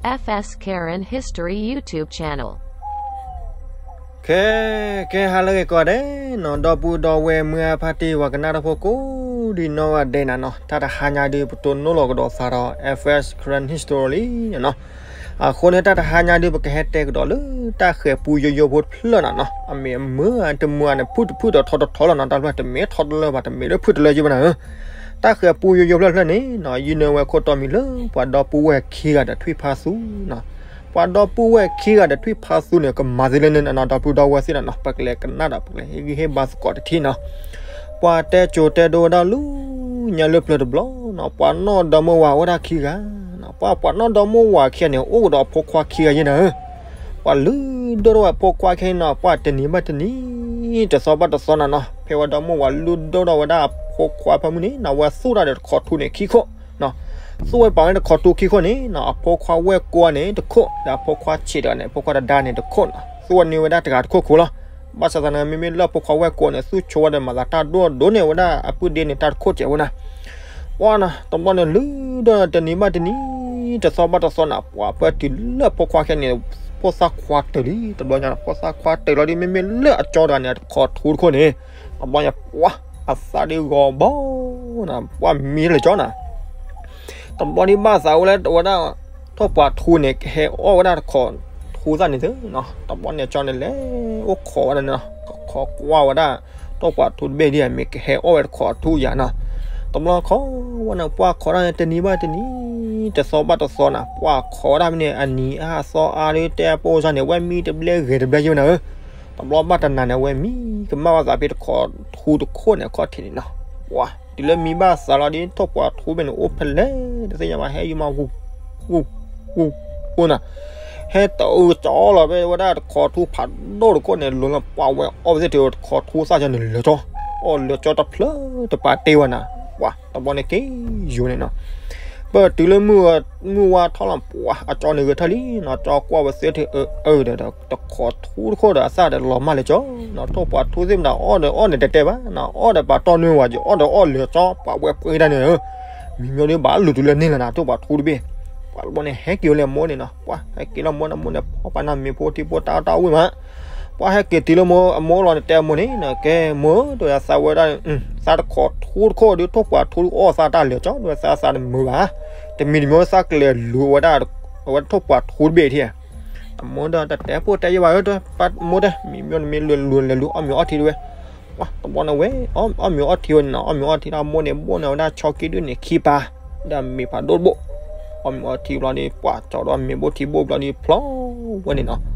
F S Karen History YouTube channel. ကဲ ကဲ ဟါလၢအဂ့ၤကိးဂၤဒဲးနီၤ, ဒီပုၢ်ဒီဝဲၢ်မုၢ်အါဖါတံၢ် ပှၤကနၣ်တၢ်ဖိကိးဒံနီၢ်ဂၤဒဲးနၤနီၤ, တၢ်တဟါညါဒုး ပတိၢ်နီၣ်လီၤကဒီးသးဒီး F S Karen History လံနီၤ. အဃိန့ၣ် တၢ်တဟါညါဒုး ပကဟဲတဲကဒီးလၢတၢ်ဃဲၤပူယိယိဖိတဖျၢၣ်နၤနီၤ, အမ့ၢ်အမုၢ်အတမုၢ်အန့ၣ် ဖုၣ်တဖုၣ်ဒီးထီတထီလီၤနီၤ, တၢ်ဖျၢၣ်တမ့ၢ်ထီတလၢဘၣ် တမ့ၢ်လၢဖုၣ်တလၢယဲၢ်ဘၣ်နၤဧၢ. တၢ်ဃဲၤပူယိယိဖျၢၣ်ဖျၢၣ်န့ၣ်နီၤ ယုၢ်န့ၢ်ဝဲခိၣ်တီမံၤလၢ ပှၤဒီပုၢ်ဝဲၢ်ခံဂၤဒီးထွံၣ်ဖါသူနီၤ. ပှၤဒီပုၢ်ဝဲၢ်ခံဂၤဒီးထွံၣ်ဖါသူန့ၣ် ကမၤသ့လၢန့ၣ်နီၤ, ဒီပုၢ်ဒီဝဲၢ်သ့ၣ်နၤနီၤ, ပကလဲၤကနၣ်ဒီး ပကလဲၤဟ့ၣ်ဂံၢ်ဟ့ၣ်ဘါသကိးတထံၣ်နီၤ. ပှၤတဲကိၤတဲဒိဝဲဒၣ်လၢညါလၢပျၢၤတဘျီနီၤ, ပှၤနီၢ်ဒီမါဝၤအိၣ်ဝဲဒၣ်ခံဂၤနီၤ, ပှၤ ပှၤနီၢ်ဒီမါဝၤခံဂၤန့ၣ် အိၣ်ကဒီးအဖိခွါခံဂၤယဲၢ်နၤဧၢ. ပှၤလုၢ်ဒိၣ်ထီၣ်ဝဲအဖိခွါခံဂၤနီၤ, ပှၤတနံၤဘၣ်တနံၤ တသီဘၣ်တသီနၤနီၤ, ဖဲဝဲဒီမါဝၤလုၢ်ဒိၣ်ထီၣ်ဝဲဒၣ်အဖိခွါဖဲမုၢ်န့ၣ်နီၤ, အဝဲသူၣ်တၢ်ဒီးတခိးထူန့ၣ်ခံခိၣ်နီၤ. သူၣ်ဝဲပာ်ဝဲတခိးထူခံခိၣ်န့ၣ်နီၤ, အဖိခွါဝဲၢ်ကိန့ၣ်တခိၣ်, ဒီးအဖိခွါဆံးတဂၤန့ၣ် အဖိခွါတဒါန့ၣ်တခိၣ်နီၤ, သူၣ်ဝဲန့ၢ်ဝဲဒၣ်တဂၤတခိၣ်ခိၣ်လီၤ. ဘၣ်ဆၣ်သနာ် မ့မ့ၢ်လၢအဖိခွါဝဲၢ်ကိန့ၣ် သူၣ်ဆိဝဲဒီးမၤသးတၢ်ဒိၣ်ဒိၣ်န့ၢ်ဝဲဒၣ်အပုၢ်ဒ့န့ၣ် တၢ်တခိၣ်စဲးဝဲနၤ. ပှၤနီၤ တဘျီန့ၣ် လုၢ်ဒိၣ်တနံၤဘၣ်တနံၤ တသီဘၣ်တသီနၤ, ပှၤပၢတုၤလၢအဖိခွါခဲန့ၣ် ဖိသၣ်ခွါတၢၢ်လံ, တဘျီညါ ဖိသၣ်ခွါတၢၢ်လီၤဒီး မ့မ့ၢ်လၢအကၠီတဂၤန့ၣ် တခိးထူတခိၣ်န့ၣ်, တဘျီညါ ပှၤအသးဒ်ဂီၤဘီနၤ, ပှၤမံလၢကၠီနၤ. တဘျီဒ်ဘၣ်သးဝဲလၢဝဲဒၣ် ထိၣ်ပှာ်ထူန့ၣ် ကဟဲအီၣ်ဝဲဒၣ်တခိးထူသၣ်န့ၣ်သ့နီၤ, တဘျီန့ၣ်ကၠီန့ၣ်လဲၤအိၣ်ခိးဝဲဒၣ်န့ၣ်နီၤ, ခိးကွၢ်ဝဲဒၣ် ထိၣ်ပှာ်ထူတဘ့ၣ်ဒ်အမ့ၢ်ကဟဲအီၣ်ဝဲတခိးထူယၤနီၤ. တဘျီခိးဝဲန့ၣ် ပှၤခိးတၢ်န့ၣ် တနံၤဘၣ်တနံၤ တသီဘၣ်တသီနၤ, ပှၤခိးဝဲဒၣ်ဖဲန့ၣ် အနံၤအါအသီအါဒီး တဲပိၢ်စၢ်န့ၣ် ဝဲမံတဘျဲဂဲၤတဘျဲယဲၢ်နၤဧၢ. တဘျီဘၣ်တနၤန့ၣ် အဝဲမံကမၣ်ဘၣ်သးဖဲတခိးထူတခိၣ်န့ၣ် အခီၣ်ထံးန့ၣ်နီၤ. ပှၤတုၤလၢမံဘၣ်သးလီၤဒီး ထိၣ်ပှာ်ထူဖဲန့ၣ် အိၣ်ဖဲလဲၣ် တသ့ၣ်ညါဘၣ် ဟဲယုၢ်မး ဝူၤဝူၤဝူၤနၤ, ဟဲတအုးကၠီလီၤဖဲဝဲဒၣ်တခိးထူဖးဒိၣ်တခိၣ်န့ၣ် လိၤလီၤ ပှၤဝဲအီၣ်ဝဲသ့ၣ်တုၤတခိးထူသၣ်ကၠီန့ၣ်လၢာ်ကၠီ, အီၣ်လၢာ်ကၠီတဖျၢၣ်တပာ်တ့ၢ်ဝဲနၤ. ပှၤတဘျီန့ၣ်က့ၤယိာ်န့ၣ်နီၤ. ပတုၤလၢမုၢ်ဝါထီၣ်လီၤ ပှၤအကၠီန့ၣ်ဂဲၤထၢၣ်လံနီၤ, ကၠီကွၢ်ဝဲသ့ၣ်ထံၣ်အၢအၢဒီး တခိးထူတခိၣ်ဒီးအသၣ်ဒီးလီၤမၢ်လၢာ်ကၠီနီၤ, ထိၣ်ပှာ်ထူသ့ၣ်မတၤအီၣ်ဒီးအီၣ်န့ၣ်တဲတဲဘၣ်နီၤ, အီၣ်ဒီးပာ်တီၢ်နွံဝဲ ယအီၣ်ဒီးအီၣ်လၢာ်ကၠီ ပှၤဝဲပှ့ၤတၢ်န့ၣ်ဧၢ. မံၤမီၤဒုးဘၣ်လူၤတုၤလၢန့ၣ်လီၤနၤ ထိၣ်ပှာ်ထူတဘ့ၣ်. ပှၤတဘျီန့ၣ်ဟဲက့ၤလၢအမိၢ်န့ၣ်နီၤ, ပှၤဟဲက့ၤလၢအမိၢ်န့ၣ် အမိၢ်န့ၣ်ဖီၣ်ပာ်နၤမ့ၤဖိထံဖိတၢ်အီၣ်တၢ်အီဝံၤမး ပှၤဟဲက့ၤတုၤလၢမိၢ်အမိၢ်လီၤန့ၣ် တဲအမိၢ်န့ၣ်နီၤ, ကဲမိၢ်ဧၢ တဝဲသးဝဲဒၣ် သးတခိးထူတခိၣ်ဒီး ထိၣ်ပှာ်ထူဒုးအီၣ်သးတၢ်လၢာ်ကၠီ တဝဲသးသးတမုာ်ဘၣ်, တမံၤတမံၤသးကလဲၤလူၤဝဲဒၣ် အဝဲထိၣ်ပှာ်ထူတဘ့ၣ်ထံၣ်. အမိၢ်ဒီးတတဲဖိတဲယဲၢ်ဘၣ်ဧၢ မိၢ်တဲ မံၤမီၤန့ၣ်မ့ၢ်လူၤလူၤလဲၤလူၤအီၣ်မ့ၤအီထံတဝဲ. ပှၤတဘျီန့ၣ်ဝဲ အီၣ်မ့ၤအီထံဝဲန့ၣ်နီၤ, အီၣ်မ့ၤအီထံဒီးအမိၢ်န့ၣ် ဘိၣ်န့ၢ်ဝဲဒၣ်ဆီကံဒုၣ်န့ၣ်ခံပၤ ဒီးမ့ၤဖးဒိၣ်တဘိၣ်. အီၣ်မ့ၤအီထံဘျီဒီး ပှၤကၠီဒီးမ့ၤဘိၣ်ထံဘိၣ်ဘျီဒီးဖျီဝဲန့ၣ်နီၤ.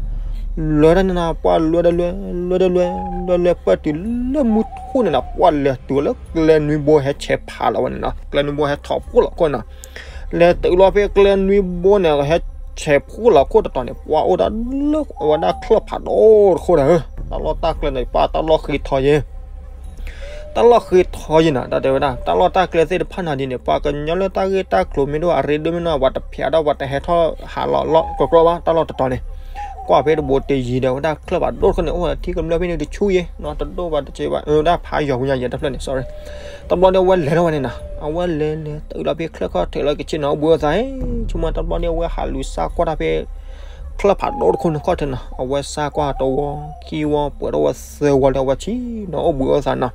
လဲၤတၢ်န့ၣ်နီၤ ပှၤလဲၤဒီးလဲၤ လဲၤဒီးလဲၤ လဲၤလဲၤပၢတုၤလၢမုၢ်ထူၣ်န့ၣ်နီၤ ပှၤလဲၤတုၤလၢကျဲနွံဘိဟဲဆဲးဖးလီၤဝဲန့ၣ်နီၤ, ကျဲနွံဘိဟဲထီၣ်ဖှိၣ်လီၤခိၣ်န့ၣ်နီၤ. လဲၤတုၤလီၤဖဲကျဲနွံဘိန့ၣ် ဟဲဆဲးဖှိၣ်လီၤခိၣ်တတီၤန့ၣ် ပှၤအိၣ်ဒၣ်လၢအဝဲဒၣ်ချၢၣ်ဖးဒိၣ်တခိၣ်ဒီး တၢ်လီၢ်တၢ်ကျဲန့ၣ် ပှၤတၢ်လီၢ်ဃ့ထီယဲၢ် တၢ်လီၢ်ဃ့ထီယဲၢ်နၤ တၢ်တဲဝဲဒၣ် တၢ်လီၢ်တၢ်ကျဲသ့ၣ်တဖၣ်နၤဒ်န့ၣ် ပှၤကညီလၢတၢ်ဂ့ၢ်တၢ်ကျိၤမ့ၢ်ဒိၣ်အရ့ဒိၣ်မ့ၢ်နီၤ ပှၤတဖျးဒီးပှၤတဟဲထီၣ်ဟးလီၤလီၤကီကီဘၣ် တၢ်လီၢ်တတီၤန့ၣ် ကွၢ်ဖဲတဘိတယံၤဒီးဝဲဒၣ်ချၢၣ်ဖးဒိၣ်တခိၣ်န့ၣ် အိၣ်ထံကမျၢၢ်ဖဲန့ၣ်တဆူၣ်ယဲၢ်နီၤ တဒိၣ်ဘၣ်တစဲးဘၣ် ဝဲဒၣ်ဖးယီၤဝံၤညါယဲၢ်တဖျၢၣ်န့ၣ် sorry တဘျီန့ၣ်အဝဲလဲၤထီၣ်ဝဲန့ၣ်နီၤ အဝဲလဲၤလဲၤတုၤလီၤဖဲချၢၣ်ခီၣ်ထံးလီၤကဆ့ၣ်နီၤ အိၣ်ဘှံးအိၣ်သါ ဆိကမိၣ်တဘျီန့ၣ် အဝဲဟးလူၤစၢ်ကွၢ်တၢ်ဖဲ ချၢၣ်ဖးဒိၣ်တခိၣ်န့ၣ်ခီၣ်ထံးနီၤ အဝဲစၢ်ကွၢ်တဝီခံဝီ ပှဲၤထီၣ်ဝဲသၢဝီလၢအဝဲဆ့ၣ်နီၤအိၣ်ဘှံးအိၣ်သါနီၤ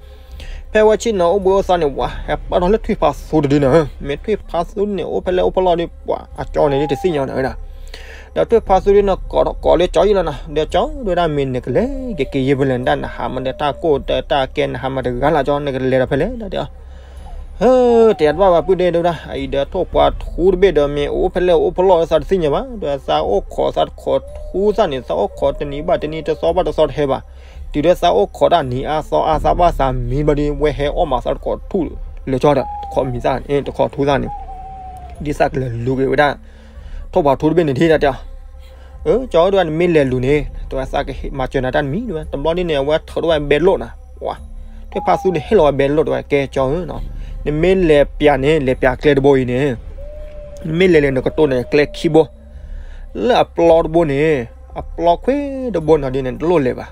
ဖဲအဝဲဆ့ၣ်နီၤအိၣ်ဘှံးအိၣ်သါန့ၣ် ပှၤဟဲပာ်ထီၣ်လၢထွံၣ်ဖးသူတဒုနီၤ မ့ၢ်ထွံၣ်ဖးသူန့ၣ် အိၣ်ဖဲလဲၣ်အိၣ်ဖဲလဲၣ်ဒီး ပှၤအကၠီန့ၣ်တသ့ၣ်ညါနီၤဝဲဒၣ် ဒီးထွံၣ်ဖးသူဒ်နီၤ ကိးလၢကၠီယံၤလီၤနီၤ ဒီးကၠီဒ်ဝဲဒၣ်မ့ၢ်နကလဲၤက့ၤက့ၤယဲၢ်ဖဲလဲၣ် နဒၣ်နဟးမၤဒီးတၢ်ကိၢ်တၢ်ကဲနဟးမၤတဂၤလၢ်ကၠီ နကလဲၤဒီးဖဲလဲၣ်ဒီး ဟၢ တယၤတဘၣ်ဘၣ်ပုၢ်ဒ့ဒိၣ်ဒၣ် အအံၤဒီးထိၣ်ပှၤထူတဘ့ၣ်ဒီးမ့ၢ်အိၣ်ဖဲလဲၣ်အိၣ်ဖဲလဲၣ်သးတသ့ၣ်ညါဘၣ် ဒီးသးအိၣ်ခိးသးတခိးထူသၣ်န့ၣ် သးအိၣ်ခိးတနံၤဘၣ်တနံၤတသီဘၣ်တသီတဟဲဘၣ် တုၤဒီးသးအိၣ်ခိးတၢ်နံၤအါသီအါသးဘၣ်သးမံဘျီဒီး ဝဲဟဲအီၣ်မးသးတခိးထူလၢာ်ကၠီဒီး တခိးမံၤသၣ်န့ၣ် တခိးထူသၣ်န့ၣ် ဒ်သးကလဲၤလူၤက့ၤဝဲဒၣ် ထိၣ်ပှၤထူတဘ့ၣ်န့ၣ်ထံၣ်ဒၣ်တဲအီၤ အၢ ကၠီဧၢ တဝဲနမ့ၢ်လဲၤလူၤန့ၣ် တဝဲသးကမၤစၢၤနၤတၢ်တမံၤတဝဲ တဘျီဒ်န့ၣ် အဝဲထုးထီၣ်ဝဲဘဲလိၣ်နၤ ပှၤ ထွံၣ်ဖးသူန့ၣ်ဟ့ၣ်လီၤဝဲဘဲလိၣ်တဝဲ ကဲကၠီဧၢနီၤ နမ့ၢ်လဲၤပျးန့ၣ် လဲၤပျးကျဲတဘိအံၤန့ၣ် နမ့ၢ်လဲၤလဲၤနကတိၤန့ၣ် ကျဲခံဘိ လၢအပျီတဘိန့ၣ် အပျီခွ့တဘိနီၤဒ်န့ၣ် တလိၣ်လဲၤဘၣ်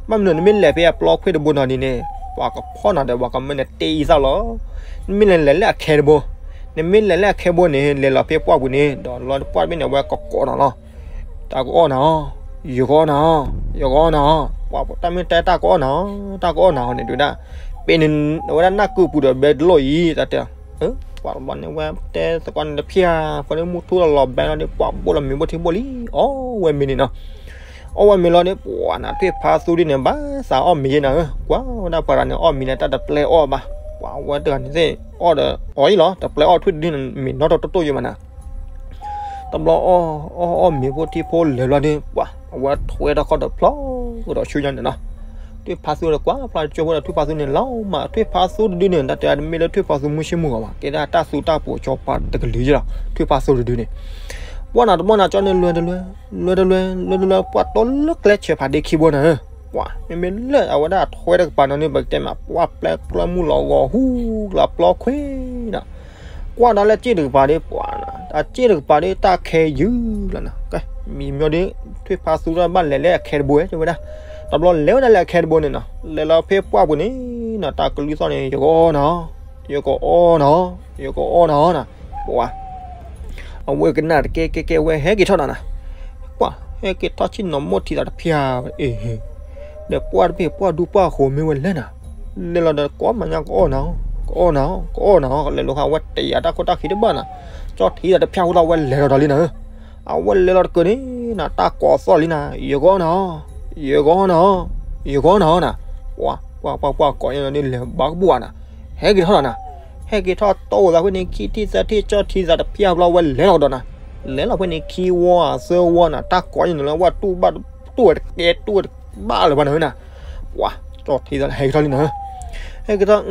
ဘၣ်မနုၤ နမ့ၢ်လဲၤဖဲအပျီခွ့တဘိနီၤဒ်န့ၣ် ပှၤကဖီၣ်နၤဒီးပှၤကမၢနၤတ့အံသၣ်လီၤ နမ့ၢ်လဲၤလဲၤလၢအခဲတဘိ နမ့ၢ်လဲၤလၢအခဲဘိန့ၣ် လဲၤလီၤဖဲပှၢ်ပူၤန့ၣ် ဒီးလီၤပှၢ်တဘ့ၣ်န့ၣ် အဝဲကကိးနၤလီၤ. တၢ်ကအီၣ်နၤအီၤ, ယကအီၣ်နၤအီၤ, ယကအီၣ်နၤအီၤ, ပှၤတၢ်မ့ၢ်တဲတၢ်ကအီၣ်နၤအီၤ, တၢ်ကအီၣ်နၤအီၤန့ၣ် တဲဝဲဒၣ်, ပ့ၤန့ၣ် အဝဲဒၣ်နၢ်ကုာ်ပူၤဒီးဘဲတလိၣ်အံၤ တၢ်တဲ, ပှၤတဘျီန့ၣ်ဝဲတဲသကိးန့ၣ်တဖျၢၣ် ဖဲန့ၣ်မုၢ်ထူၣ်လီၤလီၤဘဲလီၤဒီး ပှၤဘိၣ်လီၤမ့ၤဘိၣ်ထံဘိၣ်လံ, အီၣ်ဝဲမ့ၤန့ၣ်နီၤ. အီၣ်ဝဲမ့ၤလီၤဒီး ပှၤနၤထွံၣ်ဖးသူဒ်န့ၣ် ဘၣ်သးအီၣ်မ့ၤယဲနၤဧၢ, ကွၢ်ဝဲဒၣ်ပှၤတဂၤန့ၣ် အီၣ်မ့ၤန့ၣ် တၢ်တပျဲအီၣ်ဘၣ်, ပှၤဝဲတဂၤန့ၣ်သ့ၣ် အီၣ်ဒီးအီၣ်အံၤလီၤ တပျဲအီၣ်ထွံၣ်တဒုန့ၣ် မ့ၤနီၣ်ထီၣ်တိၢ်တိၢ်ယဲမးနၤ. တဘျီအီၣ်အီၣ်အီၣ်မ့ၤဖိထံဖိလဲၤဘျီဒီး ပှၤအဝဲထွဲထီၣ်ခီၣ်ဒီးဖျီကဒီးဆူညါန့ၣ်နီၤ. ထွံၣ်ဖးသူဒီးကွၢ်ဖျါကၠိဖိဒီးထွံၣ်ဖးသူန့ၣ်လီၤမး, ထွံၣ်ဖးသူတဒုန့ၣ် တၢ်တဲတမ့ၢ်လၢထွံၣ်ဖးသူမုၢ်ဆ့ၣ်မုၢ်ဂီၤဘၣ်, ကဲဒၣ်တၢ်သူတၢ်ပိာ်ကၠီပှၤတကလုာ်ယဲလီၤ ထွံၣ်ဖးသူတဒုန့ၣ်. ပှၢ်နၤတဘျီန့ၣ် ကၠီန့ၣ်လွဲတလွဲ, လွဲတလွဲ လွဲတလွဲ ပှၤတိၢ်လၢကျဲဆဲးဖးဒ့ခံဘိန့ၣ်ဧၢ, ပှၤမ့မ့ၢ်လၢအဝဲဒၣ်ထွဲတကပၤနီၤန့ၣ် ပကတဲမး ပှၢ်ပျဲကျၢၢ်မုၢ်လီၤဂီၤဟူလီၤပျီခွ့နီၤ. ကွၢ်ဒၣ်လၢအစ့ၣ်တကပၤဒီး ပှၤနၤ အစ့ၣ်တကပၤဒီး တၢ်ခဲယုၢ်လီၤနၤ, မံၤမညီဒီး ထွံၣ်ဖးသူဒီးဘၣ်လဲၤလၢအခဲတဘိဝဲ တဲဝဲဒၣ်. တဘျီလဲၤဝဲဒၣ်လၢအခဲတဘိန့ၣ်နီၤ, လဲၤလီၤဖဲပှၢ်ပူၤန့ၣ်နီၤ, တၢ်ကလုၢ်သီၣ်န့ၣ် ယကအီၣ်နၤအီၤ, ယကအီၣ်နၤအီၤ, ယကအီၣ်နၤအီၤနၤ, ပှၤ အဝဲကနၣ်တကဲကဲကဲ ဝဲဟဲက့ၤထီၣ်နၤနၤ, ပှၤဟဲက့ၤထီၣ်ဆ့ၣ်နီၤမိၢ်ထံသးတဖၠၣ်အံၤ, ဒီးပှၢ်တဘ့ၣ်ပှၢ်ဒူပှၢ်ဃိၤမ့ၢ်ဝဲလဲၣ်နၤ, လဲၤလီၤဒီးကိးမၤညါ ကကအီၣ်နၤအီၤ, ကကအီၣ်နၤအီၤ, ကလဲၤလိာ်ဃာ်ဝဲ တယာ်တၢ်ခိၣ်တၢ်ခံတဘၣ်နၤ, ကၠီထံသးတဖၠၣ်ဃိလီၤ ဝဲလဲၤလီၤဒီးလံနၤဧၢ. အဝဲလဲၤလီၤတကၢၢ်န့ၣ်နၤ, တၢ်ကိးသီၣ်လံနၤ, ယကအီၣ်နၤအီၤ, ယကအီၣ်နၤအီၤ, ယကအီၣ်နၤအီၤနၤ, ပှၤ ပှၤ ပှၤ ပှၤကိးညါလီၤန့ၣ် လဲၤဘၣ်ကဘူၣ်ဧါနၤ, ဟဲက့ၤထီၣ်နၤနၤ, ဟဲက့ၤထီၣ်တိၢ်သးဖဲန့ၣ် ခံထံၣ်သၢထံၣ် ကၠီထံသးတဖၠၣ်ဘျီ ဝဲလဲၤလီၤကဒီးနၤ, လဲၤလီၤဖဲန့ၣ် ခံဝီအသၢဝီနၤ, တၢ်ကိးညါန့ၣ်လၢ ဝဲတူၢ်ဘၣ်တူၢ်ဝဲတကဲတူၢ်ဝဲတဘၣ်လၢၤဘၣ်နၤဧၢနၤ, ပှၤ ကၠီထံသးဟဲက့ၤထီၣ်လံနၤဧၢ. ဟဲက့ၤထီၣ်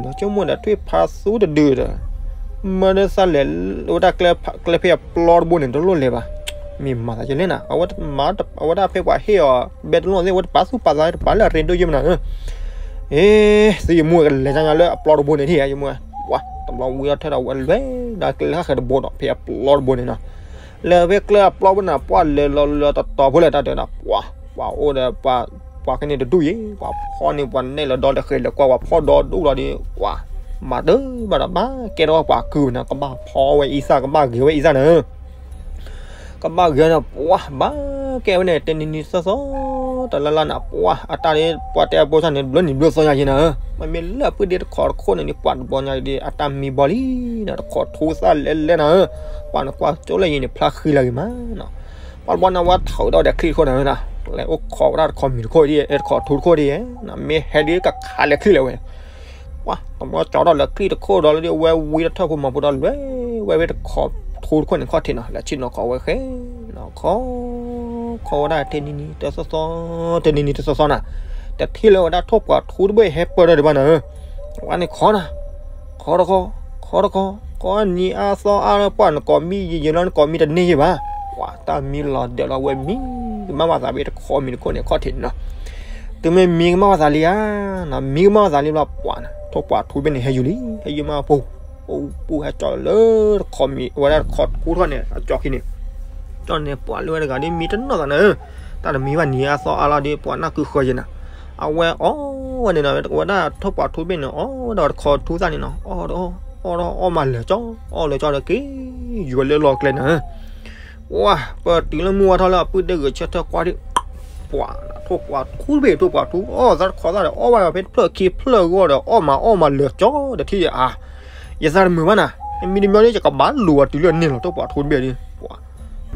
ဒီးဆိကမိၣ်ဒီး ထွံၣ်ဖးသူတဒုဒီး မၢဒၣ်သးလဲၤ ဝဲဒၣ်ကျဲဖဲအပျီတဘိန့ၣ် တလိၣ်လဲၤဘၣ်, မ့ၢ်မၤသးယလဲၣ်နၤ, အဝဲဒၣ်ဖဲပှၤဟ့ၣ်အီၤ ဘဲတလိၣ်သ့ၣ် ဝဲတပာ်သူၣ်ပာ်သး တပာ်လၢအရ့ဒိၣ်ယဲၢ်မနၤဧၢ. အ့ သုယမူကလဲၤညါလၢအပျီတဘိန့ၣ်ထံၣ်ယမူ, ပှၤ တဘျီဝံၤအီၤထဲဒီး ဝဲလဲၤဒီးကျဲဃၣ်ဃၢၤတဘိဒီး ဖဲအပျီတဘိန့ၣ်နီၤ, လဲၤဖဲကျဲအပျီတဘိန့ၣ် ပှၤလဲၤလီၤလၢတတီၤဖိလဲၣ် တၢ်တဲဒီး ပှၤ ပှၤအိၣ်ဒီး ပှၤခဲန့ၣ်တဒူၣ်ယဲ, ပှၤဖီန့ၢ်ပှၤနဲၣ်လီၤဒီးတဃဲၤလၢကွၢ် ပှၤဖီဒီဒူၣ်လီၤဒီး ပှၤ မၤတဘၣ်ဒီး ဘၣ်ကဲထီၣ်ပှၤကုၢ်နၤ, ကဘၣ်ဖီဝဲအံသၣ် ကဘၣ်ဂ့ၤဝဲအံသၣ်နၤ, ကဘၣ်ဂ့ၤန့ၣ် ပှၤဘၣ်ကဲဝဲန့ၣ် တနံၤနံၤသီသီ တလါလါနၤ ပှၤအတၢ် ပှၤတဲအဘိဆၣ်န့ၣ် ဘျီနံၤဘျီသီညါယဲနၤဧၢ, မ့မ့ၢ်လၢအပုၢ်ဒ့တခီတခိၣ်န့ၣ် ပှၤတဘီညါဒီး အတၢ်မံဘီလံနၤ, တခီထူသၣ်လဲၤလဲၤနၤဧၢ, ပှၤနကွၢ်ကၠိလၢယဲန့ၣ် ဖျါဃံလၤဂ့ၤမးနီၤ, ပှၤတဘီန့ၣ် ဝဲထီၣ်ဒီးချံတခိၣ်နၤဧၢ, လဲၤအိၣ်ခိးဝဲဒၣ်တခီမံၤတခိၣ်ဒ် တခီထူတခိၣ်ဒ်, မ့ၢ်ဟဲဒ်ကခးလဲၤချံလဲၤဝဲ ပှၤ တဘျီကၠီထီၣ်လၢချံတခိၣ်ဒီးလၢ ဝဲဝံထီၣ်ထၢၣ်ဖိမၤဖိဒီး လဲၤဝဲဝဲတခီထူတခိၣ်န့ၣ်ခီၣ်ထံးနီၤ, လဲၤဆ့ၣ်နီၤခိးဝဲဃဲနီၤ, ခိး ခိးဝဲဒၣ်တနံၤနံၤတသီသီ, တနံၤနံၤတသီသီနၤ, တထံၣ်လၢဝဲဒၣ်ထိၣ်ပှာ်ထူတဘ့ၣ်ဟဲပၢၢ်ထီၣ်ဒံးဘၣ်နၤဧၢ, ဝဲန့ၣ်ခိးနၤ ခိးတခိး, ခိးတခိး, ခိးနံၤအါသီအါလၢပှၢ်နကိးမံယံာ်ယံာ်လီၤ နကိးမံတန့ၢ်ယဲဘၣ်, ပှၤတၢ်မံလီၤဒဲးလီၤ ဝဲမံကမၣ်ဘၣ်သးဘၣ်တခီမံၤတခိၣ်န့ၣ်ခီၣ်ထံးန့ၣ်နီၤ, တုၤမ့ၢ်မံကမၣ်ဘၣ်သးလံဧါ, မံကမၣ်ဘၣ်သးလံဘျီ ပှၤနၤ ထိၣ်ပှာ်ထူတဘ့ၣ်န့ၣ် ဟဲယူၤလံ ဟဲယူၤမးပူၤ, ပူၤပူၤဟဲကၠီလၢတခီမံၤ ဝဲဒၣ်တခီထူတခီၣ်န့ၣ် အကၠီခံန့ၣ်, ကၠီန့ၣ် ပှၤလၢဝဲတဂၤဒ်မံတနီၢ်သးနၤဧၢ, တၢ်တမံဘၣ်နံၤအါသီအါလီၤဒီး ပှၤနၢ်ကုဃၢယဲနၤ, အဝဲအီၣ်ဝဲန့ၣ်နီၤ ဝဲဒၣ်ထိၣ်ပှာ်ထူတဘ့ၣ်န့ၣ် အီၣ်ဝဲဒၣ်တခီထူသၣ်န့ၣ်နီၤ, အီၣ်ဒီးအီၣ် အီၣ်ဒီးအီၣ်မးလၢာ်ကၠီ, အီၣ်လၢာ်ကၠီဒီးက့ၤ ယူၤဝဲလၢလီၢ်ကျဲနၤဧၢ ပှၤ ပတုၤလၢမုၢ်ဝါထီၣ်လၢအပုၢ်ဒ့ဂဲၤဆၢထၢၣ်ကွၢ်ဒံး, ပှၤ ထိၣ်ပှာ်ထူတဘ့ၣ် ထိၣ်ပှာ်ထူ အီၣ်သးတခီသၣ်ဒီး အီၣ်ဝဲဒီးဖဲတဖျၢၣ်ခံဖျၢၣ်ဂီၢ်ဒီး အီၣ်မးအီၣ်မးလၢာ်ကၠီဒီးထံၣ်ဧါ, ယသးတမုာ်ဘၣ်နၤ, မံတမံဒီး ယကဘၣ်လူၤအီၤတုၤလၢန့ၣ်လီၤ ထိၣ်ပှာ်ထူတဘ့ၣ်ဒီး, ပှၤ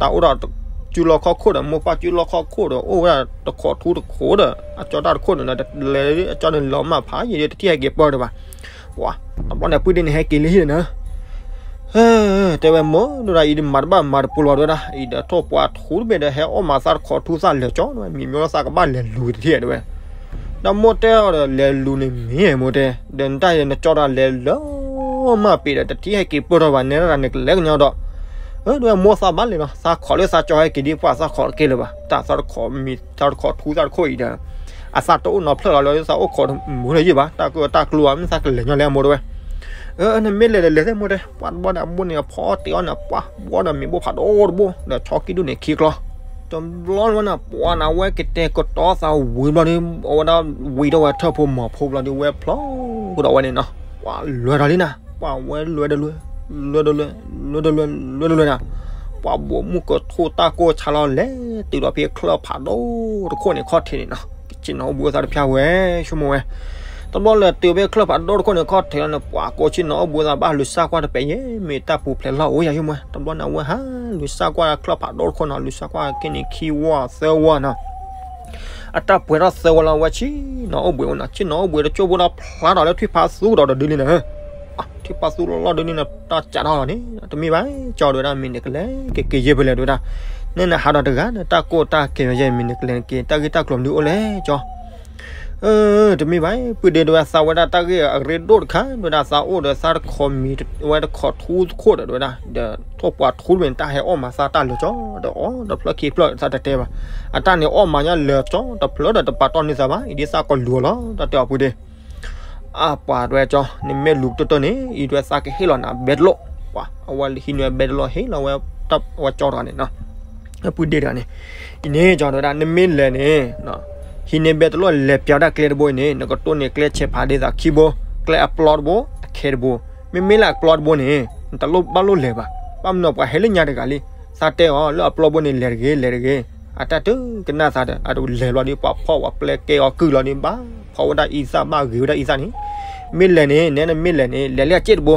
တၢ်အိၣ်ဒီး စုလီၢ်ခီၣ်ခိၣ်ဒီး မိၢ်ပၢ်စုလီၢ်ခီၣ်ခိၣ်ဒီး အိၣ်ဝဲဒၣ်တခီထူတခိၣ်ဒီး အကၠီတၢ်တခိၣ်န့ၣ်ဒီး လဲၤအကၠီန့ၣ်လီၤမၢ်ဖးယံာ်ဒီး တထံၣ်ဟဲက့ၤပၢၢ်ဒီးဘၣ်, ပှၤ တဘျီန့ၣ် ပုၢ်ဒ့န့ၣ် ဟဲက့ၤလၢဟံၣ်န့ၣ်နၤ တဲဝဲမိၢ်ဒိၣ်ဒၣ်အံၤဒီး မၤတဘၣ်မၤတပူၤလီၤဒိၣ်ဒၣ် အံၤဒီး ထိၣ်ပှာ်ထူတဘ့ၣ်ဒီး ဟဲအီၣ်မးသးတခီထူသၣ်လၢာ်ကၠီ မံၤမီသးကဘၣ်လဲၤလူၤတထံၣ်တဲဝဲ, ဒီးမိၢ်တဲအီၤဒီး လဲၤလူၤန့ၣ်မ့ၢ်မိၢ်တဲ, ဒီးနတၢ်အံၤဒီး နကၠီတၢ်လဲၤလီၤမၢ်ပ့ၤဒီး တထံၣ်ဟဲက့ၤပၢၢ်ထီၣ်ဘၣ် နဲဒၣ်တၢ်န့ၣ် ကလဲၤကညီဒီး, တဲဝဲမိၢ်သးဘၣ်လဲၤလီၤ သးခိးလၢသးကၠီဟဲက့ၤဒ်ပှၤသးခိးတကဲလၢၤဘၣ် တၢ်သးတခီမံၤ သးတခီထူသၣ်တခိၣ်အံၤဒီး အသးတအိၣ်နီဖျၢၣ်လီၤလၢ သးအိၣ်ခိးမုာ်လၢယံာ်ဘၣ် တၢ်ကၢတၢ်ကျိဧါ မ့ၢ်သးကလဲၤညီလဲၣ်အမိၢ်တဲဝဲ, နမ့ၢ်လဲၤဒီးလဲၤသ့ၣ်မိၢ်တဲ, ပှၤတဘျီန့ၣ် အဘိန့ၣ်အဖီအီၣ်တ့ၢ်အီၣ်န့ၣ် ပှၤဘီဒီးမ့ၤဘိၣ်ဖးဒိၣ်တဘိ ဒီးဆီကံၢ်ဒူၣ်န့ၣ်ခံကျီ, တဘျီန့ၣ် ပှၤနၤဝဲကတဲာ်ကတီၤသးဝံၤဘျီဒီး အဝဲဒၣ်ဝံထီၣ်ဝဲထၢၣ်ဖိမီၤဖိဘျီဒီး ဝဲဖျီကဒီးဝဲန့ၣ်နီၤ, ပှၤလွဲၤဒီးလံနၤ ပှၤဝဲလွဲၤဒီးလွဲၤ လွဲတလွဲ လွဲတလွဲ လွဲတလွဲနၤ, ပှၤဘိးမုၢ်ကထိၣ်တၢ်ကိၢ်ဆါလီၤ လဲၤတုၤဒီးဖဲချၢၣ်ဖးဒိၣ်တခိၣ်န့ၣ်ခီၣ်ထံးန့ၣ်နီၤ, ကဆ့ၣ်နီၤအိၣ်ဘှံးအိၣ်သါတဖၠါဝဲ ဆိကမိၣ်ဝဲ တဘျီလဲၤတုၤဖဲချၢၣ်ဖးဒိၣ်တခိၣ်န့ၣ်ခီၣ်ထံးလီၤန့ၣ် ပှၤကိးဆ့ၣ်နီၤအိၣ်ဘှံးအိၣ်သါဘၣ်လူၤစၢ်ကွၢ်တပဲာ်ယဲၢ် မ့ၢ်တၢ်ပူၤဖျဲးလီၢ်အိၣ်ယၤ ဆိကမိၣ်ဝဲ တဘျီန့ၣ် အဝဲဟးလူၤစၢ်ကွၢ်ချၢၣ်ဖးဒိၣ်တခိၣ်နီၤ, လူၤစၢ်ကွၢ်က့ၤန့ၣ်ခံဝီသၢဝီနီၤ အတၢ်ပှဲၤထီၣ်သၢဝီလီၤ အဝဲဆ့ၣ်နီၤအိၣ်ဘှံးအိၣ်နီၤ, ဆ့ၣ်နီၤအိၣ်ဘှံးတကၠိဖိဒီးဖျါထီၣ်လၢထွံၣ်ဖးသူဒီးတဒုလံန့ၣ်, ထွံၣ်ဖးသူလီၤလီၤဒုန့ၣ် တၢ်စးထီၣ်လီၤန့ၣ် တမ့ၢ်ဘၣ်ကၠီ တဲဝဲဒၣ် မ့ၢ်နကလဲၤက့ၤက့ၤယဲၢ်ဖဲလဲၣ် တဲဝဲဒၣ်, နဲနဟးဒီးတဂၤန့ၣ် တၢ်ကိၢ်တၢ်ဂီၤယဲၢ် မ့ၢ်နကလဲၤက့ၤ တၢ်ဂ့ၢ်တၢ်ကျိၤမနုၤအိၣ်လဲၣ်ကၠီ တမ့ၢ်ဘၣ် ပုၢ်ဒ့တဲဝဲ သးဝဲဒၣ်တၢ်ဂ့ၢ်အရ့ဒိၣ်တခါ တဲဝဲဒၣ် သးအိၣ်ဒီးသးတခီမံၤဝဲတခီထူတခိၣ်ဒီး တဲဝဲဒၣ် ဒီးထိၣ်ပှၤထူတဘ့ၣ်န့ၣ် တၢ်ဟဲအီၣ်မၤသးတၢ်လၢာ်ကၠီ ဒီးအီၣ်တဖျၢၣ်ခံဖျၢၣ် သးတတဲဘၣ် အတၢ်န့ၣ်အီၣ်မၤညါလၢာ်ကၠီ တဖျၢၣ်ဒီးတပာ်တီၢ်န့ၢ်သးဘၣ် အံၤဒ်သးကလူၤအီၤလီၤ တၢ်တဲအီၤပုၢ်ဒ့ အပှၤတဲဝဲကၠီ နမ့ၢ်လူၤကတၢၢ်တၢၢ်န့ၣ် အံၤတဲဝဲသးကဟ့ၣ်လီၤနၤဘဲတလိၣ် ပှၤအဝဲဟံးန့ၢ်ဘဲတလိၣ် ဟ့ၣ်လီၤဝဲ အဝဲကၠီတဂၤန့ၣ်နီၤ ပုၢ်ဒ့တဂၤန့ၣ် အံၤန့ၣ်ကၠီ တဲဝဲဒၣ် နမ့ၢ်လဲၤန့ၣ် ဟံးန့ၢ်ဘဲတလိၣ် လဲၤပၠီဒၣ်ကျဲတဘိအံၤန့ၣ် နကတိၢ်န့ၢ်ကျဲဆဲးဖးဒ့သးခံဘိ ကျဲအပျီတဘိ အခဲတဘိ မ့မ့ၢ်လၢအပျီတဘိန့ၣ် နတလိၣ်ဘၣ်လိၣ်လဲၤဘၣ် ဘၣ်မနုၤပှၤဟဲလၢညါတဂၤလံ သးတဲအီၤလၢအပျီဘိန့ၣ် လဲၤတဂ့ၤ လဲၤတဂ့ၤ အတၢ်တကနၣ်သးဒီး အတလဲၤဘျီဒီး ပှၤဖီၣ်ပှၤပျဲကဲအီၤကုၢ်လီၤဒီး ဘၣ်ဖီၣ်ဝဲဒၣ်အံသၣ် ဘၣ်ဂ့ၤဝဲဒၣ်အံသၣ်န့ၣ် မ့ၢ်လဲၤန့ၣ် နဲနမ့ၢ်လဲၤန့ၣ် လဲၤလၢအစ့ၣ်တဘိ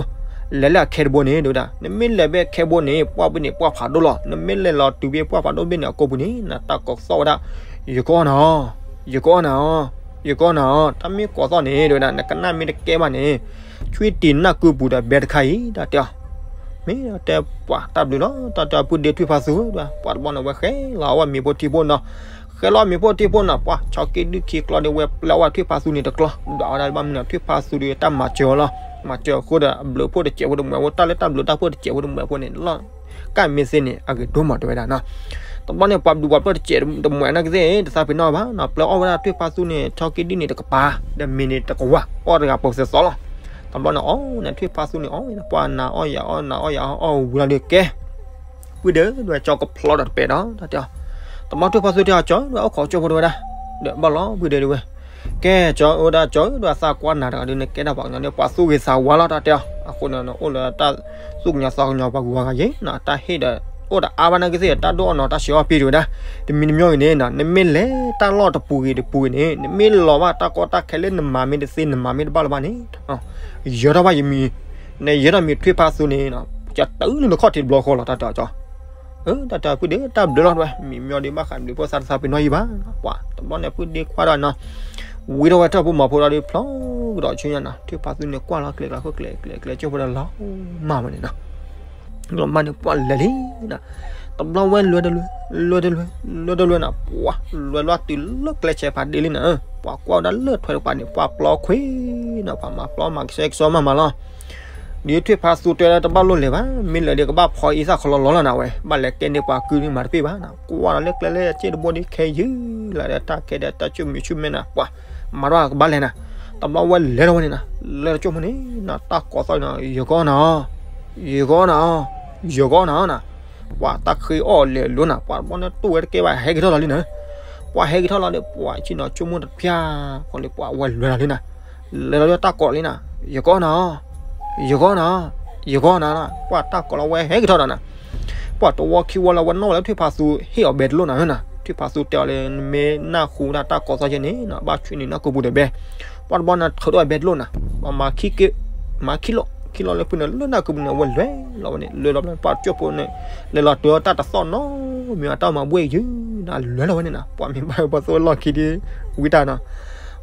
လဲၤလၢအခဲတဘိန့ၣ် တဲဝဲဒၣ် နမ့ၢ်လဲၤဖဲခဲဘိန့ၣ် ပှၢ်ဘ့ၣ်န့ၣ် ပှၢ်ဖးဒိၣ်လီၤ နမ့ၢ်လဲၤလီၤတုၤဖဲပှၢ်ဖးဒိၣ်ဘ့ၣ်န့ၣ် အကိာ်ပူၤန့ၣ် နတၢ်ကိးသီၣ်ဝဲဒၣ် ယကအီၣ်နၤအီၤ ယကအီၣ်နၤအီၤ ယကအီၣ်နၤအီၤ တၢ်မ့ၢ်ကိးသီၣ်န့ၣ် တဲဝဲဒၣ် နကနၣ်မ့ၢ်တကဲဘၣ်န့ၣ် ဆွံတံၤနၢ်ကုပူၤဒီးဘဲတခါအံၤ တၢ်တဲအီၤ မ့ၢ်တဲပှၤတၢ်ဘျုးလီၤ တၢ်တဲအီၤပုၢ်ဒ့ထွံၣ်ဖးသူ ပှၤတဘျီန့ၣ် ဝဲဃဲလီၤအီၣ်ဝဲမ့ၤဖိထံဖိနီၤ ဃဲလီၤမ့ၤဖိထံဖိနီၤ ပှၤဆီက့ဒုၣ်ခံကျီဒီး ဝဲပျဲဝဲထွံၣ်ဖးသူန့ၣ်တကျီ ဒွးဝဲဒၣ်ဘၣ်မနုၤ ထွံၣ်ဖးသူဒီးတၢ်မၤစၢၤအီၤလီၤ မၤစၢၤအဃိဒီး အဘျုးဖိတစဲးဖိတမှဲးဖိ တၢ်လၢတၢ်ဘျုးတၢ်ဖှိၣ်တစဲးဖိတမှဲးဖိ တၢ်လၢတၢ်ဘျုးတၢ်ဖှိၣ်တစဲးဖိတမှဲးဖိန့ၣ် လီၤ ကၢ်မ့ၢ်သ့န့ၣ် အဂ့ၤဒိၣ်မးတဲဝဲဒၣ်နီၤ တဘျီန့ၣ် ပှၤဘျုးပှၤဖှိၣ်တစဲးတမှဲးနာ်က့သ့ၣ် တသးပ့ၤနီၣ်ဘၣ်နီၤ ပျဲအီၣ်ဝဲဒၣ်ထွံၣ်ဖးသူန့ၣ် ဆီက့ဒုၣ်န့ၣ်တကပၤ ဒီးမ့ၤန့ၣ်တကဝၢ် အီၣ်တဂၤပှဲၤသီသီလီၤ တဘျီန့ၣ် အီၣ်န့ၣ် ထွံၣ်ဖးသူန့ၣ် အီၣ် ပှၤနၤအီၣ်ယၤအီၣ် နၤအီၣ်ယၤအီၣ် အီၣ်ဝံၤလီၤဒီးကဲ ပုၢ်ဒ့ ဒွဲကၠီကဖျီဒီးတပဲာ်ဒီး တၢ်တဲအီၤ တဘျီထွံၣ်ဖးသူတဲအီၤ ကၠီ ဒွဲအိၣ်ခိးကၠိဖိတဲဝဲဒၣ် ဒီးဘၣ်လီၤ ပုၢ်ဒ့တဲဝဲ ကဲ ကၠီ အိၣ်ဒၣ်ကၠီ ဒွဲသးကွၢ်နၤတဂၤဒီး နကဲဒၣ်ပှၤကညီန့ၣ် ပှၤသူၣ်ဂ့ၤသးဝါလီၤ တၢ်တဲအီၤ အဃိန့ၣ် နအိၣ်လၢတၢ်သူၣ်ကညီၤသးကညီၤပှၤဂုၤပှၤဂၤယဲၢ်နီၤ တၢ်ဟ့ၣ်ဒီး အိၣ်ဒီးအါဘၣ်နာ်က့သ့ၣ် တၢ်ဒိၣ်အီၣ်နီၤ တၢ်ဆှၢအီၣ်ပံၤတဲဝဲဒၣ် တမံၤတမံၤဂ့ၤန့ၣ်နီၤ နမ့ၢ်လဲၤတၢ်လီၢ်တပူၤဂ့ၤတပူၤဂ့ၤန့ၣ် နမ့ၢ်လီၤဘၣ်တၢ်ကီတၢ်ခဲလၢနမၤမ့ၢ်တသ့ နမၤမ့ၢ်တဘၣ်လၢၤဘၣ်န့ၣ် ယဲထီၣ်ဘၣ်ယမံၤ နယဲထီၣ်မံၤထွံၣ်ဖးသူန့ၣ် ကတုၤနုာ်လၢခီၣ်ထံးတဘျီဃီလီၤ တၢ်တဲအီၤကၠီ တၢ်တဲအီၤ ပုၢ်ဒ့ တၢ်ဘျုးလီၤတဲဝဲ မံၤမံၤဒီးဘၣ်ဃးဘျုးဖှိၣ်သးတသးပ့ၤနီၣ်ယံၤဘၣ် ပှၤတဘျီန့ၣ် ပုၢ်ဒ့ခွါဒီးနီၤ ဝံထီၣ်ဝဲထၢၣ်ဖိမၤဖိဒီးဖျီကဒီးဆူညါနီၤ ထွံၣ်ဖးသူန့ၣ် ကွၢ်လီၤကျဲကျါခိၣ်ကျဲကျဲကျဲကၠိဖိဒီးလီၤ မၢ်မးန့ၣ်နီၤ လီၤမၢ်န့ၣ် ပှၤလဲၤလံနီၤ တဘျီဝဲလဲၤတလဲၤ လဲၤတလဲၤ လဲၤတလဲၤနီၤ ပှၤလဲၤလီၤတုၤလၢကျဲဆဲးဖးဒ့လံနီၤ ပှၤကွၢ်ဝဲဒၣ်လၢထွဲတပၤန့ၣ် ပှၤပျီခွံနီၤ ပှၤမၤပျီမၤကဆှဲကဆှီမးမးလီၤ ဒ်ထွံၣ်ဖးသူတဲလၢတဘၣ်လိၣ်လဲၤဘၣ် မ့ၢ်လဲၤဒီးကဘၣ်ဖီအံသၣ်ခီလီၤလီၤလီၤနၤဝဲ ဘၣ်လဲၤကဲန့ၢ်ပှၤကုၢ်န့ၣ်မၤတပ့ၢ်ဘၣ်နီၤ ကွၢ်လီၤလၢကျဲလၢစ့ၣ်တဘိန့ၣ် ခဲယုၢ်လီၤဒီးတၢ်ခဲဒီးတၢ်ဆူၣ်မုာ်ဆူၣ်မဲနၤ ပှၤမၤထီၣ်ကဘၣ်လဲၤနၤ တဘျီဝဲလဲၤလီၤဝဲန့ၣ်နီၤ လဲၤလီၤကၠိဖိန့ၣ်နီၤ တၢ်ကိးသီၣ်နီၤ ယကအီၣ်နၤအီၤ ယကအီၣ်နၤအီၤ ယကအီၣ်နၤအီၤနီၤ ပှၤတၢ်ဃ့အီၣ်လဲၤလိၤနၤ ပှၤတဘျီန့ၣ်တူၢ်ဝဲတကဲဘၣ် ဟဲက့ၤထီၣ်လီၤလံနီၤ ပှၤဟဲက့ၤထီၣ်လီၤဒီး ပှၤဆ့ၣ်နီၤဆိကမိၣ်တဖၠါ ဃိလံပှၤဝဲလဲၤလီၤလံနီၤ လဲၤလီၤလၢတၢ်ကိးလံနီၤ ယကအီၣ်နၤအီၤ ယကအီၣ်နၤအီၤ ယကအီၣ်နၤအီၤ ပှၤတၢ်ကိးလီၤဝဲဟဲက့ၤထီၣ်ဒီးနီၤ ပှၤတဝီခံဝီလီၤဝဲနီၣ်ဝဲလၢထွံၣ်ဖးသူ ဟ့ၣ်အီၤဘဲတလိၣ်နၤနီၤ ထွံၣ်ဖးသူတဲအီၤလၢ နမ့ၢ်နၢ်ဟူဒၣ်တၢ်ကိးသီၣ်ယဲၢ်န့ၣ်နီၤ ဘၣ်ဆှၢန့ၢ်နၢ်ကုပူၤဒီးဘဲ ပှၤတဘျီန့ၣ်ထုးထီၣ်ဝဲဘဲတလိၣ်နီၤ ပှၤမၤခံက့ မၤခံလီၤ ခံလီၤလၢဖုန့ၣ် လၢနၢ်ကုပူၤန့ၣ် အဝဲလဲၤလီၤဝဲန့ၣ် လဲၤလီၤဖဲပှၤကၠိဖိန့ၣ် လဲၤလီၤတုၤတၢ်တသီၣ်နီတမံၤ အတၢ်မၤဘှ့ၣ်ယုာ်နီၤ လဲၤလီၤဝဲန့ၣ်နီၤ ပှၤမ့ၢ်ဘၣ်ပှၤသိၣ်ဝဲလီၢ်ခံဒီး ဝံတၢ်နီၤ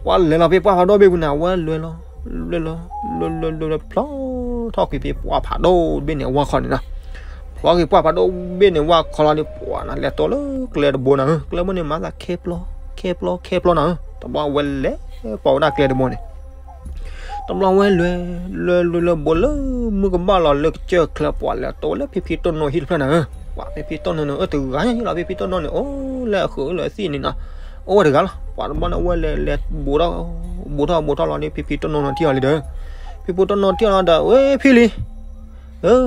ပှၤလဲၤလီၤဖဲပှၢ်ဖးဒိၣ်ဘ့ၣ်ပူၤန့ၣ် အဝဲလဲၤလီၤ လဲၤလီၤ လဲၤလီၤ လဲၤလီၤ ဖျီထီၣ်ကွံာ်ဖဲပှၢ်ဖးဒိၣ်ဘ့ၣ်န့ၣ်အဝၢ်ခီန့ၣ်နီၤ ဖျီကွံာ်ပှၢ်ဖးဒိၣ်ဘ့ၣ်န့ၣ်ဝၢ်ခီလီၤဒီး ပှၤနီၤ လဲၤတိၤလၢကျဲတဘိနီၤ ကျဲဘိန့ၣ် မၤသးခဲပျီ ခဲပျီ ခဲပျီနီၤ တဘျီဝဲလဲၤပိာ်ဝဲဒၣ်ကျဲတဘိန့ၣ် တဘျီဝဲလဲၤ လဲၤ လဲၤ လဲၤ ဘိးလၢမုၢ်ကဘၣ်လီၤလၢကစၢၢ်ချၢ ပှၤလဲၤတိၤလၢဖံဖံတိၢ်နိဟံၣ်တဖျၢၣ်နီၤ ပှၤဖံဖံတိၢ်နိန့ၣ် အၢ တဂၤညါလီၤ ဖံဖံတိၢ်နိန့ၣ် အိၣ်လၢအဃုာ်လၢအသံၣ်န့ၣ်နီၤ အိၣ်ဝဲတဂၤလီၤ ပှၤတဘျီန့ၣ် အဝဲလဲၤ လဲၤ ဘူးထီၣ် ဘူးထီၣ် ဘူးထီၣ်လီၤဒီး ဖံဖံတိၢ်နိန့ၣ်ထံၣ်အီၤလံဒီး ဖံဖံတိၢ်နိထံၣ်အီၤလီၤဒီး ဝဲဖံလံ အၢ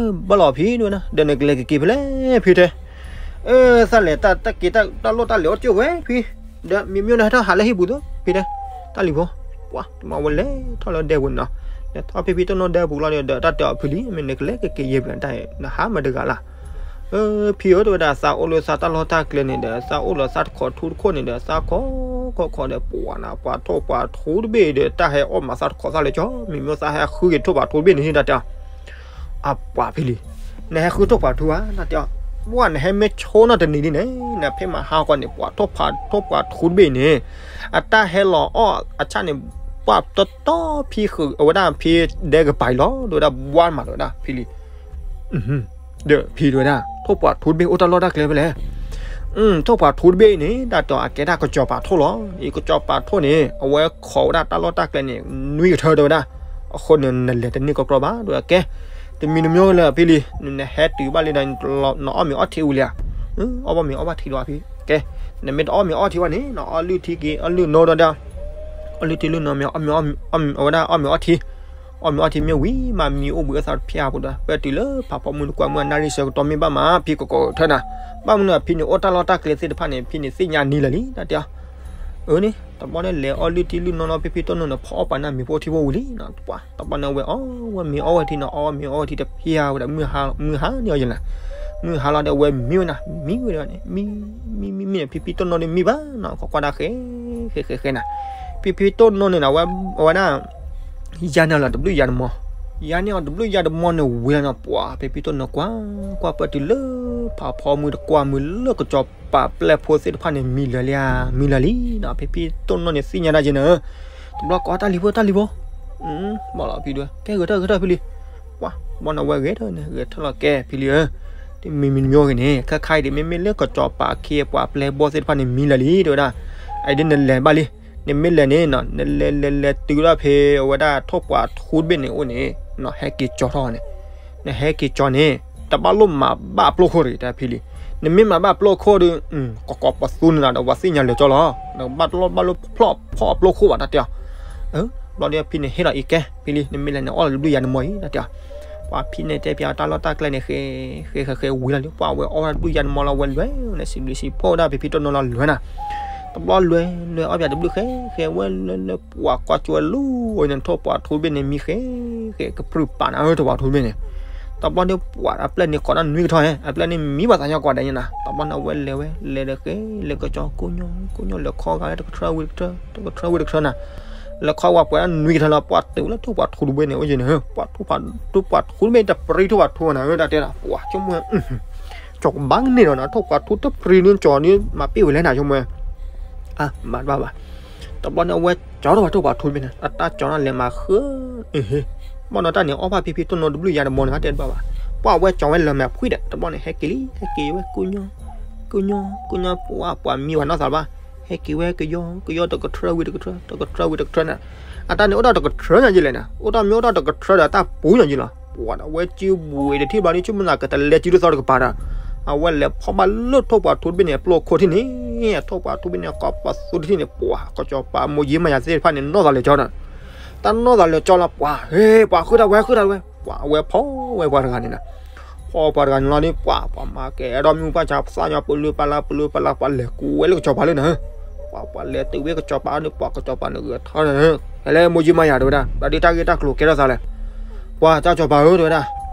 ဘၣ်လီၤဖံဒၣ်ဝဲနီၤ ဒီးနကလဲၤကက့ၤဖဲလဲၣ်ဖံတဲ အၢ သးလဲၤတၢ်က့ၤတၢ်လိၣ်တၢ်လဲၤအိၣ်ကၠိဝဲဖံ ဒီးမ့မ့ၢ်နဟဲထီၣ်ဟးလၢဟံၣ်ပူၤသိး ဖံတဲ တၢ်လံၤဖိ ပှၤတဘျီဝဲလဲၤထီၣ်လၢဒဲပူၤန့ၣ်နီၤ ထီၣ်ဖံဖံတိၢ်နီၢ်ဒဲပူၤလီၤဒီး တၢ်တဲအီၤဖံလံ မ့ၢ်နကလဲၤကက့ၤယဲၢ်ပျၢၤတၢ် နဟးမၤတဂၤလၢ်. ဖံဧၢ တဲဝဲဒၣ် သးအိၣ်လၢသးတၢ်လီၢ်တၢ်ကျဲန့ၣ်ဒီး သးအိၣ်လၢသးတခိးထူတခိၣ်န့ၣ်ဒီး သးခိးခိးခိးဒီး ပှၤနၤ ပှၤထိၣ်ပှၤထူတဘ့ၣ်ဒီး တၢ်ဟဲအီၣ်မၤသးတခိးသၣ်လၢကၠီ မ့မ့ၢ်သးဟဲဃုက့ၤထိၣ်ပှၤထူတဘ့ၣ်န့ၣ် တၢ်တဲအီၤ အပှၤဖံလံ, နဟဲဃုထိၣ်ပှၤထူဧါ တၢ်တဲအီၤ, ပှၤနဟဲမ့ၢ်ဆိနီတနံၤဒ်န့ၣ် နဖဲမဟါဃီန့ၣ် ပှၤထိၣ်ပှၤထူတဘ့ၣ်န့ၣ် အတၢ်ဟဲလီၤအီၣ်အဆၣ်န့ၣ် ပှၤတီတီဖံဃုာ်အဝဲဒၣ်ဖံဒဲကပၤအံၤလီၤ တဲဝဲဒၣ် ဘှါမး တဲဝဲဒၣ် ဖံလံ ဒီးဖံတဲဝဲဒၣ် ထိၣ်ပှၤထူတဘ့ၣ်အိၣ်တၢ်လီၢ်တၢ်ကျဲဖဲလဲၣ်. ထိၣ်ပှၤထူတဘ့ၣ်အံၤန့ၣ် တၢ်တဲအီၤအကဲဒၣ်ကစီၤပၤထိၣ်လီၤ. အံၤကစီၤပၤထိၣ်န့ၣ် အဝဲခိးဝဲဒၣ်တၢ်လီၢ်တၢ်ကျဲန့ၣ် နွံကထၢ တဲဝဲဒၣ်. အဃိန့ၣ် နလဲၤတန့ၢ်ကီကီဘၣ် တဲဝဲဒၣ်. ကဲ တမံၤတမံၤလၢဖံလံ နဟဲတုၤဘၣ်လံဒီး နအီၣ်မ့ၤအီထံဝံၤလံဧါ. အီၣ်ဘၣ်မ့ၤအီဘၣ်ထံဒီးဖံ ကဲ နမ့ၢ်တအီၣ်မ့ၤအီထံဘၣ်န့ၣ် နအီၣ်လုၢ်ထံက့ၤ အီၣ်လုၢ်နီၢ်ဒီး အီၣ်လုၢ်ထံလုၢ်နီၢ်မ့ၤ အီၣ်မ့ၤအီထံ အီၣ်မ့ၤအီထံမ့ၢ်ဝံၤမး မံအိၣ်ဘှံးအသးတဖျါအပူၤဒီး ပၢၢ်တုၤလၢဖးဖီမုၢ်တကွၢ်မုၢ်အနၣ်ရံၣ်ဆၢကတီၢ်မ့ၢ်ဘၣ်မး ဖံကကိးကထၢနၤ. ဘၣ်မနုၤဖံန့ၣ် အိၣ်တၢ်လီၢ်တၢ်ကျဲသ့ၣ်တဖၣ်န့ၣ် ဖံန့ၣ်သ့ၣ်ညါနံၤလၢာ်လံ တၢ်တဲအီၤ. အၢန့ၣ် တဘျီန့ၣ် လဲၤအီၣ်လုၢ်ထံလုၢ်နီၢ်လီၤ ဖံဖံတိၢ်နီၢ်န့ၣ် ဖီအီၣ်ပာ်နၢ်မ့ၤဖိထံဖိဝံၤလံ. တဘျီန့ၣ် အဝဲအီၣ်ဝဲမ့ၤအီဝဲထံန့ၣ် အီၣ်ဝဲမ့ၤအီဝဲထံတဖျါဝဲဒီး မုၢ်ဟါန့ၢ်အီၤယဲၢ်နၤ မုၢ်ဟါလီၤဒီး အဝဲမံဝဲနၤ မံဝဲဒၣ်န့ၣ် မံ မံ မံ မံန့ၣ် ဖံဖံတိၢ်နီၢ်န့ၣ်မံဘၣ်နီၤ ကွၢ်ကွၢ်ဒၣ်ဃဲ ဃဲ ဃဲ ဃဲနၤ. ဖံဖံတိၢ်နီၢ်န့ၣ်နၤ အဝဲဒၣ် ယါန့ၢ်အီၤလီၤတဘျုးယၤတမီၤ ယါန့ၢ်အီၤတဘျုးယၤတမီၤန့ၣ်ဝံၤလီၤနီၤ ပှၤဖံဖံတိၢ်နီၢ်ကွၢ် ကွၢ်ပၢၢ်တုၤလၢ ဖးဖီမုၢ်တကွၢ်မုၢ်လၢကစီၤပၤပျဲၢ်ဖိသ့ၣ်တဖၣ်န့ၣ် မံလၢာ်လံဧါ မံလၢာ်လံနီၤ ဖံဖံတိၢ်နီၢ်န့ၣ်သ့ၣ်ညါဒၣ်က့ၤနၤ တဘျီကိးတၢ်လံၤဖိတၢ်လံၤဖိ ဘၣ်လီၤဖံဒီး ကဲဂဲၤထၢၣ်ဂဲၤထၢၣ်ဖံလံ ပှၤ ဘၣ်နီၤဝဲဂဲၤထၢၣ်န့ၣ် ဂဲၤထၢၣ်လီၤကဲဖံလံဧၢ တမံၤမံၤတမံၤဂ့ၤန့ၣ် ခဲခါအံၤဒ်မ့မ့ၢ်လၢကစီၤပၤအခ့အပှၤပျဲၢ်ဘီၣ်သ့ၣ်တဖၣ်န့ၣ် မံလၢာ်လံ တဲဝဲဒၣ်. အအံၤဒ်နလဲၤဘၣ်လံ နမ့ၢ်လဲၤန့ၣ်နီၤ နလဲၤလဲၤလဲၤတုၤဒၣ်ဖဲ အဝဲဒၣ်ထိၣ်ပှၤထူတဘ့ၣ်န့ၣ်အိၣ်န့ၣ် နဟဲက့ၤကၠီထီၣ်န့ၣ် နဟဲက့ၤကၠီန့ၣ် တဘၣ်လိၣ်မၤဘၣ်ပျိခိၣ်တဂ့ၤ တၢ်ဖံလံ. နမ့ၢ်မၤဘၣ်ပျိခိၣ်ဒီး ကကိးပသူန့ၣ်ဒီး ပှၤသ့ၣ်ညါလၢာ်ကၠီလီၤ. နကဘၣ်တလိၣ်ဘၣ်လိၣ်ဖျီၣ်ဖီၣ်အပျိခိၣ်ဘၣ် တၢ်တဲအီၤ. ဘျီဒီးဖံန့ၣ်ဟ့ၣ်လီၤအံၤကဲ ဖံလံ နမ့ၢ်လဲၤန့ၣ် အီၣ်လီၤတဘျုးယၤတမီၤအံၤ တၢ်တဲအီၤ. ပှၤဖံန့ၣ်တဲဖျါတၢ်လီၢ်တၢ်ကျဲန့ၣ် ဃဲ ဃဲ ဃဲ ဃဲ ဝံၤလီၤလံ ပှၤဝဲအီၣ်ဝဲဒၣ်တဘျုးယၤတမီၤလီၤ ဝဲလဲၤဝဲန့ၣ် စံးဘျုးစံးဖှိၣ်ဝဲဒၣ်ဖံဖံတိၢ်နီၢ်လီၤလဲၤနၤ. တဘျီလဲၤ လဲၤအီၣ်ပၠးတဘျုးဃဲ ဃဲဝဲလဲၤလဲၤ ပှၤကွၢ်ကၠိဝဲလူၤအံၤန့ၣ် ထိၣ်ပှၤထူတဘ့ၣ်န့ၣ် မံဃဲ ဃဲကပြုၢ်ပာ်နၤ ထိၣ်ပှၤထူတဘ့ၣ်န့ၣ်. တဘျီဒီးပှၤအပျဲၢ်န့ၣ်ကိးဒၣ်နွံကထၢ အပျဲၢ်န့ၣ်မံဘၣ်သးညီကွၢ်ဒဲးညါနၤ. တဘျီန့ၣ် အဝဲလဲၤဝဲ လဲၤဒီးဃဲ လဲၤကကၠီ ကိၢ်ညီ ကိၢ်ညီ လဲၤခီဂာ်ဝဲတကထၢဝံၤတကထၢ တကထၢဝံၤတကထၢနၤ. လဲၤခီဝဲပှဲၤဒၣ်နွံကထၢလီၤ ပှၤတုၤလၢထိၣ်ပှၤထူတဘ့ၣ်န့ၣ် အိၣ်ယဲၢ်န့ၣ် ပှၤထိၣ်ပှၤထူတဘ့ၣ်တပရံထိၣ်ပှၤထူနၤ တၢ်တဲဒၣ် ပှၤဆိကမိၣ် ကၠီကဘၣ်ကန့ၢ်ဒီးနၤ ထိၣ်ပှၤထူတပရံန့ၣ် ကၠီန့ၣ် မၤပ့ၢ်ဝဲလဲၣ်နၤ ဆိကမိၣ်. အါ မၤတဘၣ်ဘၣ်. တဘျီန့ၣ် အဝဲကၠီထီၣ်ပှၤထိၣ်ပှၤထူတဘ့ၣ်န့ၣ် အတၢ်ကၠီန့ၣ်လဲၤမၤဃၢ ဘၣ်နီၤတၢ်န့ၣ် အီၣ်ဘၣ်ဖံဖံတိၢ်နီၢ်တဘျုးယၤတမီၤန့ၣ် တဲတဘၣ်ဘၣ်. ပှၤအဝဲကၠီဝဲလၢမဲာ်ဖှံဒီး တဘျီန့ၣ် ဟဲက့ၤလံ ဟဲက့ၤဝဲ ကိၢ်ညီ ကိၢ်ညီ ကိၢ်ညီ ပှၤ ပှၤမံဝဲနီၢ်သးဘၣ် ဟဲက့ၤဝဲကယီကယီတကထၢဝံၤတကထၢ တကထၢဝံၤတကထၢန့ၣ်. အတၢ်န့ၣ်အိၣ်ဒီးတကထၢညါယဲၢ်လဲၣ်န့ၣ် အိၣ်ဒီးမ့ၢ်အိၣ်ဒီးတကထၢဒီးတၢ်ပူၤညါယဲၢ်လီၤ. ပှၤဒီးဝဲစုဘူးအံၤတထံၣ်ဘျီဒ် ဆိကမိၣ်သးကတလဲစုတသီတကပၤဒီး အဝဲလဲၤဖီၣ်ဘၣ်လၢထိၣ်ပှၤထူတဘ့ၣ်န့ၣ် အပျိခိၣ်ထံၣ်န့ၣ် ထိၣ်ပှၤထူတဘ့ၣ်န့ၣ် ကိးပသူတထံၣ်န့ၣ် ပှၤကစီၤပၤမိၢ်ယ့မါယၤသ့ၣ်တဖၣ်န့ၣ် နီၢ်သးလဲၤကၠီဒီး တၢ်နီၢ်သးလဲၤကၠီလီၤ ပှၤ ဟ့ ပှၤဃုတၢ်ဝဲ ဃုတၢ်ဝဲ ပှၤအဝဲဖီၣ်ဝဲပှၤတဂၤန့ၣ်နၤ. ဖီၣ်ပှၤတဂၤန့ၣ်လီၤန့ၣ် ပှၤ ပှၤမၤကဲဒီးမုၢ်ပှၢ်ဆါသၣ်ညီ ပလူပလၢ ပလူပလၢ ပှၤလဲၤကူဝဲလၢကစီၤပၤလၢနၤ. ပှၤ ပှၤလဲၤတုၤဝဲကစီၤပၤန့ၣ် ပှၤကစီၤပၤန့ၣ်ဂဲၤထီၣ်န့ၣ် ဟဲလၢမိၢ်ယ့မါယၤတဲဝဲဒၣ် ဘၣ်ဒ်တၢ်ဂ့ၢ်တၢ်ကျိၤကဲထီၣ်သးလဲၣ်. ပှၤတၢ်ကစီၤပၤဧၢ တဲဝဲဒၣ်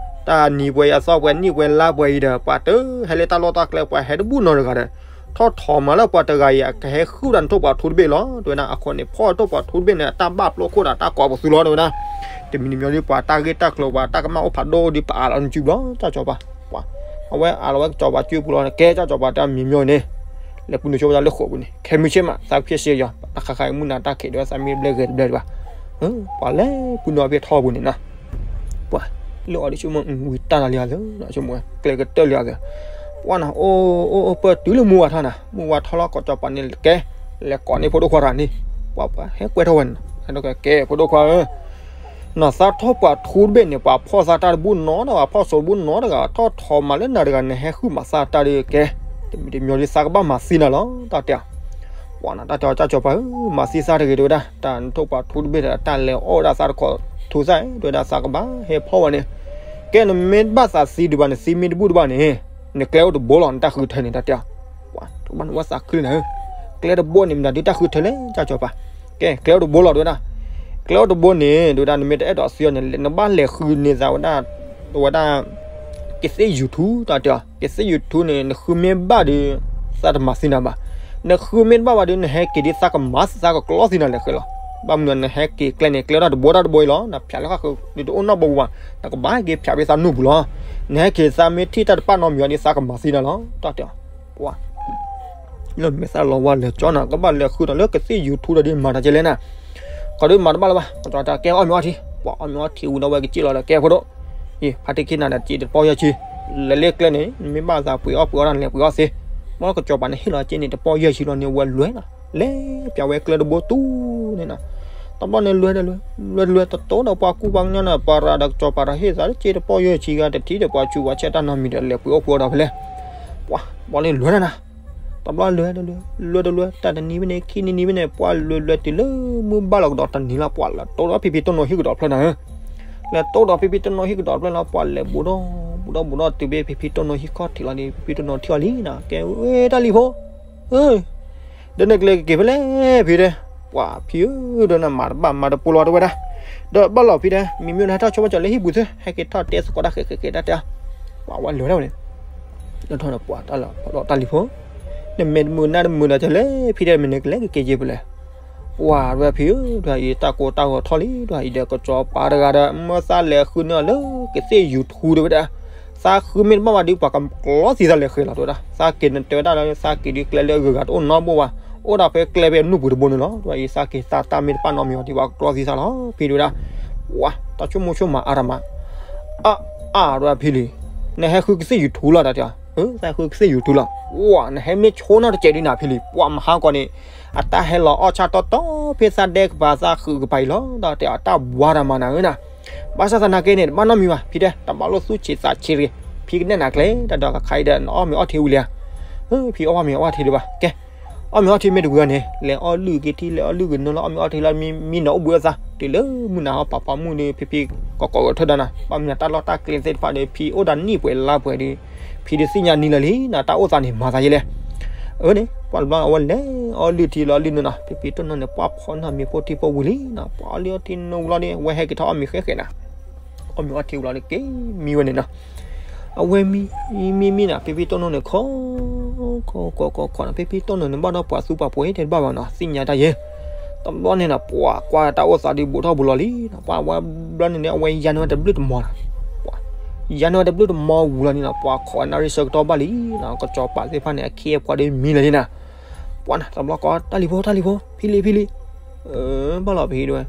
တၢ်နံၤပှဲၤအသီပှဲၤ နံၣ်ပှဲၤလါပှဲၤအံၤဒီး ပှၤတဟဲလၢတၢ်လီၢ်တၢ်ကျဲ ပှၤဟဲတဘူၣ်နီတဂၤဒီး ထီၣ်ထီၣ်မးလၢပှၤတဂၤအံၤ အကဟဲဃုာ်ဒၣ်နထိၣ်ပှၤထူတဘ့ၣ်လီၤ တဲဝဲဒၣ်. အဃိန့ၣ် ဖီၣ်ထိၣ်ပှၤထူတဘ့ၣ်န့ၣ် တၢ်ဘၣ်ပျိခိၣ်ဒီးတၢ်ကိးပသူလီၤ တဲဝဲဒၣ်. တမံၤတမံၤဒီး ပှၤတၢ်ဂ့ၢ်တၢ်ကျိၤ ပှၤတၢ်ကမၣ်အိၣ်ဖးဒိၣ်ဒီး ပအးလီၤနစုဘျီ တၢ်ကစီၤပၤ ပှၤ အဝဲအးလီၤဝဲကစီၤပၤစုပူၤလီၤ ကဲတၢ်ကစီၤပၤတၢ်မံၤမံၤန့ၣ် လဲၤပူၤနုာ်ဆိဝဲဒၣ်လၢဃိာ်ပူၤန့ၣ် ခဲမုၢ်ဆ့ၣ်မး သးဖျဲၣ်စ့ယီၤ တၢ်ခါခါအံၤမုၢ်နၤတၢ်ခံးဒီး သးမ့ၢ်ဘျဲၣ်ဂဲၤတဘျဲၣ်ဒံးဘၣ်. ပှၤလဲၤပူၤနုာ�ဖဲထီပူၤန့ၣ်နီၤ ပှၤလၢအီၤဒ်ဆိကမိၣ် ဝံၤတၢ်တၢ်လံအသး ဆိကမိၣ် ကျဲကတၢၢ်လံအသး ပှၤနၤ အိၣ်အိၣ်အိၣ်ပၢၢ်တုၤလၢမုၢ်ဝါထီၣ်နၤ မုၢ်ဝါထီၣ်လီၤ ကစီၤပၤန့ၣ်ကဲ လဲၤကိးန့ၢ်ဖိဒိၣ်ခွါတဂၤန့ၣ် ပှၤပှၤဟဲကွဲထီၣ်ဝဲန့ၣ် ဟဲဒိၣ်ကဲ ကဲဖိဒိၣ်ခွါဧၢ နသးထီၣ်ပှၤထူတဘ့ၣ်န့ၣ် ပှၤဖီၣ်သးတၢ်တဘူၣ်နီတဂၤ ဖီၣ်စိတဘူၣ်နီတဂၤ ထီၣ်ထီၣ်မးလၢနၤတဂၤ နဟဲဃုမၤသးတၢ်ဒ်ကဲ တမံၤတမံၤဒ်သးကဘၣ်မၤသံနၤလီၤ တၢ်တဲ ပှၤနၤ တၢ်တဲအီၤ တၢ်ကစီၤပၤဧၢ မၤသံသးတဂ့ၤ တဲဝဲဒၣ် တၢ်နထိၣ်ပှၤထူတဘ့ၣ်ဒီး တၢ်လဲၤအီၣ်ဝဲဒၣ်သးတခိးထူသၣ် တဲဝဲဒၣ် သးကဘၣ်ဟဲဖီၣ်ဝဲန့ၣ် ကဲ နမ့ၢ်ဘၣ်သးသံဒံးဘၣ် နသံမ့ၢ်တဘူၣ်တဘၣ်န့ၣ် နကျဲအိၣ်တဘိလီၤ နတၢ်ဃုထၢန့ၣ် တၢ်တဲအီၤ ပှၤတဘၣ်နဝဲသးခုလံနၤဧၢ ကျဲတဘိန့ၣ် မတၤဒုးတၢ်ဃုထၢလဲၣ် တၢ်ကစီၤပၤ ကဲ ကျဲအိၣ်တဘိလီၤ တဲဝဲဒၣ် ကျဲအိၣ်တဘိန့ၣ် တဲဝဲဒၣ် နမ့ၢ်တအဲၣ်ဒိးသံအီၤန့ၣ် နဘၣ်လဲၤဃုန့ၢ်သးဝဲဒၣ် ဝဲဒၣ် ကသ့ၣ် YouTube တၢ်တဲအီၤ ကသ့ၣ် YouTube န့ၣ် နဃုမ့ၢ်ဘၣ်ဒီး သးတမၤသံနၤဘၣ်. နဃုမ့ၢ်တဘၣ်ဘၣ်ဒီး နဟဲက့ၤဒီးသးကမၤသးကကျီသံနၤလဲၤဃဲလီၤ. ဘၣ်မနုၤနဟဲက့ၤကျဲန့ၣ် ကျဲဒၣ်တဘိတၢ်တဘိအံၤလီၤ နဖျးလၢဃၣ်ဃုာ်ဒီးတအိၣ်နီတဘိဝဲဘၣ် နကဘၣ်ဟဲက့ၤဖျးဖဲသးနူၢ်ပူၤလီၤ. နဟဲက့ၤသးမ့ၢ်ထံၣ်တၢ်တပာ်နီတမံၤအီၤဒီး သးကမၤသံနၤလီၤ တၢ်တဲအီၤ ပှၤ လၢမဲာ်သၣ်လီၤဝါလဲၤကၠီနၤ ကဘၣ်လဲၤဃုဒီးလၢကသ့ၣ် YouTube ဒီးဒ်မၤတၢ်ကဲလဲၣ်နၤ ကီးဒ်မၤတဘၣ်လၢၤဘၣ် ကတီၤတၢ်ကဲအီၣ်မ့ၤအီထံ ပှၤအီၣ်မ့ၤအီထံဝံၤဒီးဝဲကစံၣ်လီၤဒီးကဲဖိဒိၣ် အံၤ ဖါတံၢ်ခံနၤဒီးစံးတပီၢ်ယဲၢ်ဆံ လဲၤလၢကျဲန့ၣ် နမ့ၢ်ဘၣ်သးပှ့ၤအီၣ်ပှ့ၤအီတၢ်န့ၣ် လဲၤပှ့ၤအီၣ်သ့ မ့ၢ်လၢကစီၤပၤန့ၣ်ဟ့ၣ်လီၤစ့န့ၣ် တပီၢ်ယဲၢ်ဆံလီၤန့ၣ် ဝဲလဲၤလီၤ လဲၤပျးဝဲကျဲတဘိတူၢ်န့ၣ်နီၤ တဘျီန့ၣ်လဲၤတလဲၤ လဲၤတလဲၤ တတိၤဒီးပှၤကူပှၤကညီန့ၣ် ပှၤရၤဒီးကစီၤပၤဒီးဟ့ၣ်သးလၢစ့တပီၢ်ယဲၢ်ဆံဂၤ တထံၣ်ဒီးပှၤဆူးပှၤဆဲးတၢ်နီတမံၤဒီး လဲၤပှ့ၤအီၣ်ပှ့ၤအီဒီးဖဲလဲၣ် ပှၤ ဘျီန့ၣ်လဲၤနၤနၤ တဘျီလဲၤတလဲၤ လဲၤတလဲၤ တၢ်တနံၤဖဲန့ၣ် ခံနံၤနံၤဖဲန့ၣ် ပှၤလဲၤလဲၤတုၤလၢမုၢ်ဘၣ်လီၤကဒီးတနံၤလီၤ ပှၤလဲၤတိၢ်ဒီးဖံဖံတိၢ်နိဟံၣ်ကဒီးဖျၢၣ်နၤဧၢ လဲၤတိၢ်ဒီးဖံဖံတိၢ်နိဟံၣ်ကဒီးဖျၢၣ်လီၤ ပှၤလဲၤဘူးဒီး ဘူးဒီးဘူးဒီးတုၤဖဲဖံဖံတိၢ်နိဟံၣ်ခီၣ်ထံးလီၤန့ၣ် ဖံဖံတိၢ်နိထံၣ်အီၤလံနၤ ကဲ တၢ်လံၤဖိ ဒီးနကလဲၤကက့ၤဖဲလဲၣ်ဖံတဲ, ပှၤဖံဧၢ, ဒီးနမၤတဘၣ်မၤတပူၤလီၤတဲဝဲဒၣ်, ဒီးဘၣ်လီၤဖံတဲ, မ့မ့ၢ်နဟဲထီၣ်ဆိကမိၣ်ကၠီၤလၢဟံၣ်ပူၤသု, ဟဲက့ၤထီၣ်တဲသကိးတၢ်ဃဲးဃဲးဃဲးတၢ်တဲ, ပှၤဝဲလဲၤဒၣ်ဝဲန့ၣ်, လၢထီၣ်ဒီးပှၤတၢ်လီၤဖီဒီးတၢ်လံၤဖိ, နမဲာ်တမုာ်နါတမုာ်ဒီးကလဲၤဖံတဲ မ့ၢ်နကလဲၤကက့ၤက့ၤဖဲလဲၣ်, ပှၤဝဲဖံဧၢ, ဒီးအံၤတၢ်ကိၢ်တၢ်ဂီၤထီၣ်လံ, ဒီးအံၤဒီးကစီၤပၤတဂၤဒီး မၢသးလဲၤဃုန့ၢ်အီၤလၢကသ့ၣ် YouTube တဲဝဲဒၣ် သးဃုမ့ၢ်တဘၣ်ဘၣ်ဒီး ပှၤကကျီသံသးလဲၤဃဲးလီၤတဲဝဲဒၣ်, သးက့ၤနတဲဝဲဒၣ်လၢ သးက့ၤဒုးကျဲလၢအဂုၤအဂၤတအိၣ်နီတဘိဘၣ်, အိၣ်ဒၣ်ဖဲကျဲဖဲအနူၢ်ပူၤတဘိန့ၣ်လီၤ, ဒီးအံၤသးက့ၤသးတၢ်မ့ၢ်တပာ်နီတမံၤအီၤဒီး ပှၤကကျီသံသးလီၤ, ဖံတဲဝဲဒၣ်, ပှၤ တၢ်ဆိကမိၣ်ဆိကမးအါတမး, အါအါ တဲဝဲဖံလံ, နဟဲဃုကသ့ၣ် YouTube လီၤ တၢ်တဲ, သးဃုကသ့ၣ် YouTube လီၤ, ပှၤ နဟဲမ့ၢ်ဆိနီတစဲးဒ်နၤဖံလံ, ပှၤမဟါကီးန့ၣ် အတၢ်ဟဲလီၤအီၣ်ဆၣ်တီတီဖဲသးဒဲကပၤ သးဃုကပၤအံၤလီၤ, ဒီးတဲအတၢ်ဘှါတၢ်မၤနၤဧၢနၤ ဘၣ်ဆၣ်သနာ်က့န့ၣ် တဘၣ်နီတမံၤဘၣ်, ဖံတဲ တဘၣ်လိၣ်သူၣ်ဆံးသးဆံးတဂ့ၤ, ဖံကနဲၣ်နၤကျဲ တၢ်ဒီးကခါအံၤဒီး နအီၣ်မ့ၤအီထံဝံၤလံဧါ, ဖံအီၣ်ဘၣ်မ့ၤအီထံဒံးဘၣ်, ကဲ, အီၣ်မ့ၤအီထံမ့ၢ်တဝံၤအီၤန့ၣ် လဲၤအီၣ်လုၢ်က့ၤထံ လဲၤအီၣ်လုၢ်က့ၤနိလီၤ, အီၣ်မ့ၤအီထံလီၤ မံနီၤအိၣ်ဘှံးအသး, တုၤလၢမုၢ်နၤဟီၣ်ပာ်ဖီမုၢ်ဒီး ဖံဖံကီးကီးဂဲၤထၢၣ်ဒီးနၤ, ဘၣ်မနုၤတၢ်လီၢ်တၢ်ကျဲသ့ၣ်တဖၣ်ဒီး ဖံအိၣ်ဒီးနံၣ်ပှဲၤလါပှဲၤဒီး ဖံဒုးသ့ၣ်ညါနံၤလၢာ်လံနၤ, တၢ်အိၣ်သးန့ၣ် မၤသးယဲလဲၣ် အၢန့ၣ် ပှၤတဘျီအဝဲလဲၤအီၣ်လုၢ်ထံလီၤလုၢ်နိနီၤ, ဖံဖံတိၢ်နိန့ၣ် ပှၤဖီနီၢ်မ့ၤဖိထံဖိဝံၤလံနီၤ, ပှၤအီၣ်လုၢ်အီထံနိဝံၤလီၤဒီး အဝဲဟဲက့ၤထီၣ်အီၣ်မ့ၤဃဲဃဲနၤ, အီၣ်မ့ၤအီထံဝံၤလီၤဒီးက့ၤမံဝဲန့ၣ်နီၤ, အဝဲမံ မံမံနၤ ဖံဖံတိၢ်နိန့ၣ် ခိး ခိး ခိး ခိး ခိးနၤ, ဖံဖံတိၢ်နိန့ၣ် ဘၣ်ဒီးပှၤသူပှၤပှ့ၤတဲတဘၣ်ဘၣ်နီၤ, သ့ၣ်ညါတၢ်ယဲ တဘျီန့ၣ်နီၤ ပှၤကွၢ်တၢ်အိၣ်သးဒုးဘူးထီၣ်ဘူးလီၤလံနီၤ, ပှၤဝဲဘျီန့ၣ်ဒီး အဝဲယါန့ၢ်ဝဲတဘျုးတမီၤနီၤ, ပှၤ ယါန့ၢ်ဝဲတဘျုးတမီၤဝံၤလီၤန့ၣ်နီၤ, ပှၤခိးနၣ်ရံၣ်ဆၢကတီၢ်ဘၣ်လံနီၤ, ကစီၤပၤသ့ၣ်တဖၣ်န့ၣ် အခ့အပှၤဒီးမံလၢာ်လံနၤ, ပှၤနၤ တဘျီကိး တၢ်လံၤဖိ တၢ်လံၤဖိ ဖံလံ ဖံလံ ဘၣ်လီၤဖံတဲဝဲ,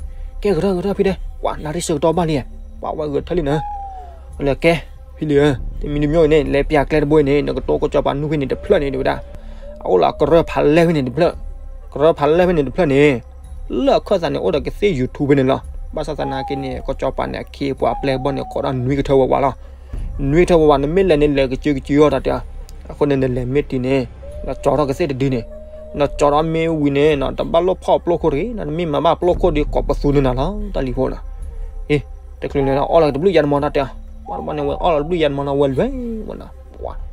ကဲကထၢၣ်ကထၢၣ်ဖံတဲ, ပှၤနၣ်ရံၣ်ဆၢကတီၢ်ဘၣ်လံ, ပှၤဝဲဂဲၤထၢၣ်လံနၤ, လၢကဲ ဖံလံဧၢ, တမံၤတမံၤအံၤန့ၣ် လဲၤပျးကျဲတဘိအံၤန့ၣ် နကတိၤကစီၤပၤနူၢ်ဖဲန့ၣ်တဖျၢၣ်န့ၣ်တဲဝဲဒၣ်, အအိၣ်လၢကရၢဖးလဲၢ်ဖဲန့ၣ်တဖျၢၣ်, ကရၢဖးလဲၢ်ဖဲန့ၣ်တဖျၢၣ်န့ၣ် လၢအခၢၣ်သးန့ၣ် အိၣ်ဒီးကသ့ၣ် YouTube ဖဲန့ၣ်လီၤ, ဘၣ်ဆၣ်သနာ်က့န့ၣ် ကစီၤပၤန့ၣ် အခ့အပှၤအပျဲၢ်ဘီၣ်န့ၣ် ခိးဒီးနွံကထၢဝးဝးလီၤ, နွံကထၢဝးဝး နမ့ၢ်လဲၤန့ၣ် လဲၤကစုကစုအီၤတၢ်တဲ, အဃိန့ၣ် နလဲၤမ့ၢ်တုၤန့ၣ် နကၠီထီၣ်ကသ့ၣ်တဒုန့ၣ်, နကၠီထီၣ်မ့ၢ်ဝံၤန့ၣ် တဘၣ်လိၣ်ဖီၣ်ပျိခိၣ်တဂ့ၤ, နမ့ၢ်မၤဘၣ်ပျိခိၣ်ဒီးကိးပသူန့ၣ်နၤလီၤ တၢ်လံၤဖိနီၤ, အ့ တချုးန့ၣ် အီၣ်လီၤတဘျုးယါတမီၤတၢ်တဲ, ပှၤတဘျီန့ၣ် ဝဲအီၣ်လီၤတဘျုးယါတမီၤနီၤ ဝဲလဲၤဝဲနီၤ, ပှၤ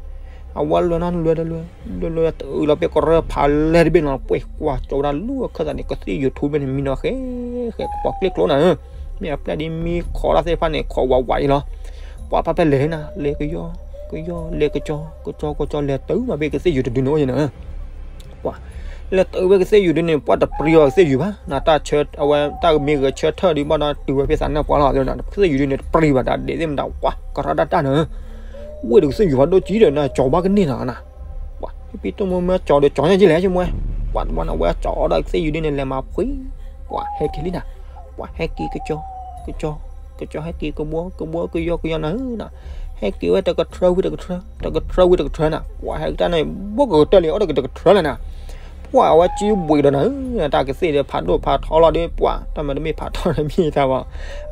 အဝဲလဲၤနီၤ လဲၤတလဲၤ လဲၤလဲၤ တုၤလီၤဖဲကရၢဖးလဲၢ်တဘ့ၣ်နီၤ ပှ့ၤကွၢ်ကၠီဝဲဒၣ်လၢအခၢၣ်သးန့ၣ် ကသ့ၣ် YouTube ဖဲန့ၣ် မံနီၤဃဲ ဃဲကပီၤကျ့ကျိနၤဧၢ, မ့ၢ်အပျဲၢ်ဒ်မံခီတၢ်သ့ၣ်တဖၣ်န့ၣ် ခိးဝးဝးအံၤလီၤ, ပှၤဖးဖဲလဲၤနၤ လဲၤကယီ ကယီ လဲၤကကၠီ ကကၠီ ကကၠီ လဲၤတုၤမးဖဲကသ့ၣ် YouTube တဒုန့ၣ်အိၣ်ယဲနၤ ပှၤ လဲၤတုၤဖဲကသ့ၣ် YouTube န့ၣ် ပှၤတပြံအီၤကသ့ၣ် YouTube ဘၣ်, နတၢ်ဆၢ အဝဲ တၢ်မ့ၢ်ဂဲၤဆၢထၢၣ်ဒုးဘၣ်ဒီး တုၤဝဲဖဲသးနၢၣ်ပှၤလီၤ, ကသ့ၣ် YouTube န့ၣ် တပြံဘၣ် တၢ်ဒဲးသ့ၣ်မတၤ ပှၤ ကရၢတၢ်တၢ်နၤ, ဝ့ၢ်ဒီးကသ့ၣ် YouTube ဖးဒိၣ်ကံဒီး နကၠီဘၣ်ကန့ၢ်နၤနၤ, ပှၤ ဖံဖံတိၢ်မိၢ်မၢကၠီဒီး ကၠီညါကလဲၣ် ဆိကမိၣ်ဝဲ, ပှၤတဘျီန့ၣ် အဝဲကၠီဒီးကသ့ၣ် YouTube န့ၣ် လဲၤမၤဖှံ, ပှၤ ဟဲက့ၤလံနၤ, ပှၤ ဟဲက့ၤကကၠီ ကကၠီ ကကၠီ ဟဲက့ၤကဘှီ ကဘှီ ကယီ ကယီနၤဧၢနၤ, ဟဲက့ၤဝဲတကထြၢဝံၤတကထြၢ တကထြၢဝံၤတကထြၢနၤ, ပှၤ ဟဲက့ၤတၢ်န့ၣ် ဘိၣ်ကကတၢၢ်လံ အိၣ်ဒီးကတကထြၢလၢနၤ, ပှၤ အဝဲစုဘှံးဒီးနၤဧၢ, တၢ်ကသ့ၣ်ဒီးဖးဒိၣ်ဖးထီလီၤဒီး ပှၤ တၢ်မၤတမ့ၢ်ဖးထီဒီးမ့ၢ်တၢ်ဘၣ်,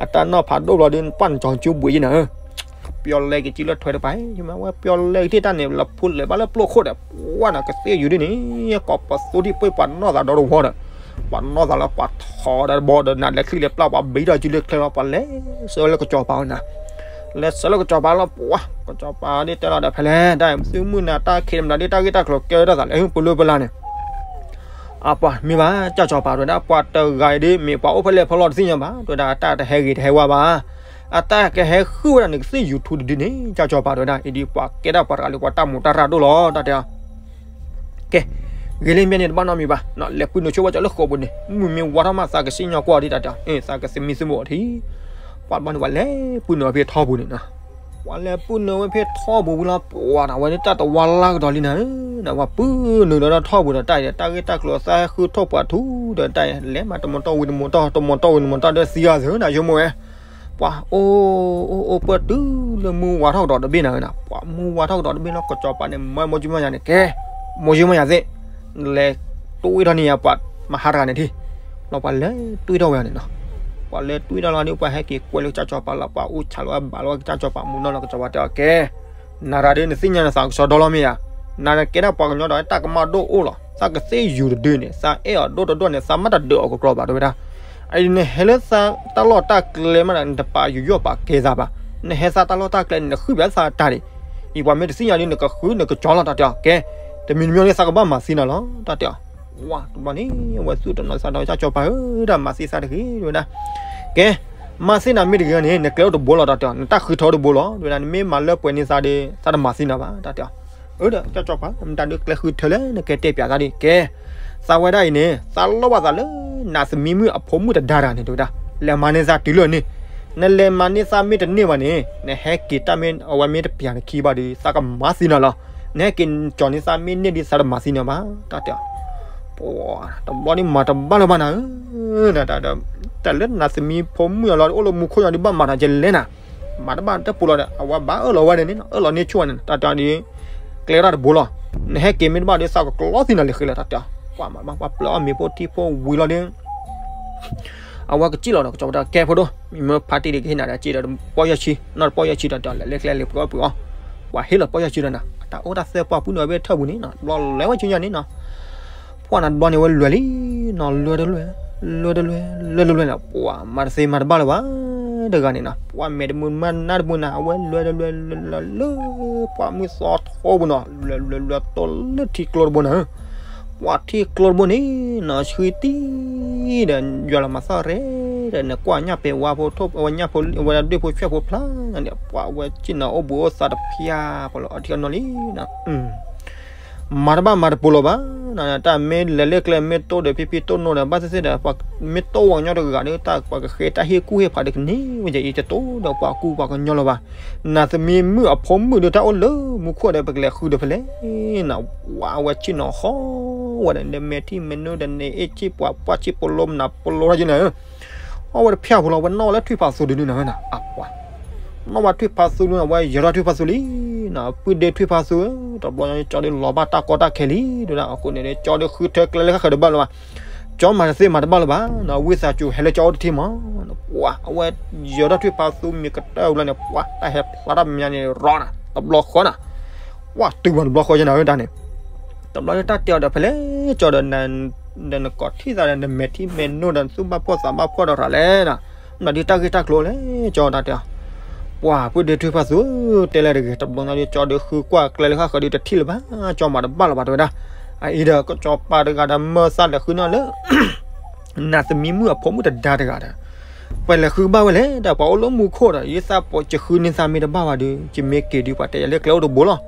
အတၢ်နီၢ်ဖးဒိၣ်ဘျီဒီး ပှၤနကၠီစုဘှံးယဲနၤဧၢ ပျီလဲကစုလၢထွဲတပၤ, ယမ့ၢ်ဝဲပျီလဲကထံၣ်တၢ်န့ၣ် လၢဖူလဲၤဘၣ်လၢပျိခိၣ်ဒီး ပှၤနီၤ ကသ့ၣ် YouTube န့ၣ် ကိးပသူထံၣ်ပှ့ၤပှၤနီၢ်သးဒီတဝီဒီး, ပှၤနီၢ်သးလၢပှၤထီဒီးတဘီဒီး နၤလဲၤချံလဲၤပျၢ်ပှၤဘံထီၣ်စုလၢချဲလီၤ ပှၤလဲၤဆှၢလၢကစီၤပၤနၤ, လဲၤဆှၢလၢကစီၤပၤလီၤ ပှၤ ကစီၤပၤဒ်တဲလီၤဒီးဖဲလဲၣ် တၢ်သုမုၢ်နၤတၢ်ခံးမနုၤဒ်တၢ်ဂ့ၢ်တၢ်ကျိၤကဲထီၣ်သးလဲၣ် ပလၢပလၢ်န့ၣ် အပှၤမ့ၢ်ဘၣ် ကၠၢ်ကၠီၤပၤတဲဝဲဒၣ် ပှၤတဂၤအံၤဒ် မ့ၢ်ပှၤအိၣ်ဖဲလဲၣ်ဖဲလဲၣ်တသ့ၣ်ညါဘၣ် တဲဝဲဒၣ် အတၢ်တဟဲဂ့ၤတဟဲဝါဘၣ်, အတၢ်ကဟဲဃုဝဲဒၣ်န့ၣ် ကသ့ၣ် YouTube တဒုန့ၣ် ကၠၢ်ကၠီၤပၤတဲဝဲဒၣ် အံၤဒ်ပှၤကဲဒၣ်ပှၤတဂၤလၢပှၤတၢ်မူးတၢ်ရၢ်ဒိၣ်လီၤ တၢ်တဲအီၤ ကဲ, ဂ့ၤလံမ့ၢ်န့ၣ်တဘၣ်နီတမံၤဘၣ်, လဲၤပှ့ၤနုာ်ဆိဝဲကၠီလၢဃိာ်ပူၤန့ၣ် မုၢ်မ့ၢ်ဝါထီၣ်မး သးကစံၣ်ညီၣ်ကွီၢ်ဒံး တၢ်တဲအီၤ, သးကသမံသမိးအီၤထံ ပှၤတဘျီန့ၣ် ပှၤလဲၤပှ့ၤနုာ်ဝဲဖဲထီပူၤန့ၣ်နီၤ, ပှၤလဲၤပှ့ၤနုာ်ဝဲဖဲထီပူၤဝံၤလီၤ ပှၤတၢ်ဝဲန့ၣ် တၢ်တဝါလၢကဒီးလံနၤဧၢ, ပှၤပှ့ၤနုာ်ဒီးထီပူၤဒီး တၢ်အံၤ တၢ်ဂ့ၢ်တၢ်ကျိၤသးဟဲဃုထီၣ်ပှၤထူဒီး တၢ်အံၤ လဲၤမၤတမီၤတီၢ်ဝံၤတမီၤတီၢ် တမီၤတီၢ်ဝံၤတမီၤတီၢ်ဒီးသံဂၤသ့ၣ်နၤ ယိမိၢ်ဝဲ ပှၤအိၣ်အိၣ်အိၣ်ပၢၢ်တုၤလၢမုၢ်ဝါထီၣ်ကဒီးတဘ့ၣ်နၤဧၢနၤ, ပှၤမုၢ်ဝါထီၣ်ကဒီးတဘ့ၣ်လီၤ ကၠီၤပၤန့ၣ် မၢမိၢ်ကၠံမၢ်ယၤန့ၣ် ကဲ, မိၢ်ကၠံမၢ်ယၤသ့ၣ်, လဲၤတွံၢ်ထီၣ်န့ၢ်ယၤပှၤမဟါတဂၤန့ၣ်ထံၣ်, လီၤပှၤလဲၤတွံၢ်ထီၣ်ဝဲန့ၣ်နီၤ, ပှၤလဲၤတွံၢ်ထီၣ်လီၤဒီး ပှၤဟဲက့ၤကွဲလၢကစၢ်ကၠီၤပၤလီၤ ပှၤအူဆးလီၤဘၣ်လီၤကစၢ်ကၠီၤပၤမူနီၤလီၤ ကစၢ်ပၤတဲအီၤကဲ နၤရၤဒ်နသ့ၣ်ညါနသးကစီဒီလီၤမ့ၢ်ဧါ, နၤကဲဒၣ်ပှၤကညီဒီးတၢ်ကမၣ်ဒိၣ်အိၣ်လီၤ သးကသ့ၣ်ယူၤတဒုန့ၣ် သးအဲၣ်အီၤဒိၣ်တဒိၣ်န့ၣ် သးမ့ၢ်တဒုးအီၤကကြီဘၣ်တဲဝဲဒၣ်, အအံၤနဟဲလၢသးတၢ်လီၢ်တၢ်ကျဲမးဒီး နတပာ်ယူးယီၣ်ပာ်ကဲသးဘၣ်, နဟဲသးတၢ်လီၢ်တၢ်ကျဲန့ၣ် နဃုဘၣ်သးတၢ်ဒံး, အံၤပှၤမ့ၢ်တသ့ၣ်ညါဒ်နကဃုနကကၠီလီၤ တၢ်တဲအီၤကဲ, တမံၤတမံၤန့ၣ် သးကဘၣ်မၤသံနၤလီၤ တၢ်တဲအီၤ, ဝါ တဘျီန့ၣ် အဝဲသူၣ်တနီၤသးဒီး ကၠၢ်ကၠီၤပၤဧၢ တၢ်မၤသံသးတဂ့ၤ တဲဝဲဒၣ် ကဲ, မၤသံနၤမ့ၢ်တဂ့ၤန့ၣ် နကျဲအိၣ်တဘိလီၤ တၢ်တဲအီၤ, နတၢ်ဃုထၢအိၣ်တဘိလီၤ တဲဝဲဒၣ်, နမ့ၢ်မၤလၢပှဲၤန့ၢ်သးဒီး သးတမၤသံနၤဘၣ် တၢ်တဲအီၤ, အၢ ဒီးကၠၢ်ကၠီၤပၤ မတၤဒုးကျဲဃုထၢလဲၣ် နကဲတဲပၠးသးဒ် ကဲ, သးဝဲဒၣ်အံၤန့ၣ် သးလိၣ်ဘၣ်သးလၢ နၤသမံမုၣ်အဖိမုၣ်တဒါတဂၤန့ၣ် တဲဝဲဒၣ်, လဲၤမၤန့ၢ်သးတုၤလၢန့ၣ်, နလဲၤမၤန့ၢ်သးမ့ၢ်တန့ၢ်ဘၣ်န့ၣ် နဟဲက့ၤတၢ်မ့ၢ်အဝဲမ့ၢ်တပၠးနခံဘၣ်ဒီး သးကမၤသံနၤလီၤ, နဟဲက့ၤကၠီၤန့ၢ်သးမ့ၢ်န့ၢ်ဒ် သးတမၤသံနၤဘၣ် တၢ်တဲအီၤ ပှၤ တဘျီန့ၣ်မၤတဘၣ်လၢၤဘၣ်နၤဧၢ, တၢ်လၢနၤသမံဖိမုၣ်အလီၤ အိၣ်လၢမူခိၣ်ညါဒ်ဘၣ်မၤတၢ်ကလဲၣ်နၤ, မၤတဘၣ်တပူၤလီၤဒီး အဝဲဘၣ်အၢၣ်လီၤဝဲန့ၣ် အၢၣ်လီၤန့ၢ်ဆူၣ်ဝဲန့ၣ် တၢ်တဲအီၤဒ် ကျဲဒၣ်တဘိလီၤ, နဟဲက့ၤမ့ၢ်တဘၣ်ဒီး သးကကျီသံနၤလၢာ်ဃဲလၢာ် တၢ်တဲအီၤ, ပှၤမၤဘၣ်ပှၤပျၢၤအီၣ်မ့ၤဖိထံဖိဝံၤလီၤဒီး အဝဲကစံၣ်လီၤဒီး ကစီၤပၤတဲကဲဖိဒိၣ် မ့ၢ်ဖါတံၢ်ဒ်ကဟ့ၣ်နၤဒီး စံၣ်ဒီးပီၢ်ယီၢ်ဆံ နီၢ်တပီၢ်ယီၢ်ဆံ တၢ်တဲအီၤ လဲၤလၢကျဲလၢပှၤအီၣ်ပှၤအီၣ်, ပှၤဟ့ၣ်လီၤပီၢ်ယီၢ်ဆံဒီးနၤ အတၢ်အိၣ်တၢ်သၢပှၢ်ပူၤန့ၣ် အဝဲထၢၣ်ပူၤန့ၣ်နီၤ တဘျီလဲၤဝဲဆူညါန့ၣ်နီၤ ပှၤနၤတဘျီန့ၣ် ဝဲလွဲၤလံနီၤ လွဲၤတလွဲၤ လွဲၤတလွဲၤ လွဲၤတလွဲၤန့ၣ် ပှၤမၤတသ့မၤတဘၣ်လၢၤဘၣ်တဂၤန့ၣ်နီၤ ပှၤမဲာ်တမုာ်မးနါတမုာ်နၤ အဝဲလွဲၤတလွဲၤလွဲၤလၢ ပှၤမုၢ်သီထီပူၤနီၤ လွဲၤလွဲၤလွဲၤတိၢ်လၢထံကျိတဘိနၤ ပှၤထံကျိတဘိန့ၣ်နီၤ ဆှံတံၢ်ဒီး ယွၤလီၤမၤသီၣ်ရဲၣ်ဒီး နကွၢ်ညၣ်ပဲာ်ဝါဖိထိၣ် အဝဲညၣ်ဖိ အဝဲဒၣ်ဒွဲၣ်ဖိဆွဲၣ်ဖိဖျါန့ၣ် ပှၤဝဲစံၣ်နီၤအိၣ်ဘှံးအိၣ်သါတဖျါ ပှၤလၢအီထံအီနိလံနီၤ မၤတဘၣ်မၤတပူၤလီၤဘၣ်, တၢ်မ့ၢ်လဲၤလၢကျဲမ့ၢ်တိၢ်ဒီးဖံဖံတိၢ်နိဒီး ဘၣ်သ့ၣ်သ့ၣ်ဒီး မ့ၢ်တိၢ်ဝဲကညီတဂၤဒီး တၢ်ပှၤကဃဲတၢ်ဟ့ၣ်ကူၣ်ဟ့ၣ်ဖးဒီးကန့ၢ်ဝဲယအံၤတတိၤဒီးပှၤကူပှၤကညီလီၤဘၣ်, နၤသမံမုၣ်အဖိမုၣ်ဒီးတၢ်အိၣ်လၢမူခိၣ်ဒီး ပကလဲၤဃုဒီးဖဲလဲၣ်နီၤ, ဝဲအဝဲဆ့ၣ်နီၤဟီဝဲဒီး နမဲာ်ထံမဲာ်နိဒီး နအ့ၣ်ဆ့ၣ်ပှၤပှၢ်ဆ့ၣ်ပလိမနၤပလိထီၣ်က့နၤဧၢ အဝဲတဖျၢၣ်ဖိလီၤ ဝဲနီၣ်ဝဲလၢထွံၣ်ဖးသူဒုန့ၣ်နၤဧၢနီၤ အပှၤ နီၣ်ဝဲထွံၣ်ဖးသူန့ၣ် အဝဲယၢၤထီၣ်ထွံၣ်ဖးသူလံနီၤ ပုၢ်ဒ့ထွံၣ်ဖးသူဧၢ တဘျီညါကၠီဒုးလီၤဘၣ်တၢ်ကီတၢ်ခဲလံ ဒုဒၣ်အဃိန့ၣ် ကၠီဒုးဃုထၢကျဲလၢဃၣ်ဃၢၤတဘၣ်လၢၤဘၣ်, ကၠီမၤတသ့မၤတဘၣ်လၢၤဘၣ်နီၤ ဝံသးစူၤဟဲလၢကၠီအိၣ်တထံၣ်မး, ပှၤ အဝဲယၢၤထီၣ်ထွံၣ်ဖးသူမ့ၤကတၢၢ်ဝံၤလီၤန့ၣ် ပှၤ တၢ်ဟဲဖျါထီၣ်မဲာ်ညါန့ၣ် ရီနၤ တဘျီဃီနၤ ပှၤတုၤမးတဘျီဃီယဲနၤဧၢတၢ်န့ၣ် တဘျီတၢ်တဲအီၤဒီးဖဲလဲၣ် ကၠီဒီး ဒီးနကိးထံၣ်သးဒီး နမဲာ်ထံမဲာ်နိဒီး နသူၣ်ဘၣ်ဖှီၣ်သးဘၣ်ဖှီၣ်ဒီးရၤလဲၣ်နီၤ, မ့ၢ်ဒ်တၢ်ဂ့ၢ်တၢ်ကျိၤလဲၣ် ကၠီတၢ်တဲအီၤ, ပှၤ ပုၢ်ဒ့ထွံၣ်ဖးသူ တဲလဲၣ်တဂ့ၤ တဘျီညါဒုး ကၠီဒုးဃုကွၢ်ကျဲလၢဃၣ်ဃၢၤဒုး တထံၣ်လၢၤဘၣ် ကၠီမၤတဘၣ်လၢၤဘၣ်တဲဝဲဒၣ်, အအံၤဒီး ကစီၤပၤတဂၤဒီး မၢသးလဲၤဃုနီၣ်လၢ နၤသမံမုၣ်အဖိမုၣ်တဒါတဂၤဒီး ပှၤလဲၤဃုဘၣ်ဝဲလဲၣ် ဒီးပှၤအိၣ်လၢမူခိၣ်ဒီး ယသးပှၢ် ယဃုန့ၢ်သးမ့ၢ်တဘၣ်ဘၣ်ဒီး ယမ့ၢ်က့ၤဒုး ပှၤတဲယၤလၢကျဲအိၣ်တဘိလီၤ,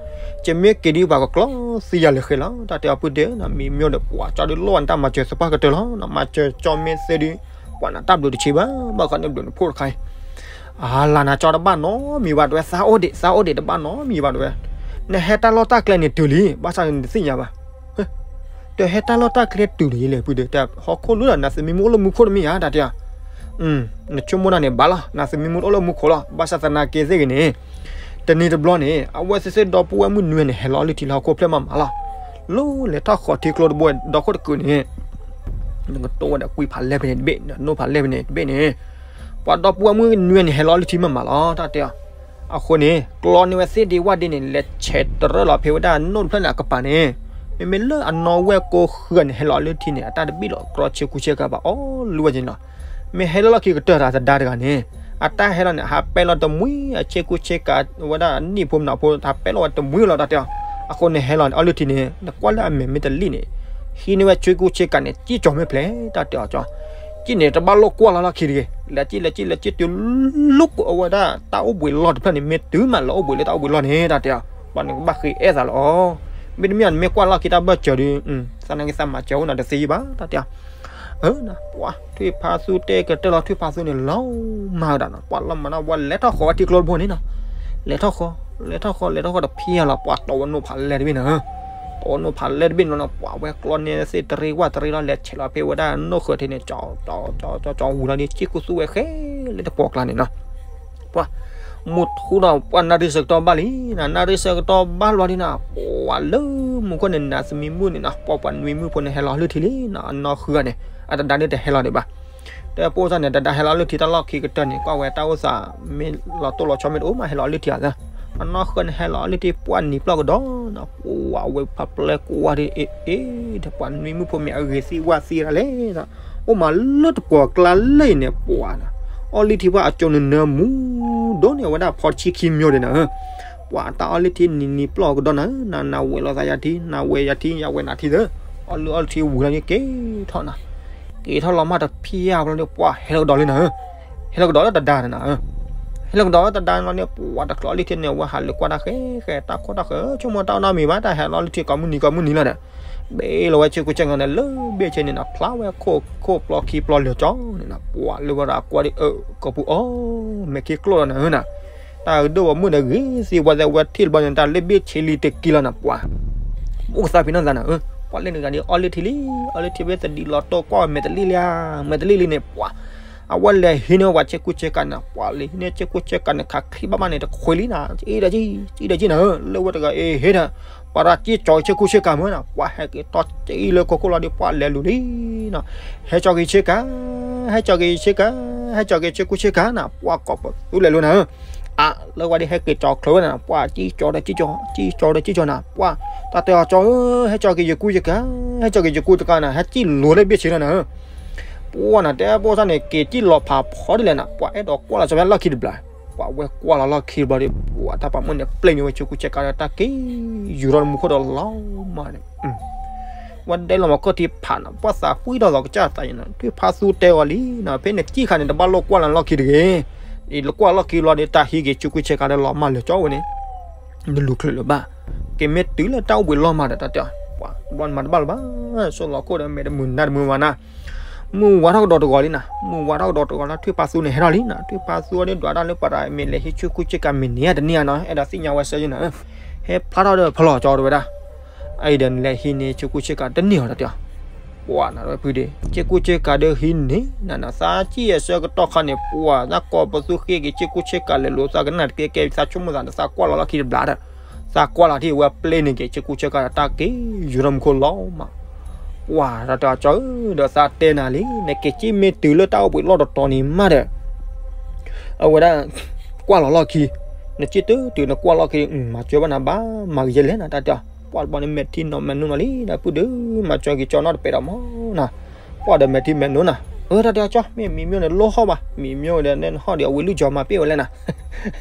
ယမ့ၢ်က့ၤဒုး ပှၤကကျီသံယၤလၢာ်ဃဲလီၤ တၢ်တဲအီၤ ပုၢ်ဒ့နီၤ မ့ၢ်မ့ၢ်ဒီး ပှၤကၠီဒုးလိၣ်ဝဲနတၢ်မၤစၢၤသပှၢ်ကတၢၢ်လီၤ, မၤစၢၤကၠီမ့ၢ်သ့ဒုး ပှၤနတၢ်ဘျုးတဆံးဘၣ် ဘၣ်ဃးန့ၣ်ဘျုးနဖိတခါအံၤ အလၤနၤကၠီတဘၣ်နီတမံၤဘၣ်တဲဝဲ သးအိၣ်ဒံး သးအိၣ်ဒံးတဘၣ်နီတမံၤဘၣ်တဲဝဲ, နဟဲတၢ်လီၢ်တၢ်ကျဲန့ၣ်တုၤလံ ဘၣ်ဆၣ်နတသ့ၣ်ညါဘၣ်, တဟဲတၢ်လီၢ်တၢ်ကျဲတုၤလံလဲၣ် ပုၢ်ဒ့ တၢ်ဟီၣ်ခိၣ်လိၤဒီး နၤသမံမုၣ်အိၣ်လၢမူခိၣ်တမ့ၢ်ဧါ တၢ်တဲအီၤ, နဆိကမိၣ်တၢ်န့ၣ်ဘၣ်လီၤ နၤသမံမုၣ်အိၣ်လၢမူခိၣ်လီၤ ဘၣ်ဆၣ်သနာ်က့သ့ၣ်ဂ့ၤန့ၣ် တနံၤတဘျီန့ၣ် အဝဲသ့ၣ်သ့ၣ်ဒီပုၢ်ဝဲၢ်မုၣ်နွံန့ၣ် ဟဲလီၤအီၣ်လုၢ်ထံလၢဟီၣ်ခိၣ်ဖျၢၣ်မးမးလီၤ, လၢလဲၤထီၣ်ဃီၤထံကျိတဘိဒီခိၣ်တကုာ်န့ၣ် နကတိၢ်ဝဲဒီးကွံာ်ဖးလဲၢ်ဖဲန့ၣ်တဘ့ၣ် နနိၣ်ဖးလဲၢ်ဖဲန့ၣ်တဘ့ၣ်န့ၣ်, ပှၤဒီပုၢ်ဝဲၢ်မုၣ်နွံန့ၣ် ဟဲလီၤအီၣ်လုၢ်ထံမးမးလီၤ တၢ်တဲအီၤ, အဃိန့ၣ် ကျီန့ၢ်ဝဲသ့ၣ်ဒ့ဝၣ်ဒ့န့ၣ် လဲၤဆဲးတရၢၣ်လီၤဖဲဝဲဒၣ်နိၣ်တဖျၢၣ်န့ၣ်အကပၤန့ၣ်, မ့မ့ၢ်လၢအနီၢ်ဝဲၢ်ကိးဃၢၤန့ၣ် ဟဲလီၤအီၣ်လုၢ်ထံန့ၣ် အတၢ်တဘံၣ်လီၤကြီဆ့ကူဆ့ကၤဘၣ်အီၤလၢဝဲက့ၤနီၤ, မ့ၢ်ဟဲလီၤလီၢ်ခံကတၢၢ်တၢ်သဒါတဂၤန့ၣ်, အတၢ်ဟဲလီၤန့ၣ် ဟးပဲလီၤတမှံၤ အဆ့ကူဆ့ကၤဝဲဒၣ်အနံၣ်ဖိမနုၤဖိ ဟးပဲလီၤဝဲတမှံၤလီၤ တၢ်တဲအီၤ, အဃိန့ၣ်ဟဲလီၤန့ၣ် အီၣ်လုၢ်ထံန့ၣ် နကွၢ်လၢအမဲာ်မ့ၢ်တလံၣ်န့ၣ် ဟံးန့ၢ်ဝဲဆ့ကူဆ့ကၤန့ၣ် စံၣ်ကၠီၤမ့ၢ်ဖျဲး တၢ်တဲအီၤကၠီ, စံၣ်န့ၣ်တဘၣ်လိာ်ကွၢ်လီၤလီၢ်ခံတဂ့ၤ, လဲၤစံၣ်လဲၤစံၣ်လဲၤစံၣ်တုၤလီၤအဝဲဒၣ်တၢ်အိၣ်ဘှံးလီၢ်တဖျၢၣ်န့ၣ် မ့ၢ်တုၤမးလၢအိၣ်ဘှံးလၢတၢ်အိၣ်ဘှံးလီၢ်န့ၣ် တၢ်တဲအီၤ, ပှၤန့ၣ်ကဘၣ်ဃ့အဲၣ်သးလီၤအီၤ, မ့တမ့ၢ်နမ့ၢ်ကွၢ်လီၢ်ခံတၢ်ဘၢၣ်စၢၤဒီး သးနာ်က့သးမၤစၢၤအိၣ်နၤတသ့ဘၣ် တၢ်တဲအီၤ အၢ ပှၤထွံၣ်ဖါသူတဲကတၢၢ်လီၤ ထွံၣ်ဖါသူန့ၣ် လီၤမၢ်ဝဲဒၣ်နီၤ, ပှၤလီၤမၢ်နီၤ ပှၤလဲၤထီၣ်ဃီၤဝဲထံကျိတဘိန့ၣ်နီၤ, လဲၤထီၣ်ဃီၤ လဲၤထီၣ်ဃီၤ လဲၤထီၣ်ဃီၤတဖံးလီၤ ပှၤတီဝဲနိၣ်ဖးလဲၢ်တဘ့ၣ်နီၤ, တီဝဲနိၣ်ဖးလဲၢ်တဘ့ၣ်န့ၣ်လီၤနီၤ ပှၤဝဲကျီန့ၣ်သ့ၣ်တရံးဝၣ်တရံးလီၤ လဲၤဆဲးလီၤဖဲဝဲဒၣ်နိၣ်ဃၢၤထံးန့ၣ် ကၠီကၠီကၠီကၠီဝံၤလီၤဒီး စ့ၢ်ကူသူဝဲဃဲလၢတပှီၤကျါန့ၣ်နီၤ ပှၤ မုၢ်ထူဒီး ပှၤနၣ်ရံၣ်ဆၢကတီၢ်ဘၣ်လံနီၤ, နၣ်ရံၣ်ဆၢကတီၢ်ဘၣ်လီၤဒ်နီၤ, ပှၤလၢမူခိၣ်န့ၣ် နၤသမံမုၣ်န့ၣ်နီၤ, ပှၤပှၤနွံမုၣ်ဖိန့ၣ် ဟဲလီၤအီၤလုၢ်ထံလံနီၤ, အနီၢ်ဃုဂၤန့ၣ် အတဒါဒုးတဟဲလီၤဒံးဘၣ်. တၢ်ပိၢ်စၢ်န့ၣ် တဒါဟဲလီၤအီၤလုၢ်ထံတၢ်လီၢ်ခံကတၢၢ်န့ၣ် ကွၢ်ဝဲတၢ်အိၣ်သး မ့ၢ်လီၤတိၢ်လီၤဆီမ့ၢ်တအိၣ်မး ဟဲလီၤအီၤလုၢ်ထံအသး, အနီၢ်ဃုန့ၣ် ဟဲလီၤအီၤလုၢ်ထံ ပှၤနံၤပျီၢ်ကဒီးနီၤ, ပှၤဝဲဖးပျဲၢ်ကွၢ်ဒ်အ့ၣ်အ့ၣ် ဒီးပှၤနွံမုၣ်ဖိမ့ၢ်အဂ့ၤသံဝၣ်သံဒၣ်လဲၣ် အိၣ်မးလၢတပှီၤကျါလၢအံၤန့ၣ် ပှၤနီၤ, အီၣ်လုၢ်ထံပှၤအကၠိနၢနၢမူ ဒိၣ်န့ၢ်အဝဲဒၣ်ဖီတဆံခံမၠိဒံးနီၤ, ပှၤတၢ်အီၣ်လုၢ်ထံနံၤနံၤပျီၢ်ကဒီးနီၤ, နၤနၤဝဲၤလီၤသးယၤထံ နၤဝဲၤယၤထံ ယၤဝဲၤနၤထံသၢ, အီၣ်လုၢ်အီၣ်လုၢ်ထံဝံၤလီၤန့ၣ်က့ၤထီၣ်နီၤ, က့ၤထီၣ်လီၤမၢ်တဖၠၣ်ဘျီန့ၣ် ပှၤဟဲလီၤကဒီးလံနီၤ, ဟဲလီၤကဒီးလၢတဒါန့ၣ်နီၤ, ဟဲလီၤကဒီးလၢတဒါန့ၣ်လီၤန့ၣ် ပှၤတချုးအီၣ်လုၢ်ထံန့ၣ် အဝဲဟးလိာ်ကွၢ်တၢ်ဃဲဃဲ တၢ်ခိၣ်တၢ်ဃၢ ဆိကမိၣ်တၢ်အီၣ်နီတမံၤဘၣ် တၢ်ဟဲလီၤအီၣ်လုၢ်ထံကိးမုၢ်နံၤကိးမုၢ်နံၤလီၤဒီး ဘ့ၣ်လီၤဝဲဆ့ကူဆ့ကၤန့ၣ် လၢဘ့ၣ်ဆ့န့ၣ်နီၤ, ဖျါဝဲခိၣ်ပျီခံပျီလၢာ်ကၠီန့ၣ်နီၤ, ပှၤလၢဝဲဒၣ်ကွၢ်ဒ်အၢ ကိာ်ပူၤအီၣ် မဲာ်ခံကျိၣ်လီၤနၤဧၢနီၤ, တၢ်ဒိၣ်ဝဲမုၣ်ဒီးဂ့ၤသံဝဲသ့ၣ်ဝဲထံၣ်တဘျီန့ၣ် တၢ်လၢဘ့ၣ်ဆ့လံတကံလီၤနီၤ, ပှၤ အိၣ်ကသါဖံးနီၢ်သးနၤဧၢ, ပှၤလၢန့ၣ်ဂၤဒ်အီၣ်လုၢ်ထံလံ, အီၣ်လုၢ်ထံဝဲသဒံးလီၤတိၢ်ကွၢ်ဝဲမဲာ်တလံၣ်လံဧါ, မဲာ်တလံၣ်လံန့ၣ် ပှၤ အဝဲလဲၤဟံးန့ၢ်ဝဲဆ့ကူဆ့ကၤန့ၣ်, ပှၤလဲၤဟံးန့ၢ်ဆ့ကူဆ့ကၤန့ၣ် ခးချံဘၣ်ဘၣ်န့ၣ် တခွ့လံနီၤ, အံၤဒီးကံ အံၤဒီးကံနၤဧၢ, လၢဝဲတဂၤအံၤဟ့ၣ်ဒီး ပှၤရၣ်ကံၣ်ကၠီၤဆ့ကူဆ့ကၤမၢနီၤ, ပှၤဟဲက့ၤတီၤကံလၢခိခိၣ်လီၤဒီး ပှၤလဲၤလူၤလံနီၤ, ဟဲကၠီၤက့ၤဆ့ကၤ, ဟဲကၠီၤက့ၤဆ့ကၤ, ဟဲကၠီၤက့ၤဆ့ကူဆ့ကၤနီၤ, ပှၤကိးပသူလဲၤလူၤနၤဧၢ, အလၢဝဲဒ်ဟဲက့ၤကၠီၤချၢဝဲန့ၣ် ပှၤကံၣ်ကၠီၤဒီးကံၣ်ကၠီၤ, ကံၣ်ကၠီၤဒီးကံၣ်ကၠီၤနၤ, ပှၤ တၢ်တဲအီၤကၠီဧၢ, ဟဲကၠီၤက့ၤယကူဆ့ကၤ, ဟဲကၠီၤက့ၤယကူဆ့ကၤနၤ, ဟဲကံၣ်လူၤလၢဘ့ၣ်ဆ့လီၤနၤဧၢ ပှၤနၤတဲပိၢ်စၢ်န့ၣ် က့ၤကံၣ်လီၤဖးဖီဒ်လဲၣ်နၤ, ပှၤအဲၣ်ဒိးကွၢ်လီၤစၢၤဝဲလီၢ်ခံတဘျီ, ပှၤဝဲကွၢ်လီၤလီၢ်ခံတဘျီဒီး ပှၤတၢ်ပာ်မုၣ်န့ၣ် ပျဲန့ၢ်ဝဲဆ့ကူဆ့ကၤဒီးတၢ်က့ၤယူၤထီၣ်မူခိၣ်ဒီးလီၤမၢ်န့ၣ်, ဝဲဒဲလီၤမၤခီၣ်ထံဖးနၤ ပှၤသးပှံၢ်ထီၣ်လီၤကစၢ်သးအံၤနၤ, ထွံၣ်ဖးသူတဲအီၤလံနၤ, ဖဲန့ၣ်ကံၣ်ခါန့ၣ် တဘၣ်လိာ်ကွၢ်လီၤလီၢ်ခံတဂ့ၤ, ယကွၢ်လီၢ်ခံဘျီဒီး တၢ်ဟံးက့ၤဆ့ကူဆ့ကၤဒီးလီၤမၢ်လၢာ်ကၠီဝဲန့ၣ် နလူၤချုးလၢၤဘၣ်, က့ၤမ့ၢ်တုၤလၢတၢ်အိၣ်ဘှံးလီၢ်မးဒီး တၢ်တဲအီၤ ပှၤတဘျီန့ၣ်မၤတဘၣ်လၢၤဘၣ်, စိၢ်လီၤခိၣ်ဒီးမဲာ်တမုာ်နါတမုာ်ဘၣ်နၤ, မုၢ်ဝါထီၣ်ကဒီးတဂီၤလံနၤ, မုၢ်ဝါထီၣ်ကဒီးတဂီၤလၢထွံၣ်ဖးသူန့ၣ်ဟဲထီၣ်လံနၤ, ထွံၣ်ဖးသူအီၤဒ်ဒွးတၢ်လၢပှၤတၢ်မ့ၢ်လဲၤဟံးဆ့ကူဆ့ကၤမ့ၢ်န့ၢ်ဧါတန့ၢ်ဧါနီၤ, အဲၣ်ဒိးသ့ၣ်ညါဝဲဆၢယံၤနၤ, ဟဲဖျါထီၣ်ဒီးဖျီၣ်ကၠီတဲဝဲဒၣ်, အအံၤဒီးနလဲၤဟံးန့ၢ်ဆ့ကူဆ့ကၤတန့ၢ်ဧါတၢ်တဲအီၤ, ပှၤနၤဝဲဖုဒ့ ဆ့ကူဆ့ကၤဒီးဟံးန့ၢ်နၤနၤ, သးကံၣ်အဆၢကတီၢ်ခါန့ၣ် ပှၤသးကိးပသူဃ့က့ၤဆ့ကူဆ့ကၤလဲၤလိာ်သးကနၣ်တကဲကဲ သးဆိကမိၣ်သးဒီးသးကွၢ်လီၤလီၢ်ခံတဘျီဒီး သးကွၢ်လီၤထံၣ်ဝဲပျဲန့ၢ်က့ၤဆ့ကူဆ့ကၤဒီးတၢ်က့ၤယူၤထီၣ်မူခိၣ်လီၤမး, ပှၤတၢ်တဲအီၤကၠီဧၢ, ဒီးသးတဲနၤလံ နက့ၤကံၣ်မ့ၢ်တုၤလၢတၢ်အိၣ်ဘှံးလီၢ်တတီၤန့ၣ်မးဒီး အဝဲဒၣ် ကွၢ်လီၤလီၢ်ခံ, နကံၣ်တုၤတုၤနကွၢ်လီၢ်ခံ မၤစၢၤဘၣ်နၤဘၣ် မၤဂ့ၤယဲလဲၣ်နၤ တၢ်တဲအီၤ, ပှၤတဘျီန့ၣ်မဲာ်ထံနီၤမဲာ်နိနီၤလံ ဒီပုၢ်ဒီး မၤစၢၤက့ၤကၠီနီတပဲာ်ဒီးမးနၤ, ပှၤဒီးမဲာ်ထံမဲာ်နိနီၤ, အၢ တၢ်တဲအီၤကၠီ မ့ၢ်မံၤမျိၣ်န့ၣ် လိၣ်ဟီၣ်ဘၣ် မံၤမျိၣ်ဒီး နဟီၣ်ဒီးအဝံၤလွံၢ်ကၠီမၤပ့ၢ်ဝဲလဲၣ်နၤ,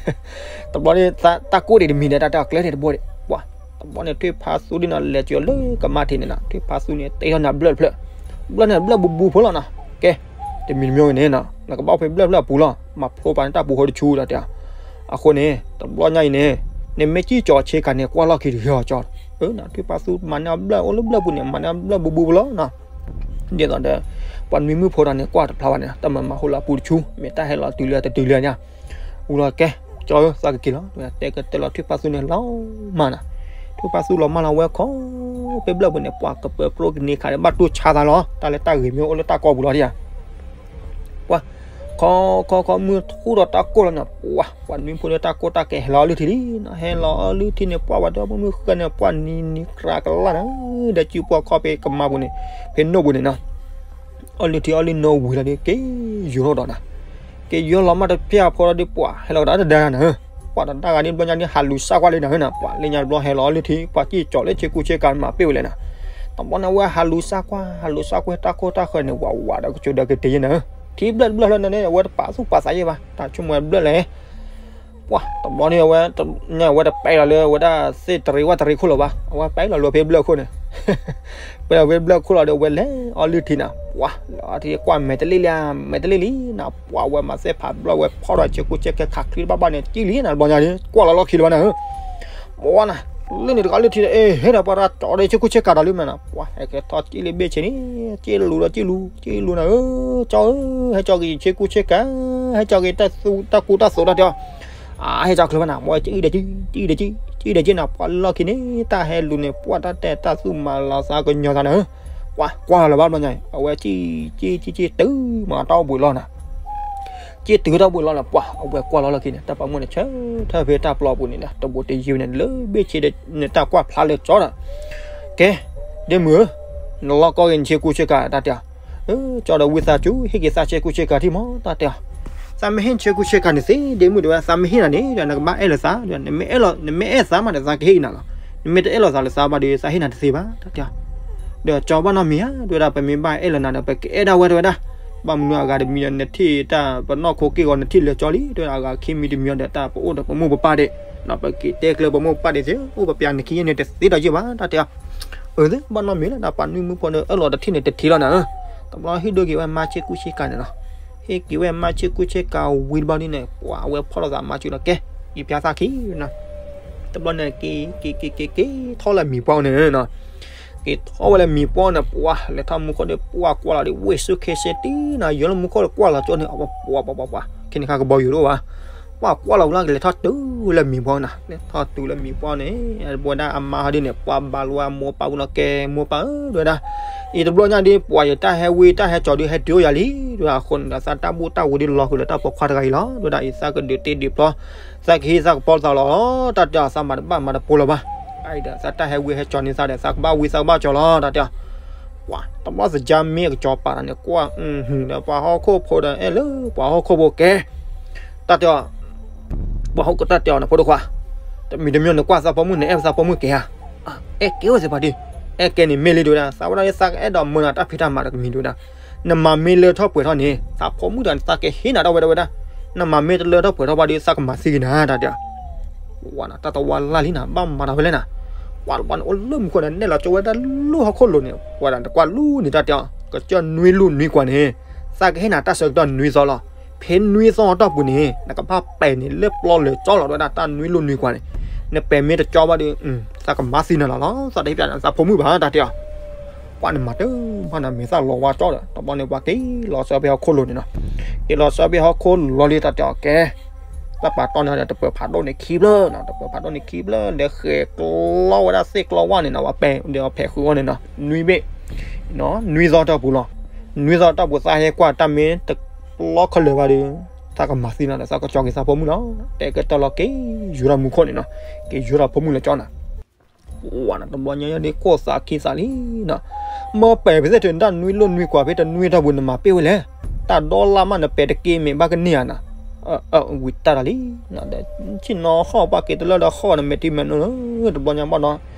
တဘျီန့ၣ် တၢ်ကိၢ်ဒံးတမံၤဒီး တၢ်တဲအီၤကျဲန့ၣ်တဘိဒံး ပှၤ တဘျီန့ၣ် ထွံၣ်ဖးသူဒ်နီၤ လဲၤကၠီၤလၢကမါထံးန့ၣ်နၤ ထွံၣ်ဖးသူန့ၣ် တ့ထီၣ်နၤဘျၢၣ်တဖျၢၣ်, ဘျၢၣ်န့ၣ်ဘျၢၣ်ဘူးဘူးဖိလီၤနၤ, ကဲ တမံၤတမံၤဝဲန့ၣ်နၤ နကဘၣ်အိၣ်ဖဲဘျၢၣ်ဖျၢၣ်အပူၤလီၤ မၤဖျိပာ်န့ၢ်တၢ်ပူၤဃီတဆူတၢ်တဲအီၤ, အဃိန့ၣ် တဘျီညါအံၤန့ၣ် နမ့ၢ်ကံၣ်ကၠီၤဆ့ကၤန့ၣ် ကွၢ်လီၢ်ခံတဂ့ၤအီၤကၠီ, အၢ နထွံၣ်ဖးသူမၤန့ၢ်ဘျၢၣ်အိၣ်လၢဘျၢၣ်ပူၤန့ၣ် မၤန့ၢ်ဘျၢၣ်ဘူးဘူးဖိလီၤနၤ, ဒ်သိးဒီး ပှၤနွံမုၣ်ဖိတၢ်န့ၣ် ကွၢ်တဖျါဘၣ်န့ၣ် တၢ်မၤမၤဟိလၢအပူၤတဆူ မ့ၢ်တၢ်ဟဲလီၤတုၤလၢတတုၤလၢညါ ဝံၤလီၤကဲ ကၠီဧၢ သးကက့ၤလီၤ တဲကတဲလီၤထွံၣ်ဖးသူန့ၣ်လီၤမၢ်နၤ, ထွံၣ်ဖးသူလီၤမၢ်လီၤဝဲခီ ဖဲဘျၢၣ်ပူၤန့ၣ် ပှၤကပၢၤပြိကန့ၢ်ခါန့ၣ် ဘၣ်တိၢ်ဆါသးလီၤ တၢ်လၢတၢ်ဂ့ၤမ့ၢ်အိၣ်လၢတၢ်ကီပူၤလီၤဒ်ယၤ ပှၤ ခီခီခီ မုၢ်ထူၣ်ဒီးတၢ်ကိၢ်လီၤန့ၣ် ပှၤ ပှၤနွံဖိလၢတၢ်ကိၢ်တၢ်ကဲဟဲလီၤအီၣ်လုၢ်ထံလံ, ဟဲလီၤအီၣ်လုၢ်ထံန့ၣ် ပှၤဝဲဒီးမုၢ်ဃၢၤန့ၣ် ပှၤနံၤနံၤကြၤကလၢ်နၤ, ဒီးစုပှၤခီဖဲကမါပူၤန့ၣ် ဖဲနိၣ်ပူၤန့ၣ်နီၤ, အီၣ်လုၢ်ထံအီၣ်လုၢ်နိဝံၤလီၤဒီး က့ၤယိၤထီၣ်ဒီးနၤ, က့ၤယိၤလီၤမးတဖျၢၣ်အဖီဒီးပှၤ ဟဲလီၤကဒီးတဒါနၤ, ပှၤတဒါဂၤန့ၣ် ဘျီညါန့ၣ် ဟးလူၤစၢ်ကွၢ်လၢနၤဧၢနၤ, ပှၤလၢညါတဘျီဟဲလီၤအီၣ်လုၢ်ထံ ပှၤစံၣ်ကၠီၤလၢဆ့ကူဆ့ကၤမၤပ့ၢ်ဝဲလဲၣ်နၤ, တဘျီန့ၣ် အဝဲဟးလူၤစၢ်ကွၢ် ဟးလူၤစၢ်ကွၢ်တၢ်ခိၣ်တၢ်ဃၢၤန့ၣ် ဝးဝးဒီးကစၢၢ်ဒီးကတ့ယဲနၤဧၢ, ထံဘျၢၣ်တဘျၢၣ်လၢနၤန့ၣ် အဝဲတပာ်သူၣ်ပာ်သးယဲဘၣ် တၢ်ဆိကမိၣ်ဘျၢၣ်လဲၣ် ပှၤတဘျီန့ၣ် အဝဲတပဲလီၤလၢအဝဲဒၣ်သ့ၣ်တရံးဝၣ်တရံးခိၣ်လၢၤဘၣ်, အဝဲပဲလီၤလၢဖဲဘျၢၣ်ခိၣ်န့ၣ်, ပဲလီၤဖဲဘျၢၣ်ခိၣ်လီၤဒီး အဝဲလဲၤအီလုၢ်ထံနၤ, ပှၤလၢအထံကွၢ်မဲာ်တလ့ၣ်လံ, မဲာ်တလ့ၣ်လံနၤ, ပှၤဝဲမၤသ့ၣ်ဖးဘျီဝဲဖီၣ်ဒီးဆ့ကူဆ့ကၤခးချံတဘၣ်ဘၣ်န့ၣ် ကံၣ်လံနၤ တဘျီညါန့ၣ် ကွၢ်လီၤလီၢ်ခံလၢၤဘၣ်နၤ, ပှၤနၤ, လၢန့ၣ်တဂၤလုၢ်ထံဒီး အဲ ဟဲဒီးပှၤတၢ်ကၠီဒီးဆ့ကူဆ့ကၤဒီးလံမးနၤ, ပှၤဟဲက့ၤထီၣ်ကံၣ်လံဘ့ၣ်ဆ့န့ၣ်, ကံၣ်လူၤဒီးကံၣ်လူၤ, ကံၣ်လူၤနၤဧၢ, ကၠီဧၢ, ဟဲကၠီက့ၤဆ့ကူဆ့ကၤ, ဟဲကၠီက့ၤတၢ်ကူတၢ်သိးတၢ်တဲအီၤ အဟဲကၠီချၢဘၣ်နၤ, ပှၤကံၣ်ဒီးကံၣ်, ကံၣ်ဒီးကံၣ်, ကံၣ်ဒီးကံၣ်နၤ, ပှၤလၢလီၢ်ခံန့ၣ် တၢ်ဟဲလူၤန့ၣ် ပှၤတၢ်တဲတၢ်သူၣ်မၤလၤသးကညီၤသးနၤဧၢ, ပှၤကွၢ်လီၤလၢၤဘၣ်တဘျီညါအံၤ အဝဲကံၣ်ကံၣ်ကံၣ်ကံၣ်တုၤမးတၢ်အိၣ်ဘှံးလီၢ်နၤ က့ၤတုၤတၢ်ဘှံးလီၢ်လၢပှၤ အဝဲကွၢ်လီၤလီၢ်ခံန့ၣ် တၢ်ပိာ်မုၣ်န့ၣ် ဆၢထၢၣ်ဖဲတၢ်ပျီပူၤန့ၣ်ဒီး တဘူးတယံၤန့ၣ် လၢဘ့ၣ်ဆ့ဒီး နတၢ်ကွၢ်ဖျါလၢကၠီဒီး ကဲ ဒ့မုၣ်ဧၢ, နလီၢ်ကီက့ၤနဆ့ကူဆ့ကၤ တၢ်တဲအီၤ, ကၠီဒီးဝံသးစူၤ ဟ့ၣ်က့ၤသးဆ့ကူဆ့ကၤထံၣ်မး တၢ်တဲအီၤ, သးမ့ၢ်ဟ့ၣ်နဆ့ကူဆ့ကၤန့ၣ်သ့ ဒ့မုၣ်တဲဝဲဒၣ် သးမ့ၢ်ဟ့ၣ်နၤန့ၣ်ဒီး နကဘၣ်အဲၣ်လၢသး, နမ့ၢ်အဲၣ်သးမးဒီး သးကဟ့ၣ်နၤလီၤ, နမ့ၢ်တအဲၣ်လီၤသးလၢသးဘၣ်ဒီး သးဟ့ၣ်နၤတသ့ဘၣ် တၢ်တဲအီၤ ဒီးကၠီဘၣ်နီတမံၤဧါ တဲဝဲဒၣ် ပမ့ၢ်ဘၣ်အဲၣ်လၢနၤဒီး ပကအဲၣ်ဒၣ်ဝဲတဲဝဲဒၣ်, ဘၣ်မနုၤအဂၤတမံၤဒီး နထံၣ်တၢ်ပနီၢ်ခိက့ၢ်ဂီၤ နထံၣ်လၢကၠီလံ တဲဝဲဒၣ် အဂၤခံမံၤတမံၤဒီး တၢ်ပအိၣ်ဒီးပမိၢ်ပပၢ်ဒံး, ပက့ၤတဲကျၢၤပမိၢ်ပပၢ်ဒံးသ့ အိၣ်ပပျးနခံယဲၢ်န့ၣ်တသ့ဒီးယဲၢ်ဘၣ် တၢ်တဲအီၤ, အၢ ဘၣ်နီတမံၤလၢနပှၤနွံမုၣ်ဖိဒီး အၢၣ်လီၤတထံၣ်န့ၣ်တထံၣ်လီၤနၤဧၢ, တဘျီဟ့ၣ်ဒိၣ်က့ၤဝဲမါဆ့ကူဆ့ကၤန့ၣ်လီၤ, ဟ့ၣ်က့ၤဝဲမါဆ့ကူဆ့ကၤဝံၤတဘျီဒ်န့ၣ် ပှၤအဝဲဖီၣ်လိာ်သးမါစုလီၤ ကဲ ယဖၠါသးခံ တဘျီန့ၣ် က့ၤ က့ၤ က့ၤ က့ၤ က့ၤထီၣ်လၢမံၤပှီၢ်န့ၣ်နီၤ, က့ၤထီၣ်ဝဲလၢမံၤပှီၢ်န့ၣ် ပှၤလဲၤထီၣ်မူခိၣ်ဒီး ပှၤကွၢ်လီၤဒီး ဝ့ၢ်ဆူၣ်ခ့ဆ့တံၢ်နီၤ, ယိၤလၢမူခိၣ်ဒီး ကွၢ်လီၤကၠိန့ၣ် ပှၤ ပှၤ ပှၤ ပှၤ ခဲန့ၣ်ခါကဘီယူၤတအိၣ်ဘၣ်, ပှၤကွၢ်လီၤဝံၤလီၤ ကလဲၤထီၣ်တုၤလၢမံၤပှီၢ်နီၤ, လဲၤထီၣ်တုၤလၢမံၤပှီၢ်န့ၣ် ပဝဲဒၣ်အမါဟီဒ်န့ၣ် ပှၤဘၣ်လီၤဝဲမိၢ်ပၢ်ပူၤနီၤ, ကဲမိၢ်ပၢ်ဧၢ တဲဝဲဒၣ်, အံၤတဘျီညါဒ် ပှၤယတၢ်ဟဲဝံတၢ်ဟဲကၠီဒ် ဟဲတုၤအိၣ်ယၤလံ, တဲဝဲဒၣ်အဃိန့ၣ်ဒီး သးတၢ်ဘူၣ်တၢ်ဝံၤဒ်လီၤဃုာ်လၢတၢ်ပိာ်ခွါတဂၤအံၤလီၤ, တဲဝဲဒၣ် အံၤသးကဒုးတ့ဒုးဖျီ သးကဟံးသးကပီၤသးလီၤ, တၢ်တဲအီၤ သးမၤတဘၣ်မၤတပိၤလၢၤဘၣ်, အံၤဒီး သးတၢ်ဟဲဝံဟဲကၠီန့ၢ်သးဒီး သးကဘၣ်ဝံသးကဘၣ်ကၠီလီၤ တၢ်တဲအီၤ, ပှၤ တဘျီသကၢ်မ့ၢ်အကၠီပာ်တၢ်န့ၣ် ကွၢ် ဒီးပှၤဟီၣ်ခိၣ်ဖိဒီး အဲၣ်လၢပှၤဟီၣ်ခိၣ်ဖိကဲ, တၢ်တဲအီၤ ပှၤဟီၣ်ခိၣ်တၢ်တဲအီၤန့ၣ် ဖိဒိၣ်ခွါ, တမံၤတမံၤန့ၣ် ကွၢ်သးဖိမုၣ်န့ၣ် အဲၣ်သးဖိမုၣ်ကဲဧါ, အဲၣ်ကဲအိၣ်သ့ၣ်ပှၤဒ်, အဲၣ်ကဲန့ၣ်မ့ၢ်လံ တဲဝဲဒၣ်, သးဝဲဒၣ် သးကအဲၣ်ဒိးမၢနၤတၢ်ဖံးတၢ်မၤတကမံၤ တဲဝဲဒၣ်, နမၤမ့ၢ်လၢထီၣ်ပှဲၤထီၣ်န့ၣ် သးဖိမုၣ်တဂၤန့ၣ် သးကဟ့ၣ်နၤဒၣ်ဝဲ တဲဝဲဒၣ်, နမၤမ့ၢ်တလၢထီၣ်ပှဲၤထီၣ်ဘၣ်ဒီး သးကမၤသံက့ၤနၤ တၢ်တဲအီၤ ဝဲတၢ်တဝါလၢ်လံနၤ ဘၣ်မၤတၢ်ဖဲလဲၣ်နၤ, ပှၤတဘျီန့ၣ် အိၣ်လၢမူခိၣ်န့ၣ် နဲၣ်လီၤကၠိဝဲဒၣ်လူၢ်ဟီၣ်ခိၣ်လိၤန့ၣ် ပှၤတၢ်တကွၢ်လူၢ်န့ၣ် တၢ်တဲအီၤ ကစၢၢ်နွံလူၢ်နွံကွၢ်န့ၣ်, သးကဟ့ၣ်နၤတၢ်ဆၢကတီၢ်နွံသီလီၤ, ဖဲနွံသီအတီၢ်ပူၤန့ၣ် နကဘၣ်ပဲာ်န့ၣ်လၢပျီလၢကၠီလီၤ တဲဝဲဒၣ် တၢ်နွံလူၢ်နွံကွၢ်န့ၣ်, နပဲာ်မ့ၢ်တကၠီဘၣ်ဒီး သးကမၤသံနၤလီၤလီၤ, သးတဟ့ၣ်ပျးနၤသးဖိမုၣ်ဘၣ် တၢ်တဲအီၤ ပှၤန့ၣ်မၤတၢ်မၤနၤ မ့ၢ်သၣ်လီၤဝါကၠီဒီး တဘျီန့ၣ် ပှၤက့ၤလီၤဆၢဖဲဟီၣ်ခိၣ်လိၤန့ၣ်နီၤ, က့ၤလီၤဆၢဖဲဟီၣ်ခိၣ်လိၤလံ တၢ်တဲအီၤကဲ, တၢ်ပာ်တီၢ်န့ၣ်ဒီး တပၢၤဖးဒိၣ်န့ၣ်ခံဖျၢၣ်နီၤ, တပၢၤဖးဒိၣ်န့ၣ်ခံဖျၢၣ် လဲၤဃဲၤကျီဝဲဒၣ်သ့ၣ်ကျီဝၣ်န့ၣ်နီၤ, ပှၤပဲာ်ဒီးဖဲးဃုာ်အီၤန့ၣ်နီၤ, နွံဘ့ၣ်, နွံသီတီၢ်ပူၤလီၤ, နွံသီတီၢ်ပူၤ သးဟဲကွၢ်တၢ်မ့ၢ်တလီခဲလၢာ်ဘၣ်ဒီး သးကမၤသံနၤဒီး သးကကၠီက့ၤသးဖိမုၣ်လီၤ, တဲကတၢၢ်လီၤ က့ၤယူၤထီၣ်မူခိၣ်န့ၣ်နီၤ, က့ၤယူၤထီၣ်ဖိမုၣ်လၢကၠီနၤ ဝဲနၤတဘျီညါဒ် ကိၢ်သးခံသးလံနီၤ, မၢပဲာ်ဖဲသ့ၣ်ထုးနတၢ်နွံလိၢ်နွံကွၢ်ဖဲတနွံတီၢ်ပူၤ နမၤပ့ၢ်ဝဲလဲၣ်, တၢ်ဒီလၢ်မး နပဲာ်တက့ၢ်မ့ၢ်ဘၣ်ကန့ၢ်ဧါနၤ, ဝံၤတၢ်တၢ်လံ, ဆ့ၣ်နီၤဟီၣ်ပှၤက့ၤတလၢဒီးဟီၣ်နမဲာ်ထံမဲာ်နိလၢ တဘျီညါဘၣ်ဒီး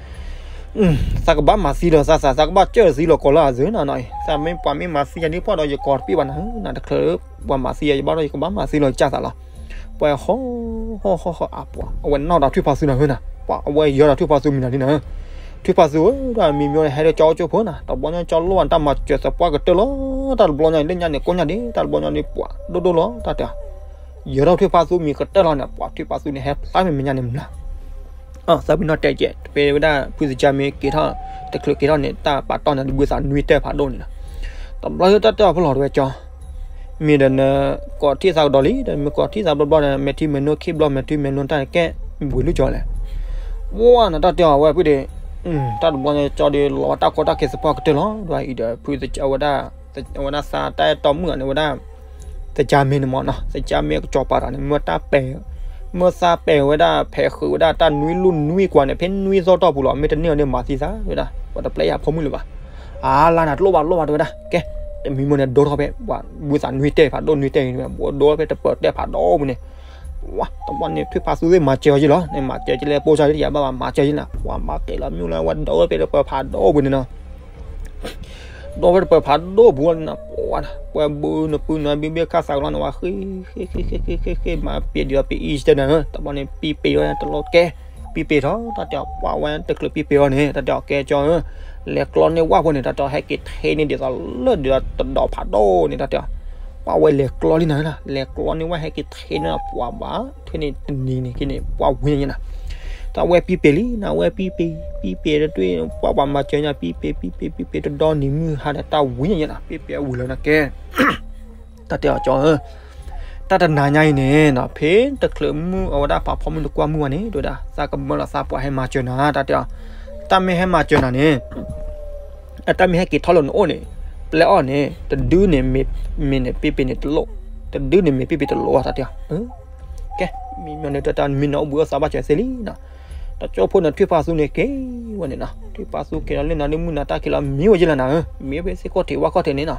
သးကဘၣ်မၤသံလီၤသးသး သးကဘၣ်ကၢၢ်သံလီၤကီးလၢအစၢၤနၤနီၤ, သးမ့ၢ်ပှၤမ့ၢ်မၤသံယၤဒ် ပှၤဒီးယကီးတပ့ၢ်ဘၣ်နၤဧၢ, နတချုးပှၤမၤသံယၤ ယဘၣ်ဒီးယကဘၣ်မၤသံလီၤ ယကၢ်သးလီၤ, ပှၤဟီၣ်ဟီၣ်ဟီၣ်ဟီၣ်အပှၤ အဝဲနီၢ်ဒီးထွံၣ်ဖါသူနၤဧၢနၤ, ပှၤအဝဲယၢၤဒီးထွံၣ်ဖါသူမံၤနၤဒ်နၤဧၢ, ထွံၣ်ဖါသူဧၢ တၢ်မံၤမံၤဟဲလၢကၠီအိၣ်ကၠိဖိနၤ, တဘျီညါကၠီလိၣ်ဘၣ်နတၢ်မၤစၢၤသပှၢ်ကတၢၢ်လီၤ, တၢ်တဘျီညါလၢညါန့ၣ် ကိးညါဒ် တၢ်တဘျီညါန့ၣ် ပှၤဒိၣ်ဒိၣ်လီၤ တၢ်တဲ ယၢၤထီၣ်ထွံၣ်ဖါသူမံၤကတၢၢ်လီၤန့ၣ် ပှၤထွံၣ်ဖါသူန့ၣ် ဟဲဖျါမ့ၢ်မဲာ်ညါန့ၣ်မျၢ်, သးပ့ၤနီၣ်တဲကဲး တပ့ၤဝဲဒၣ် ဖုသကၢ်မ့ၢ်က့ၤထီၣ် တချုးက့ၤထီၣ်န့ၣ် တၢ်ပာ်တီၢ်န့ၣ် တဘုသးနွံတဲာ်ဖးဒိၣ်န့ၣ်လီၤ, တဘျီယတၢ်တဲအီၤဖဲလီၤတဝဲကၠီ မ့ၢ်ဒီးန ကိးထံၣ်သးကဒီးလံ ဒီးမ့ၢ်ကိးထံၣ်သးဘျီဘျီဒီး မဲာ်ထံမဲာ်နိခံဘျီ မဲာ်ထံမဲာ်နိတၢ်ကဲ ဝံၤလုၢ်ကၠီလဲၣ်, ဝဲနတၢ်တဲအီၤဝဲဖုဒီး တၢ်တဘျီညါကၠီဒီး လီၤဝဲတၢ်ကီတၢ်ခဲသပှၢ်ကတၢၢ်လီၤ ဒီးအံၤဒီးဖုသကၢ်ဝဲဒၣ် အဝဲဒၣ်သးတၢ်အဲၣ်တီမုၣ်န့ၣ်ဝဲဒၣ် သကၢ်မ့ၢ်န့ၣ်မ့ၢ်နီၤ သကၢ်မ့ၢ်ကစီၤပၤတဂၤန့ၣ် မ့ၢ်တၢ်ပဲာ် မ့ၢ်သးပဲာ်ဝဲဒၣ် ဖဲးဃုာ်ဝဲဒၣ်တၢ်နွံလိၢ်နွံကွၢ်န့ၣ် ဖဲနွံသီတီၢ်ပူၤလီၤ မ့ၢ်တန့ၢ်အီၤန့ၣ် မၤသံသးဝဲဒၣ် ပှၤတပျဲယၤဖိမုၣ်လၢၤဘၣ်. အါလါနၤတလိၣ်ဘၣ်လိၣ်ဘၣ်တဲဝဲဒၣ် ကဲ တမံၤမ့ၢ်န့ၣ် ဒိထီၣ်ဖဲ ပှၤဘုသးနွံတဲာ်ဖးဒိၣ်နွံတဲာ်န့ၣ် ဘိဒိဖဲတပၢၤတဲာ်ဖးဒိၣ်ပူၤန့ၣ် ဝဲ တဘျီန့ၣ် ထွံၣ်ဖးသူသ့ၣ်မၤစၢၤအီၤယ့ၣ်လီၤ န့ၣ်မၤစၢၤက့ၤလၢပိစါလၢတယၤဘၣ်ဘၣ် မၤစၢၤယ့ၣ်နၤ ပှၤမၤကဲလီၤမ့ၣ်လၢ ဝဲဒိဖဲတပၢၤဖးဒိၣ်ပူၤန့ၣ်နီၤ ဒီးဝဲတပၢၢ်ဖးဒိၣ်ပူၤန့ၣ်နီၤ, ပှၤ ပှၤဘုနပုၢ်နၤဘံဘ့ၣ်ခၣ်သးကလီန့ၣ် ဝဲဃ့ ဃ့ ဃ့ ဃ့ ဃ့ ဃ့ ဃ့ မၤပ့ၤဒံးဒီးပ့ၤအံၣ်စတၢၢ်န့ၣ် တဘျီန့ၣ် ပံပ့ၤဝဲတလိၣ်ကဲ, ပံပ့ၤထီၣ် တၢ်တဲအီၤ ပှၤဝဲတချုးပံပ့ၤအီၤန့ၣ် တၢ်တဲအီၤကဲကၠီဧၢ, လဲၤကျီန့ၢ်ဝၣ်ဖိန့ၣ် တၢ်တဲအီၤဟဲက့ၤထဲန့ၢ်ဒ်သိးလၢဒ်သိးတဒီးဖးဒိၣ်န့ၣ် တၢ်တဲအီၤ, ပှၤဝဲလဲၤကျီလံနၤနီၤ, လဲၤကျီန့ၢ်ဝၣ်ဟဲက့ၤထဲန့ၢ်ပှၤဘၣ် ထဲန့ၢ်တနံၤန့ၣ်က့န့ၣ် ပှၤဝံၤညါနၤ တၢ်ဝဲပံပ့ၤလံနၤ, ဝဲပံပ့ၤ ပံပ့ၤတတွ့ ပှၤပှၤမၤစၢၤညါ ပံပ့ၤ ပံပ့ၤ ပံပ့ၤတဒီနံၤမုၢ်ဟါဒီးတၢ်ဝံၤညါနၤ, ပံပ့ၤအဝံၤလီၤနၤကဲ, တၢ်တဲအီၤကၠီဧၢ, တၢ်တနၤညါအံၤန့ၣ်နီၤ ဖဲတချုးမုၢ်အဝဲဒၣ်ပာ်ဖီမုၢ်တကွၢ်မုၢ်ဝဲန့ၣ် တဲဝဲဒၣ် သးကမၢလီၤသးပှၤဟဲမၤစၢၤနၤ တၢ်တဲအီၤ, တၢ်မ့ၢ်ဟဲမၤစၢၤနၤန့ၣ် အတၢ်မ့ၢ်ဟဲက့ၤထီၣ်လၢနအိၣ်န့ၣ် ပျဲအီၤန့ၣ် တဒုန့ၣ်မ့ၢ် မ့ၢ်န့ၣ် ပံပ့ၤန့ၣ်တလိၣ်, တဒုန့ၣ်မ့ၢ်ပံပ့ၤတလိၣ် တၢ်တဲအီၤ, ကဲ မံမီန့ၣ် တၢ်မံနီၤအိၣ်ဘှံးအိၣ်သါဘၣ်စၢၤသ့လံနီၤ, တၢ်ကၠိဖိန့ၣ် ထွံၣ်ဖါသူန့ၣ်က့ၤဝဲန့ၣ်နီၤ, ထွံၣ်ဖါသူက့ၤဒီးလၢနၤဒ်မုၢ်နၤတၢ်က့ၤလီၤမံဝဲယဲလီၤနၤဧၢ, မံဝဲဖဲသ့ၣ်ခီၣ်ထံးဝၣ်ခီၣ်ထံးန့ၣ်နီၤ,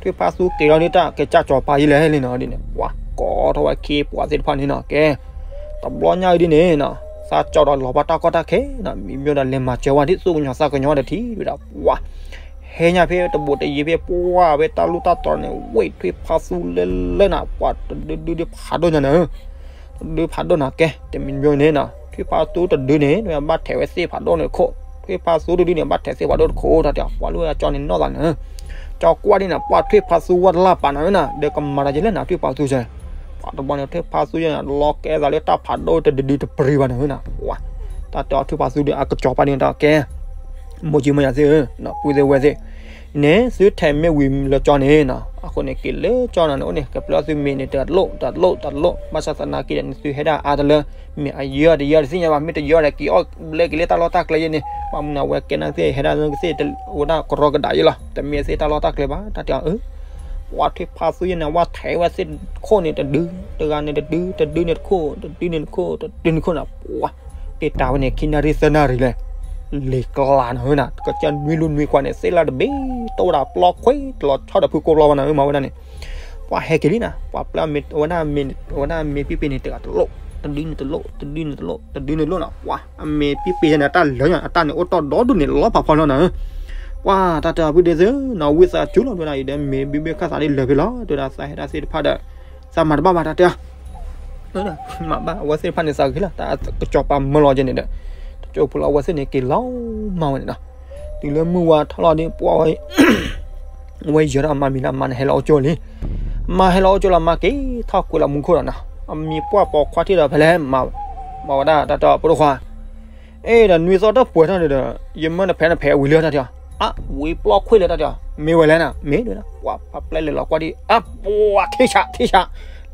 ထွံၣ်ဖါသူက့ၤလီၤဒ်တၢ်ကစၢ်ကၠီၤပၤယဲလဲၣ်လံနီၤဒ်န့ၣ် ပှၤကိးထီၣ်ဝဲခ့ပှၤသ့ၣ်တဖၣ်န့ၣ်နီၤ ကဲ တဘျီညါအံၤဒ်န့ၣ်နီၤ သးကၠီၤဒီးလီၤဘၣ်တၢ်ကီတၢ်ခဲနီၤ, မံမီဒီးလဲၤမၤစၢၤဝဲဒ်သူၣ်ကညီၤသးကညီၤဒီးထံၣ်ဝဲဒၣ် ပှၤ ဟဲညါဖဲတဘူးတယံၤဖဲပှၤဝဲတၢ်လူၢ်တၢ်တီၤန့ၣ် ဝ့ၢ်ထွံၣ်ဖါသူလၢလၢနၤ ပှၤတဒုဒုဒုဖးဒိၣ်ညါန့ၣ် တဒုဖးဒိၣ်နီၤ ကဲ တမံၤမံၤန့ၣ်နီၤ ထွံၣ်ဖါသူတဒုန့ၣ် ဘၣ်ထဲးဝဲသ့ၣ်ဖးဒိၣ်န့ၣ်ခိၣ်, ထွံၣ်ဖါသူတဒုန့ၣ် ဘၣ်ထဲးသ့ၣ်ဖးဒိၣ်တခိၣ် တၢ်တဲအီၤ ပှၤလၢအကၠီန့ၣ်နီၢ်သးန့ၣ်, ကၠီကွၢ်ဒ်န့ၣ် ပှၤထွံၣ်ဖါသူဝဲတလၢ်ပာ်နၤဝဲနၤ ဒီးကမၤတၢ်ယဲလဲၣ်နၤ ထွံၣ်ဖါသူစဲး, ပှၤတဘျီန့ၣ် ထွံၣ်ဖါသူယဲန့ၣ် လီၤကဲသးလၢတၢ်ဖးဒိၣ်တဒုဒုတပရံဘၣ်န့ၣ်ဝဲနၤ ပှၤ, တၢ်တဲအီၤထွံၣ်ဖါသူဒီးအကၠီၤပၤဒ်န့ၣ်တၢ်ကဲ မိၢ်ကၠံမိၢ်ယၤသ့ၣ်ဧၢ, ပုၢ်သ့ၣ်ဝဲၢ်သ့ၣ်, န့ၣ် သုထဲးမ့ၢ်ဝံၤလၢကၠီန့ၣ်နီၤ, အဃိန့ၣ် က့ၤလၢကၠီနၤန့ၣ်အိၣ်န့ၣ် ကပျဲသုမ့ၤန့ၣ်တလိၣ်တလိၣ်တလိၣ်, ဘၣ်ဆၣ်သနာ်က့ဒီး နသုဟဲဒၣ်အါတလၢ မ့ၢ်အယၢတယၢတသ့ၣ်ညါဘၣ်, မ့ၢ်တယၢဒီးက့ၤအီၣ်ဘျဲက့ၤလၢတၢ်လီၢ်တၢ်ကျဲယဲန့ၣ်, ဘၣ်မနုၤဝဲကဲနကသ့ၣ် ဟဲဒၣ်နကသ့ၣ် ဝဲဒၣ်ကရီကဒးယဲလီၤ, တမ့ၢ်သ့ၣ်တၢ်လီၢ်တၢ်ကျဲဘၣ်, တၢ်တဲအီၤ ပှၤထွံၣ်ဖါသူယဲန့ၣ် ဝဲထဲးဝဲသ့ၣ်ခိၣ်န့ၣ်တဒု, တဂၤန့ၣ်တဒု, တဒုန့ၣ်တခိၣ်, တဒုန့ၣ်တခိၣ်, တဒုန့ၣ်တခိၣ်နၤ, ပှၤ တ့ၢ်တၢ်ဝဲန့ၣ် ခံနၣ်ရံၣ်သၢနၣ်ရံၣ်လဲၣ်, လံၤကျါနၤဧၢနၤ, ကစၢၢ်နွံလူနွံကွၢ်န့ၣ် သ့ၣ်လၢတဘ့ၣ် တအိၣ်ဒၣ်ပျီခွ့ တလီၤဆီဒီးဖုကိးပျီဘၣ်နၤဧၢ မၤဝဲဒၣ်န့ၣ်, ပှၤဟဲက့ၤလံနၤ, ပှၤပျဲမ့ၤ အဝဲဒၣ်မ့ၤ အဝဲဒၣ်မ့ၤပံပ့ၤန့ၣ် တဂၤတလိၣ်, တဒုန့ၣ်တလိၣ်, တဒုန့ၣ်တလိၣ်, တဒုန့ၣ်တလိၣ်နၤ, ပှၤ အမ့ၤပံပ့ၤန့ၣ် အတၢ်လၢာ်ညါ အတၢ်န့ၣ်အိၣ်တီၢ်ဒီဒူၣ်န့ၣ် လီၤဖးဖီလီၤနၤဧၢ, ပှၤတၢ်တဲအီၤဖုဒ့သၢ နဝံသးစူၤလီၤ တဲဝဲဒၣ်အံၤဒီး မ့ၤဘံဘ့ၣ်ခၣ်သးဒ်လၢာ်ဖဲလီၤ တဲဝဲဒၣ် သးဟဲဒၣ်သ့ၣ်တဖၣ်ဒီး သးမၤတဘၣ်ဘၣ်တၢ်တဲအီၤ မၤဘၣ် အဝဲသ့ၣ်တဖၣ်န့ၣ် သးကဟ့ၣ်လီၤ တၢ်ကစီၤပၤမၢလီၤက့ၤန့ၣ်ဒီး တကၠိဖိလၢအဝဲသ့ၣ်န့ၣ် က့ၤလီၤမၢ်ဝဲန့ၣ်နီၤ, တုၤလၢမုၢ်ဝါထီၣ်လီၤဒီး ပှၤဝဲ ဝဲယၢၤဒီးအမါမံၤလၢအမါန့ၣ် ဟဲလီၤအိၣ်ကၠိလံ, အမါဟဲလီၤအိၣ်ကၠိလီၤ အမါက့ၤထီၣ်ကွံာ်လီၤမူခိၣ်ဒီးနီၤ, အမံၤပှၢ်ပိာ်ခွါထံၣ်ဒီးဖဲလဲၣ် မၤဝဲဒၣ်တၢ်တဲအီၤ ဖိဒိၣ်ခွါ အဲၣ်ဒီးနွံသီတပှဲၤထီၣ်န့ၣ်ဒီး ယမၢနဖဲနဖဲဝံၤလံတၢ်တဲအီၤ, အါ ဝံၤပျီခွ့လၢတၢ်တဲအီၤ, မ့ၢ်ဝဲလဲၣ်နၤ မ့ၢ်ဒၣ် ပှၤပျဲလဲၤလီၤကွၢ်ဒံး အါ ပှၤထံၣ်ဆးထံၣ်ဆး,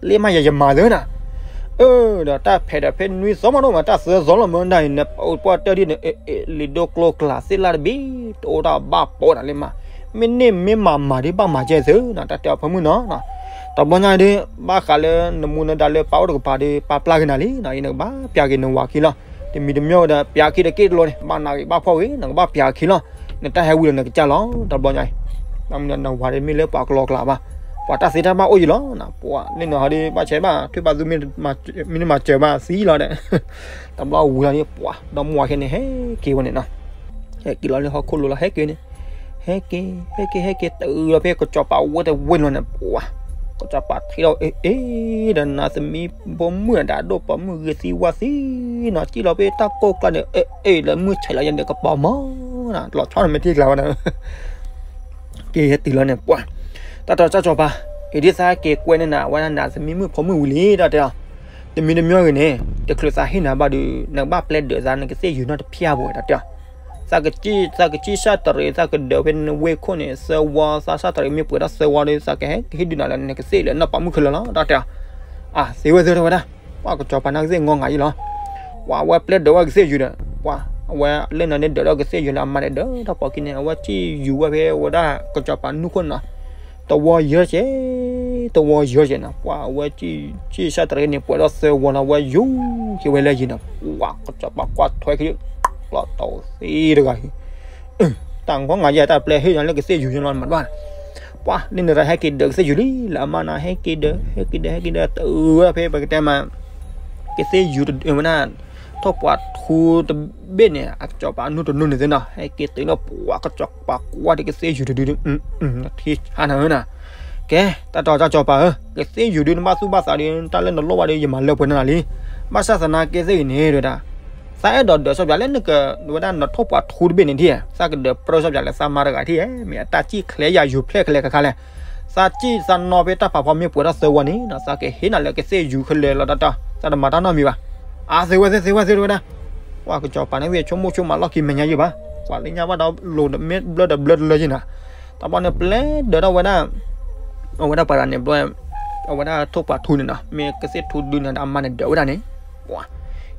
လ့မးယၤယမၤသၢနၤ, အၢ ဒီးတၢ်ဖဲးဒီးဖဲနွံသီမးဒိၣ်မး တၢ်သၢသီလီၤမၢဒၣ်အံၤ နပှၢ်တၢၢ်ဒ်န့ၣ် လံၤဒိၣ်ကျိကျါသ့ၣ်လၢတဘ့ၣ် တအိၣ်တၢ်ဘၣ်ပိာ်နၤလ့မး, မ့ၢ်န့ၢ်မ့ၢ်မၤမၤဒ်ဘၣ်မၤကဲသုနၤ တၢ်တဲအီၤဖၢမုၢ်နီၤ, တဘျီညါဒ် ဘၣ်ဃးလၢနမူနဒါလၢပၢ်အိၣ်တကပၤဒီး ပၢ်ပျၢ်က့ၤနၤလံနီၤ, အံၤနကဘၣ်ပျၢ်က့ၤနဝၤခံလီၤ, တမံၤတမံၤဒီး ပျၢ်ခံတက့ၢ်တလိၤန့ၣ် ဘၣ်နၤဂ့ၤဘၣ်ဖှီၣ်ဂ့ၤ နကဘၣ်ပျၢ်ခံလီၤ, နတၢ်ဟဲဝံၤဒီးနကစၢ်လီၤ တဘျီညါအံၤ, နဝၤဒီးမ့ၢ်လၢပှၤကလီကျါဘၣ်, ပှၤတၢ်သ့တၢ်ဘၣ်အိၣ်ယံၤလီၤ, ပှၤလၢနဟီဒီး ဘၣ်ဆဲးဘၣ် ထွံၣ်ဖါသူ မ့ၢ်နမၤစၢၤဘၣ်သံလီၤဒီး, တဘျီဝံၤလီၤန့ၣ် ပှၤဒီမါဝၤခဲန့ၣ် ဟဲက့ၤဝဲန့ၣ်နီၤ ဟဲက့ၤလီၤလၢဟီၣ်ခိၣ်လိၤလီၤ ဟဲက့ၤန့ၣ်, ဟဲက့ၤ ဟဲက့ၤ ဟဲက့ၤ တုၤလီၤဖဲကစီၤပၤဝဲတဝ့ၢ်လီၤန့ၣ် ပှၤ ကစီၤပၤထံၣ်လီၤ အ့ အ့ ဒီးနၤသမံဖိမုၣ်ဒီး ဒိၣ်ပိာ်မုၣ်ဂ့ၤသံဝါသံနီၤ စံၣ်လီၤဖဲတၢ်ကိၢ်ကျါန့ၣ် အ့ အ့ လၢမုၢ်ဆဲးလီၤယဲန့ၣ် ကပီၤမီၤ လီၤဆီန့ၣ်မ့ၢ်ထံၣ်ကျါဝဲန့ၣ် က့ၤဟဲတုၤလီၤန့ၣ် ပှၤ တၢ်တီကစီၤပၤ အ့ ဒ်သးက့ၤကွဲန့ၢ်နၤ အဝဲဒၣ်နၤသမံမုၣ်ဖိမုၣ်ဝံၤလံ တၢ်တဲအီၤ, တမံၤတမံၤဂ့ၤန့ၣ် တချုးသးဟ့ၣ်နၤဘၣ်ဒီး နကဘၣ်ပျဲဒၢးသး နကသ့ၣ်ယုၤနီၢ်တဖၠၣ်ဘၣ်ဝဲ တၢ်တဲအီၤ, သးကစံၣ် သးကစံၣ်စၢ်တရံး သးကဒၢးဖဲနဝ့ၢ်ခိၣ်န့ၣ် သၢဝီ သးစၢ်တရံးမ့ၢ်ပှဲၤထီၣ်သၢဝီဒီး သးကဟဲကဟ့ၣ်ဒုးနၤလၢနကသ့ၣ်လၢနီၢ်ပၤမုၣ်ခဲလၢာ်လီၤ တၢ်တဲအီၤ, အၢ သ့ဝဲသ့ဝဲဒၣ်, ပှၤကစီၤပၤန့ၣ်ကသ့ၣ်ငီငၤယံလီၤ, ပှၤအဝဲပျဲဒၢးဝဲကသ့ၣ်ယုၤဒီး ပှၤ အဝဲလၢနၤန့ၣ်ဒၢးဒီးကသ့ၣ်ယုၤလၢအမါန့ၣ်ဒၢးထီၣ်ပိာ်ခံန့ၣ် အဝဲစံၣ်ယုၤဝဲဖဲဝဲဒၣ်ကစီၤပၤနူၢ်ခိၣ်န့ၣ်နီၤ, တဝီယဲၢ်ကဲ တဝီယဲၢ်ကဲနီၤ, ပှၤအဝဲစံၣ်စၢ်တရံးန့ၣ် ပှဲၤထီၣ်သၢဝီလီၤ အဝဲယူၤက့ၤဝဲလၢယံၤနီၤ, ပှၤကစီၤပၤကွၢ်ထွဲခံ လီၤတီၤသ့တဂၤ တၢ်ငီငၤယဲ တၢ်ပျဲဟ့ၣ်ယၤလၢကသ့ၣ်ယုၤယဲလီၤမးဘၣ်, ပှၤန့ၣ်နရဟဲက့ၤဒၢးကသ့ၣ်ယုၤလံ လၢအမါန့ၣ် ဟဲက့ၤဒၢး ဟဲက့ၤဒၢး ဟဲက့ၤဒၢး တုၤဝဲဖဲပကတဲမး ကသ့ၣ်ယုၤဝဲဒၣ် ထိၣ်ပှာ်ထူတဘ့ၣ်န့ၣ် အကစီၤပၤအနူၢ်တနူၢ်န့ၣ်သ့ၣ်နီၤ ဟဲက့ၤတုၤလၢပှၤကစီၤပၤကွၢ်ဒီးကသ့ၣ်ယူၤတဒုန့ၣ် ထံဆါနၤဧၢနီၤ. ကဲ တၢ်တီတၢ်ကစီၤပၤဧၢ, ကသ့ၣ်ယူၤဒုန့ၣ် ဘၣ်သူၣ်ဘၣ်သးဒီး တၢ်လၢနလိၣ်ဘၣ်ဒီး ယမၤလၢပှဲၤနၤလီၤလံ. ဘၣ်ဆၣ်သနာ်က့သ့ၣ်ဂ့ၤန့ၣ် တဲဝဲဒၣ်, သးအဲၣ်ဒိးဒၢးစီပျးလၢနက ဝဲဒၣ်နထိၣ်ပှာ်ထူတဘ့ၣ်န့ၣ်ဒ်, သးကဒၢးပြၢစီပျးလၢသးမါတဂၤထံၣ်ဧါ, မ့ၢ်အတၢ်စံၣ်ချဲယၤယူၤဖျဲၣ်ခဲလၢာ်ခဲခါလဲၣ်. သးစံၣ်သးနီၣ်ဖဲတၢ်ဖးဖီမ့ၢ်ပှဲၤထီၣ်သၢဝီန့ၣ်နီၤ သးကဟ့ၣ်နၤလၢကသ့ၣ်ယူၤခဲလၢာ်လီၤတၢ်တီ, သးတမၤတၢ်နီတမံၤဘၣ်. အါ သ့ဝဲသ့ သ့ဝဲသ့ တဲဝဲဒၣ်. ပှၤကစီၤပၤန့ၣ် ဝံဆိကမိၣ်ဆိကမးလီၢ်ခံမဲာ်ညါယံၢ်ဘၣ်, ပှၤလၢညါဘၣ်ဒီးလိၤမ့ၢ်ဘျၢဒီးဘျၢတလၢယံၢ်နၤ. တဘျီန့ၣ်ပျဲဒၢးထီၣ်ဝဲဒၣ်, အဝဲဒၣ်ပှၤတဂၤန့ၣ်ဘျီ, အဝဲဒၣ်ထိၣ်ပှာ်ထူန့ၣ်နီၤ မ့ၢ်ကသ့ၣ်ထူဒုန့ၣ်ဒီးအမါန့ၣ်ဒၢးဝဲဒၣ်န့ၣ်, ပှၤ,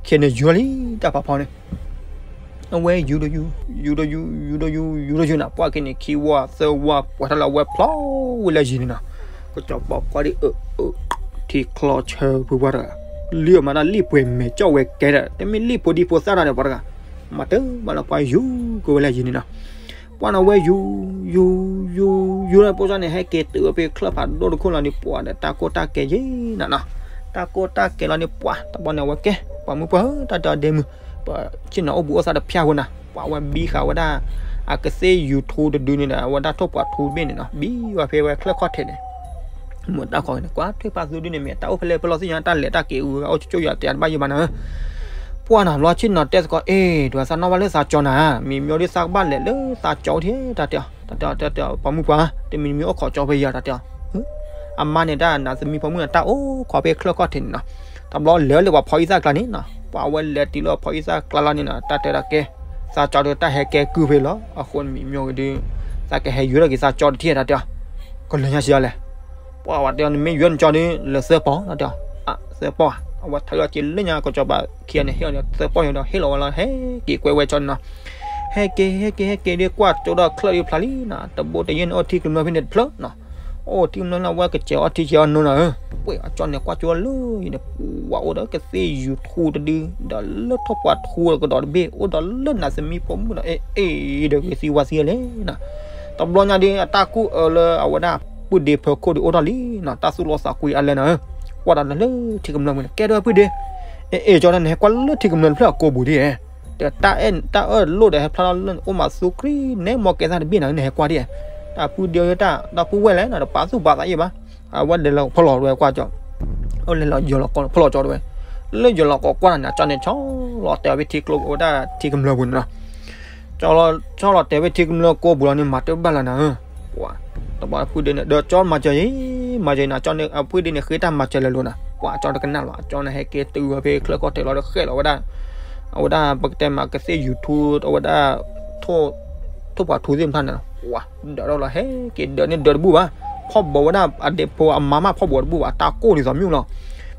ခဲန့ၣ်ယူၤလံတၢ်ဖးဖီန့ၣ် အဝဲယူၤဒီးယူၤ, ယူၤဒီးယူၤ, ယူၤဒီးယူၤ, ယူၤဒီးယူၤနၤ ပှၤခဲန့ၣ်ခံဝီသၢဝီပှဲၤထီၣ်လၢအဝဲဖျီဝဲလၢယံၤန့ၣ်နီၤ. ကစီၤပၤကွၢ်ဒ်အၢ, ထံချီဆၢဖုပှၢ်တဂၤ, လံၣ်အမၤတၢ်လံၣ်ပှဲၤမဲာ်ကၠီၣ်ဝဲကဲဒီး တမ့ၢ်လံၣ်ဖိဒံဖိသၣ်တၢ်ဒီးပှၤတဂၤ, မၤတဘၣ်လၢပှၤယူၤကဝဲလၢယံၤန့ၣ်နီၤ. ပှၤန့ၣ်ဝဲယူၤ, ယူၤ, ယူၤ, ယူၤဒီးပိစၢ်န့ၣ် ဟဲက့ၤတုၤဝဲဖဲချၢၣ်ဖးဒိၣ်တခိၣ်လီၤန့ၣ် ပှၤဒီးတၢ်ကိၢ်တၢ်ကဲယံၤနၤနီၤ. တၢ်ကိၢ်တၢ်ကဲလီၤန့ၣ် ပှၤတဘျီန့ၣ် အဝဲကဲ, ပှၤမုၢ်ပှၢ်ဧၢ တၢ်တဲအီၤဒ့မုၢ်, ပဆ့ၣ်နီၤအိၣ်ဘူးအိၣ်သးတဖၠၣ်အဃိနၤ ပှၤဝဲဘံဃာ်ဝဲဒၣ် အကသ့ၣ်ယူၤထူတဒုန့ၣ်ဒီး အဝဲဒၣ်ထိၣ်ပှာ်ထူတဘ့ၣ်န့ၣ်နီၤ ဘံဝဲဖဲဝဲချၢၣ်ခီၣ်ထံးန့ၣ် မ့ၢ်တၢ်ခီန့ၣ် ကွၢ်ထွံၣ်ပာ်သူဒုန့ၣ် မ့ၢ်တၢ်အိၣ်ဖဲလဲၣ်ဖဲလဲၣ်သ့ၣ်ညါ တၢ်လဲၤတၢ်က့ၤအူအိၣ်ကၠိယၤတဲတဘၣ်ယံၤဘၣ်နၤဧၢ. ပှၤနၤဘျီဆ့ၣ်နီၤတဲသကိး အ့ၣ် ဒွးသးနီၣ်ဘၣ်လၢသးကၠီနၤ, မ့မ့ၢ်အိၣ်ဒ်သးကဘၣ်လဲၤလၢသးကၠီထံၣ် တၢ်တဲအီၤ, တၢ်တဲအီၤ တၢ်တဲအီၤ ပှၤမုၢ်ပှၢ် တမံၤတမံၤအိၣ်ခိးကၠီဖဲယၤ တၢ်တဲအီၤ. အမါန့ၣ်တၢ်နးသမံဖီမုၢ်န့ၣ် တၢ်အိၣ်ခိးဖဲချၢၣ်ခီၣ်ထံးန့ၣ်နီၤ. တဘျီလဲၤလၢပှၤဖီအံသၣ်ကျါန့ၣ်နီၤ ပှၤဝဲလဲၤတုၤလၢဖီအံသၣ်ကျါလီၤန့ၣ်နီၤ တၢ်တဲဒၣ်ကဲ သးကၠီဒီးတၢ်ဟဲကဲကုၢ်ဖဲလီၤ အဃိမ့မ့ၢ်အိၣ်ဒု သးကဟဲယွၤထီၣ်က့ၤသးကၠီတထံၣ် တၢ်တဲအီၤ. ကလၢညါစံးဒ်လဲၣ် ပှၤဝဲတဲအီၤ နမ့ၢ်ယွၤနကၠီဒီး လဲၤသၢပီၢ် တၢ်တဲအီၤ. သၢပီၢ် အဝဲထၢလီၤက့ၤလၢညါ ကစီၤပၤခံဂၤန့ၣ်ဟ့ၣ်အီၤန့ၣ် သၢပီၢ်ယၤဒီးဟ့ၣ်လီၤဝဲလီၤ ဟဲက့ၤကွဲဝဲကၠီန့ၣ်နီၤ. ဟဲက့ၤ ဟဲက့ၤ ဟဲက့ၤဒ်ကွၢ်ကၠိဒီးချၢၣ်ဒ်ဖျါလံနီၤ တဘိတယဲၢ်န့ၣ်အိၣ်ထံကမျၢၢ်ဖဲန့ၣ်တဖျၢၣ်နီၤ. အိၣ်ထံကမျၢၢ်န့ၣ် အဝဲကစဲးအီထံကဲအီနိနီၤဧၢ. ပှဲၤအကၠီန့ၣ် ကွၢ်ကၠိလၢယံၤန့ၣ် ပှၤအိၣ်ဒီးကသ့ၣ်ယူၤထူတဒု ဒီးလၢထိၣ်ပှာ်ထူကဒီးတဘ့ၣ် အိၣ်ဒီးလၢနးသမံဖီမုၢ်ဒီး အ့ၣ် အ့ၣ် ဒီးဂ့ၤသံဝါသံလဲၣ်နီၤ. တဘျီညါဒ်အတၢ်ကူၣ်အၢလၢအဝဲဒၣ် ပုၢ်ဒ့ဖၢခိၣ်ဒုးအိၣ်ထီၣ်လံနီၤ တၢ်သူၣ်လီသးကွံအါလဲၣ်နီၤဧၢ. ကွၢ်ဒီးလၢထံကမျၢၢ်ပူၤန့ၣ် ကဲဒၣ်ပုၢ်ဒ့ အ့ၣ် အ့ၣ် ကၠီန့ၣ် နဟဲကွၢ်လၢထံကမျၢၢ်တဖျၢၣ်အကိာ်ပူၤဒ်ဧါ. ဒီးတၢ်အဲၣ်တၢ်အၢၣ်လိၣ်ဒီးဟဲဖျါထီၣ်လၢအိၣ်မးသူကြံန့ၣ် မ်ကဲသးတဘ့ၣ်နၤ နဟဲကွၢ်ဒ်ဧါ. တၢ်ပုၢ်ဒ့တၢ် ဒီပုၢ်ဝဲၢ်လဲၣ်နီၤ တပာ်သူၣ်ပာ်သးယံၤဘၣ်. အဝဲလဲၤလီၤဖီၣ်လီၤတဝဲကွၢ်ကၠီ အဝဲလဲၤလီၤယီၤလီၤကီဖီၣ်လီၤကၠီတဝဲ လၢယီၤလီၤကီကွၢ်န့ၣ် အကၠီန့ၣ် ဆီလီၤတဲာ်ဝဲထံကျိအဝဲဒၣ်ထံကမျၢၢ်ပူၤန့ၣ်နီၤ. ဆီလီၤတဲာ်ဝဲထံကမျၢၢ်ကိာ်ပူၤလီၤန့ၣ် မၤတဘၣ်လၢၤနၤဧၢ. ပှၤ တဘျီပုၢ်ဒ့န့ၣ် ဒီးကၠီမၤစၢၤယံၤ မၤစၢၤနၤ ကၠီန့ၣ် အပုၢ်ဒ့န့ၣ် ဃ့တၢ်မၤစၢၤလၢလိၤနၤ ပှၤကၠီတကနၣ်လီၤ အကၠီန့ၣ် ဟဲက့ၤတုၤဝဲဖဲချၢၣ်ခီၣ်ထံးလီၤဒီးဃဲၣ်လီၤဝဲဒၣ် အဝဲဒၣ်ပကတဲမးကသ့ၣ်ယူၤထူ အဝဲဒၣ် ထိၣ်ပှာ်ထူသ့ၣ်မတၤန့ၣ်လီၤ. ပှၤ ဒၢးထီၣ်လီၤ ဟဲက့ၤဒၢးန့ၣ်ဒၢးတဘူၣ်ဘၣ်. ဖီၣ်ဘီဝဲဒၣ်အဒ့ဖိအမါမးဖီၣ်ဘီတဘူၣ်ဘၣ် တၢ်ကိၢ်ဒ်သိးမ့ၢ်လီၤ.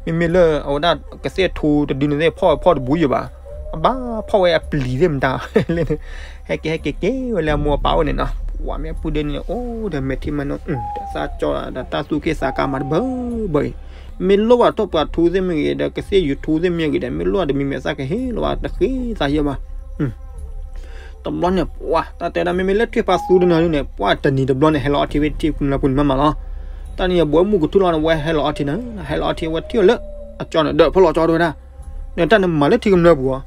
မ့မ့ၢ်လၢအဝဲဒၣ်ကသ့ၣ်ထူတဒုန့ၣ်သ့ၣ်ဖီၣ်ဖီၣ်တဘူၣ်ယံၤဘၣ်. အဘၣ်ဖီၣ်ဝဲအပျံၤသ့ၣ်မတၤ ဟဲက့ၤ ဟဲက့ၤက့ၤဝဲလၢအမိၢ်အပၢ်အိၣ်န့ၣ်နီၤ. ပှၤမ့ၢ်အပုၢ်ဒ့န့ၣ် အိၣ်ဒီးမဲာ်ထံမဲာ်နိ ဒီးသးကၠီဒီးတၢ်သူၣ်က့ၣ်သးကါမးတဘၢဘၢအံၤ မ့ၢ်လိၣ်ဘၣ်ထိၣ်ပှာ်ထူသ့ၣ်မ့ၢ်ဂ့ၤ ဒီးကသ့ၣ်ယူၤထူသ့ၣ်မ့ၢ်ဂ့ၤဒီး မ့ၢ်လိၣ်ဘၣ်တမံၤမ့ၢ်သးကဟ့ၣ်လီၤဘၣ်တဃ့သးယံၤဘၣ်. တဘျီန့ၣ် ပှၤ တၢ်တဲဒၣ်မ့မ့ၢ်လၢထွံၣ်ဖးသူဒုန့ၣ်န့ၣ် ပှၤတနံၤတဘျီန့ၣ် ဟဲလီၤအီထံဝဲထံကမျၢၢ်ပူၤန့ၣ်မးမးလီၤ. တၢ်န့ၣ်ယဘှီမုၢ်ကထူၣ်လီၤန့ၣ် ဝဲဟဲလီၤအီထံန့ၣ် ဟဲလီၤအီထံဝဲထံၣ်လၢ အကၠီန့ၣ် ဒၢးဖီၣ်လီၤကၠီတဝဲဒၣ် နတၢ်နမၤလၢထံကမျၢၢ်ပူၤဧါ.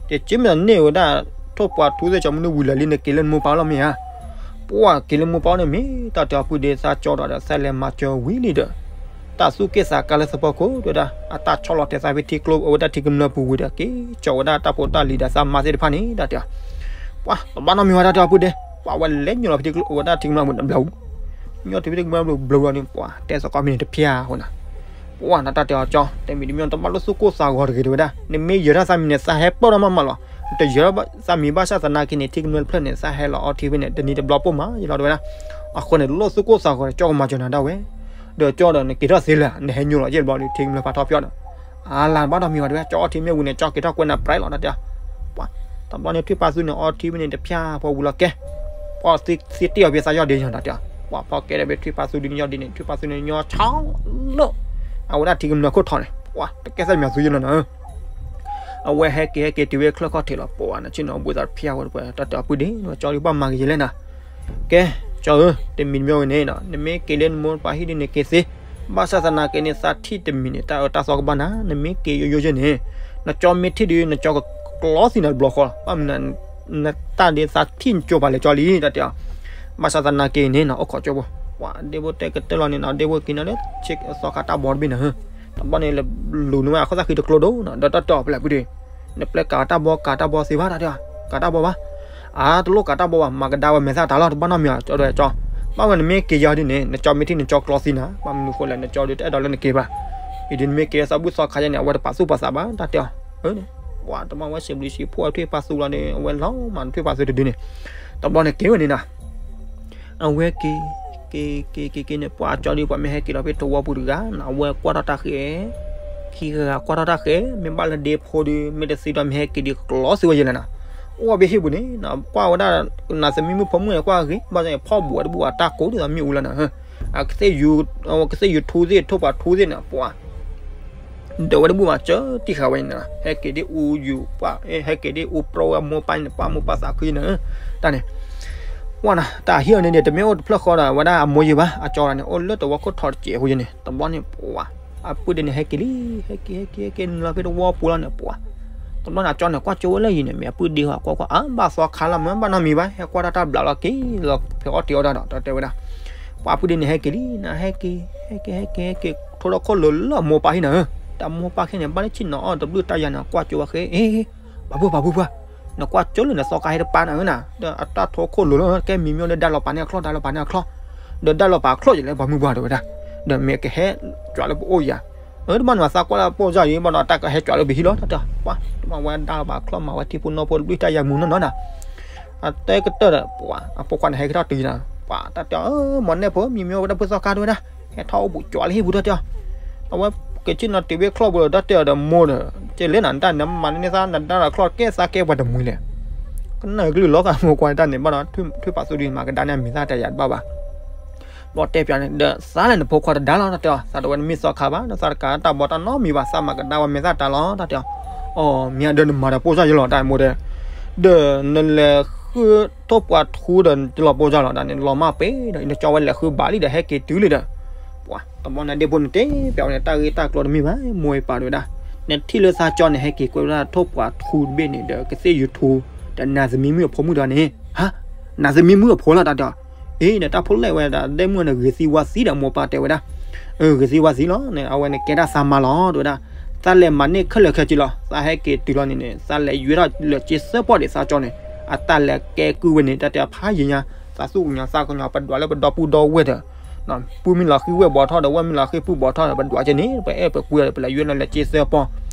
တဲက့မ့ၢ်န့ၢ်ဝဲဒၣ် ထိၣ်ပှာ်ထူသ့ၣ်ကၠီမနုၤဝံၤလၢာ်လံ နက့ၤလၢနမိၢ်ပၢ်လီၤမ့ၢ်ဧါ. ပှၤက့ၤလၢမိၢ်ပၢ်န့ၣ်မ့ၢ် တၢ်တဲအီၤပုၢ်ဒ့သးကၠီဒီး သးလဲၤမၤစၢၤဝံၤလံဒီး တၢ်သူၣ်က့ၣ်သးကါလၢသပှၢ်ခိၣ်တဝဲဒၣ် အတၢ်ဆီလီၤတဲာ်သးဖဲထံကျိအဝဲဒၣ်ထံကမျၢၢ်ပူၤဝံၤဒီး က့ၤကၠီဝဲဒၣ်တၢ်ဖိတၢ်လံၤဒီးသးမါသ့ၣ်တဖၣ်န့ၣ် တၢ်တဲအီၤ ပှၤ တဘၣ်နီတမံၤဝဲ တၢ်တဲအီၤပုၢ်ဒ့ ပှၤဝဲလဲၤညိလီၤဖဲထံကျိအဝဲဒၣ်ထံကမျၢၢ်ပူၤန့ၣ်ဘျီ ညီထံဝဲထံကမျၢၢ်ပူၤဘျီလီၤန့ၣ် ပှၤတဲသကိးမ့ၢ်န့ၣ်တဖျါအဃိန့ၣ် ပှၤနတၢ်တဲအီၤကၠီ တမံၤတမံၤတဘၣ်လိၣ်သူၣ်ကိၢ်သးဂီၤတဂ့ၤတဝဲဒၣ် နမ့ၢ်ယၢၤတၢ်သးမံၤန့ၣ် သးဟဲပၢၢ်ထီၣ်မးမးလီၤ. နတယၢၤသးမံၤဘၣ်ဆၣ်သနာ်က့န့ၣ် ထံကမျၢၢ်တဖျၢၣ်န့ၣ် သးဟဲလီၤအီထံဖဲန့ၣ် တနံၤတဘျီပိၢ်မးယလီၤတဝဲဒၣ်. အဃိန့ၣ် လိၣ်သူၣ်ကိၢ်သးဂီၤန့ၣ် ကၠီကမၤစၢၤနၤဒၣ်ဝဲ ဒီးကၠီဒီးနက့ၤထီၣ်သ့လၢၤ နဟဲညိလီၤယဲၢ်တဘျီဒီး ထံကမျၢၢ်ဖးထီဖျီၣ်ဒီး အါလၢတဘၣ်နီတမံၤဝဲတဝဲ ကၠီအီထံမ့ၢ်ဝံၤန့ၣ် ကၠီက့ၤထီၣ်ကွဲးနၤပြဲးလီၤ တၢ်တဲအီၤ ပှၤ တဘျီန့ၣ် ထွံၣ်ဖးသူန့ၣ် အီထံဖဲန့ၣ်တဖျါ ပှၤဝံၤလီၤကဲ ပှၤသံတ့ၢ်အီၤဖဲသးယီၢ်ဒ့ညါ တၢ်တဲအီၤ ပှၤဖီကဲဒီးဖဲထွံၣ်ဖးသူဒုန့ၣ်ယီၢ်ဒ့န့ၣ် ထွံၣ်ဖးသူန့ၣ် ညီဆီလၢ အဝဲဒၣ်ထံကမျၢၢ်ခိၣ်ထံးန့ၣ် ပှၤတကဲသးမံၤသူယလီၤနၤဧၢ အဝဲဟဲက့ၤဟဲက့ၤတုၤဝဲချၢၣ်ခီၣ်ထံးလီၤ ပှၤန့ၣ်ဆ့ၣ်နီၤဘူးသးတဖျါဝဲတပှဲၤ တၢ်တဲအီၤပုၢ်ဒ့ ကၠီဒုးဘၣ်မၤဂ့ၤယလဲၣ်နၤ ကဲ ကၠီဧၢ တမံၤတမံၤဝဲန့ၣ် နမ့ၢ်က့ၤလၢနမိၢ်ပၢ်ဟံၣ်ဒ်န့ၣ်က့ၤသ့ ဘၣ်ဆၣ်သနာ်က့န့ၣ် သးထံၣ်တမံၤန့ၣ် တၢ်အၢတၢ်သီကဘၣ်နၤ နမ့ၢ်က့ၤယိယိယဲၢ်န့ၣ် နကၠီမ့ၢ်ထံၣ်ဒီး နကၠီကကျီသံနၤတဘျီဃီလီၤ. ဘၣ်မနုၤ နတၢ်ဒ်သးထံၣ်နကၠိပာ်လဲၤကၠီလံ တၢ်တဲအီၤ. ဘၣ်ဆၣ်သနာ်က့န့ၣ်နီၤ အိၣ်ခိးကၠိဖိ, ပှၤဒ့ဖိတဲကတၢၢ်လီၤန့ၣ်နီၤ ဒ့ဖိက့ၤနီၤလၢ သီခါတၢ်ဘီတဘ့ၣ်န့ၣ်, တဘျီန့ၣ် လူၤန့ၢ်ဝဲအခိၣ်သၣ်ဃံတကျိဒိၣ်နီၤ ဒီးတၢ်တဲအီၤဖဲလဲၣ်ဖုဒုး, နပျဲကးတၢ်ဘီ ကးတၢ်ဘီသ့ဘၣ် တၢ်တဲအီၤ, ကးတၢ်ဘီဘၣ်. အါ တလိၣ်ကးတၢ်ဘီဘၣ် မၤကဒါဝဲမဲာ်သၣ်တၢ်လီၤ တဘၣ်နီတမံၤ ကၠီဒွဲကၠီ. ဘၣ်ဝဲနမ့ၢ်က့ၤယၤဒ်န့ၣ် နကၠီမ့ၢ်ထံၣ်နကၠီကျီသံနၤ ဘၣ်မနုၤဃိလဲၣ် နကၠီဒုးတအဲၣ်ဒိးလၢနက့ၤဘၣ်. အံၤဒုးနမ့ၢ်က့ၤသးဘူၣ်သီခါယဲန့ၣ် အဝဲတပာ်သူၣ်ပာ်သးဘၣ် တၢ်တဲအီၤ. ပှၤတဘၣ်ဝဲစံးဘျုးစံးဖှိၣ်ထွံၣ်ပာ်သူလီၤဒီး အဝဲလီၤမးထွံၣ်ပာ်သူတဒုန့ၣ်, တဘျီန့ၣ်က့ၤဝဲန့ၣ်နီၤ အဝဲက့ၤ က့ၤ က့ၤ က့ၤ က့ၤန့ၣ် ပှၤကၠီဒုး ပှၤမ့ၢ်ဟဲက့ၤလီၤဖဲသဝီပူၤတဂၤနီၤ အဝဲကွၢ်ထီၣ်တၢ်ဃဲ, ခံဂၤကွၢ်ထီၣ်တၢ်ဃဲ, မ့ၢ်ဘၣ်လၢဒ့ဖိဒုး မ့ၢ်တသံဒီးမ့ၢ်ဟဲက့ၤဒုးကျီသံဝဲယဲလဲၣ်နီၤ. အိၣ်ဝဲဖဲဟံၣ်ပူၤန့ၣ်နီၤ ကွၢ်ဝဲဒၣ် နၤသမံမုၣ်ဖိမုၣ်န့ၣ် ကွၢ်ဂ့ၤ ဘၣ်ဆၣ်ဖီၣ်ဘူးဝဲတဘူၣ်ဘၣ် တၢ်ကိးဒ်သိးမ့ၣ်အူလီၤနီၤ. ကသ့ၣ် ကသ့ၣ်ယူၤထူသ့ၣ် ထိၣ်ပှၤထူသ့ၣ်န့ၣ် ပှၤ ဒၢးဝဲတဘူၣ်ဘၣ်စၢတံၢ်ဃာ်ဝဲန့ၣ်နီၤ ဟဲက့ၤဒ်အူယူၤပှၢ် ဟဲက့ၤဒ်အူပြီဝဲမိၢ်ပၢ်န့ၣ် ပၢ်မိၢ်ပၢ်သးခုန့ၣ်, တၢ်န့ၣ် ပှၤနီၤ တၢ်ဟံၣ်အီၤန့ၣ်န့ၣ် တမ့ၢ်အိၣ်တဖျၢၣ်ဃီဒီး အဝဲဒၣ်အမိၢ်ယံၤဘၣ် အကၠီဂၤန့ၣ် အိၣ်လၢသဝီခိၣ်ထီတစဲးအဃိယဲန့ၣ် တဘျီန့ၣ် ပှၤ အပုၢ်ဒ့န့ၣ် ဟဲက့ၤလံ ဟဲက့ၤ ဟဲက့ၤ ဟဲက့ၤနုာ်လီၤဖဲသဝီပူၤလီၤန့ၣ် ပှၤ တဘျီန့ၣ် အကၠီန့ၣ် ကွၢ်ကၠိဝဲလၢယံၤန့ၣ် မ့ၢ်အပုၢ်ဒ့ဟီ ကွၢ်ကွၢ် အါ ဘၣ်သီခါလီၤ မ့ၢ်ဘၣ်နီတမံၤဘၣ် ဟဲကွၢ်တၢ်တၢ်ဘျးလီၤ က့ၤလီၤဖဲအီၣ်တ့ၤအီၣ်တၢ်ဒီး တၢ်တဲဝဲဒၣ် ပှၤအပုၢ်ဒ့န့ၣ် ဟဲက့ၤလံ နဟဲက့ၤ ဟဲက့ၤ ဟဲက့ၤ ဟဲက့ၤ ထိဒီးခိၣ်လိၤလၢအမိၢ်ပၢ်ဟံၣ်နၤဧၢ, တၢ်မိၢ်ပၢ်ဟံၣ်န့ၣ် ဘၣ်လၢဆ့ၣ်နီၤအီၣ်တဘျုးတၢ်ယၤန့ၣ် ကွၢ်ကၠိဝဲဃဲ အ့ ပှၤပုၢ်ပှၤပုၢ်ပှၢ် နကွၢ်ကၠိလၢနသီခါဟဲတပၢ်နၤဧၢနၤ ဒီးအတၢ်ထိခိၣ်လိၤလၢ ကဲမံၤမံၤလၢဒါလီၤပာ်န့ၢ်အချီၣ် ဒါလီၤပာ်န့ၢ်အချီၣ် ဒီးဒါလီၤပာ်အချီၣ်ယလဲၣ် ပှၤမုၢ်ပှၢ်တဲဝဲဒၣ်, ဒီးမ့ၢ်ကဟဲ ကၠွးလၢပအိၣ်ယၤ အၢ တဘၣ်န့ၣ် သးကွၢ်လၢပိၢ်စၢ်ယံၤ ဘၣ်ဒီးတၢ်ကဟဲကၠွးလၢပဟံၣ်လီၤ တၢ်တဲ ပှၤ တဘၣ်ဝဲဒါလီၤပာ်အချီၣ် မၤဝဲထံဖိနီၢ်ဖိတဘျုးတၢ်ယၤမုာ်နီၢ်နီၢ်နၤ အတဲကတၢၢ်ဒီး ပှၤ အဖိခွါန့ၣ် ဟဲက့ၤထီၣ်တုၤယၤနၤ ပှၤ တၢ်တဲအီၤ မ့ၢ်နဲၣ်ဖိ မံၤမ့ၢ်ဝဲဒၣ်ဖုသီခါတဲဝဲဒၣ် ဟဲထီၣ်အိၣ်ဘူးကၠွးလၢဟံၣ်ပူၤ တၢ်တဲအီၤ အဝဲက့ၤဆ့ၣ်နီၤတုၤဝဲချီၣ်ပူၤဒီး တၢ်တဲအီၤဒီးမိၢ်ဒီး ကဲလဲၣ်နၤ တၢ်နမၤန့ၢ်သး နဒါလီၤချီၣ်ကဲသးကဲပှၤတမှံၤလဲၣ် ကနၣ်ကလုၢ်လီၤဃာ်မိၢ်ခွါတၢ်န့ၣ် ဘၣ်ဒီး ထွံၣ်ပာ်သူဒုး မၤကဒါန့ၢ်မံၤသၣ်တၢ်ယၤတဘၣ်ဘၣ် ဘျီတဲပၠးန့ၣ် ဒီးသးလဲၣ်နဖိခွါတဒါလီၤ တၢ်တဲအီၤ သးတဝဲနမ့ၢ်သီခါဘၣ် ဒီးသးတကးတၢ်ဘီတၢ်နီတမံၤဘၣ် သးမၤကဒါဝဲမဲာ်သၣ်တၢ်လီၤ တၢ်တဲအီၤ အီၤ မ့ၢ်အဒၢနမၤဒီးပိၢ်စၢ်ယံၤလီၤ တၢ်မိၢ်တဲ ဒီးနလဲၤဃုထိၣ်ပှာ်ထူဒီးလီၤပိၢ်စၢ်လီၤ တၢ်န့ၣ် လီၤမၢ်ပ့ၤဒီး နကၠီဝဲလဲၤဃုဘၣ်လံဒီး ဟဲက့ၤတုၤလံဒီး ပှၤ တဘျီန့ၣ်ဒ့ဖိန့ၣ်တဲပၠးဝဲန့ၣ် တၢ်ဂ့ၢ်တၢ်ကျိၤတမ့ၢ်ဘၣ် မိၢ်အံၤပာ်တဲဝဲဒၣ် နထံၣ်လၢသးကၠီန့ၣ် ဟဲက့ၤကွဲဝဲဒၣ်ထိၣ်ပှာ်ထူတဘ့ၣ်န့ၣ်ဒီး ကသ့ၣ်ယူၤထူ ဒီးနၤသမံမုၣ်အဖိမုၣ်တဂၤန့ၣ် ဟါ နၤသမံမုၣ်အဖိလီၤ တၢ်တဲအီၤ အ့ ဒီးတၢ်ဖိလဲၣ်ဝဲဒၣ် ဒဲမုၣ်န့ၣ် ဂ့ၤသံဝါသံဒီး မိၢ်ပၢ်တဲဝဲဒၣ် အၢ ဂ့ၤသံဝါသံလီၤန့ၣ် အဝဲန့ၣ်ကဲဒၣ်သးမါလီၤ တဲဝဲဒၣ် သးလဲၤမၤန့ၢ်ခဲလၢာ်ခဲဆ့လီၤ သးဟဲက့ၤတုၤလီၤန့ၣ်န့ၣ် သးလဲၤယွဲထီၣ်လၢက့ၤစၢဖီၣ်ဒံးသးကၠီန့ၣ် အတၢ်လဲၤကဲကုၢ်ဝဲန့ၣ် တၢ်တဲဖးယံၤညါ သးသူၣ်ကညီၤသးကညီၤ ပဒွးလၢပဒီပုၢ်ဒီဝဲၢ်ဒီး ပုၢ်မ့ၢ်လီၤဃံၤဝဲၢ်ဘီထီၣ်ဒီး ဝဲၢ်မ့ၢ်လီၤဃံၤပုၢ်ဘီထီၣ်ဒီး ပဒွးက့ၤန့ၣ် ပအဲၣ်ပကွံဒီး ပလဲၤယွဲထီၣ်လၢက့ၤစၢဖီၣ်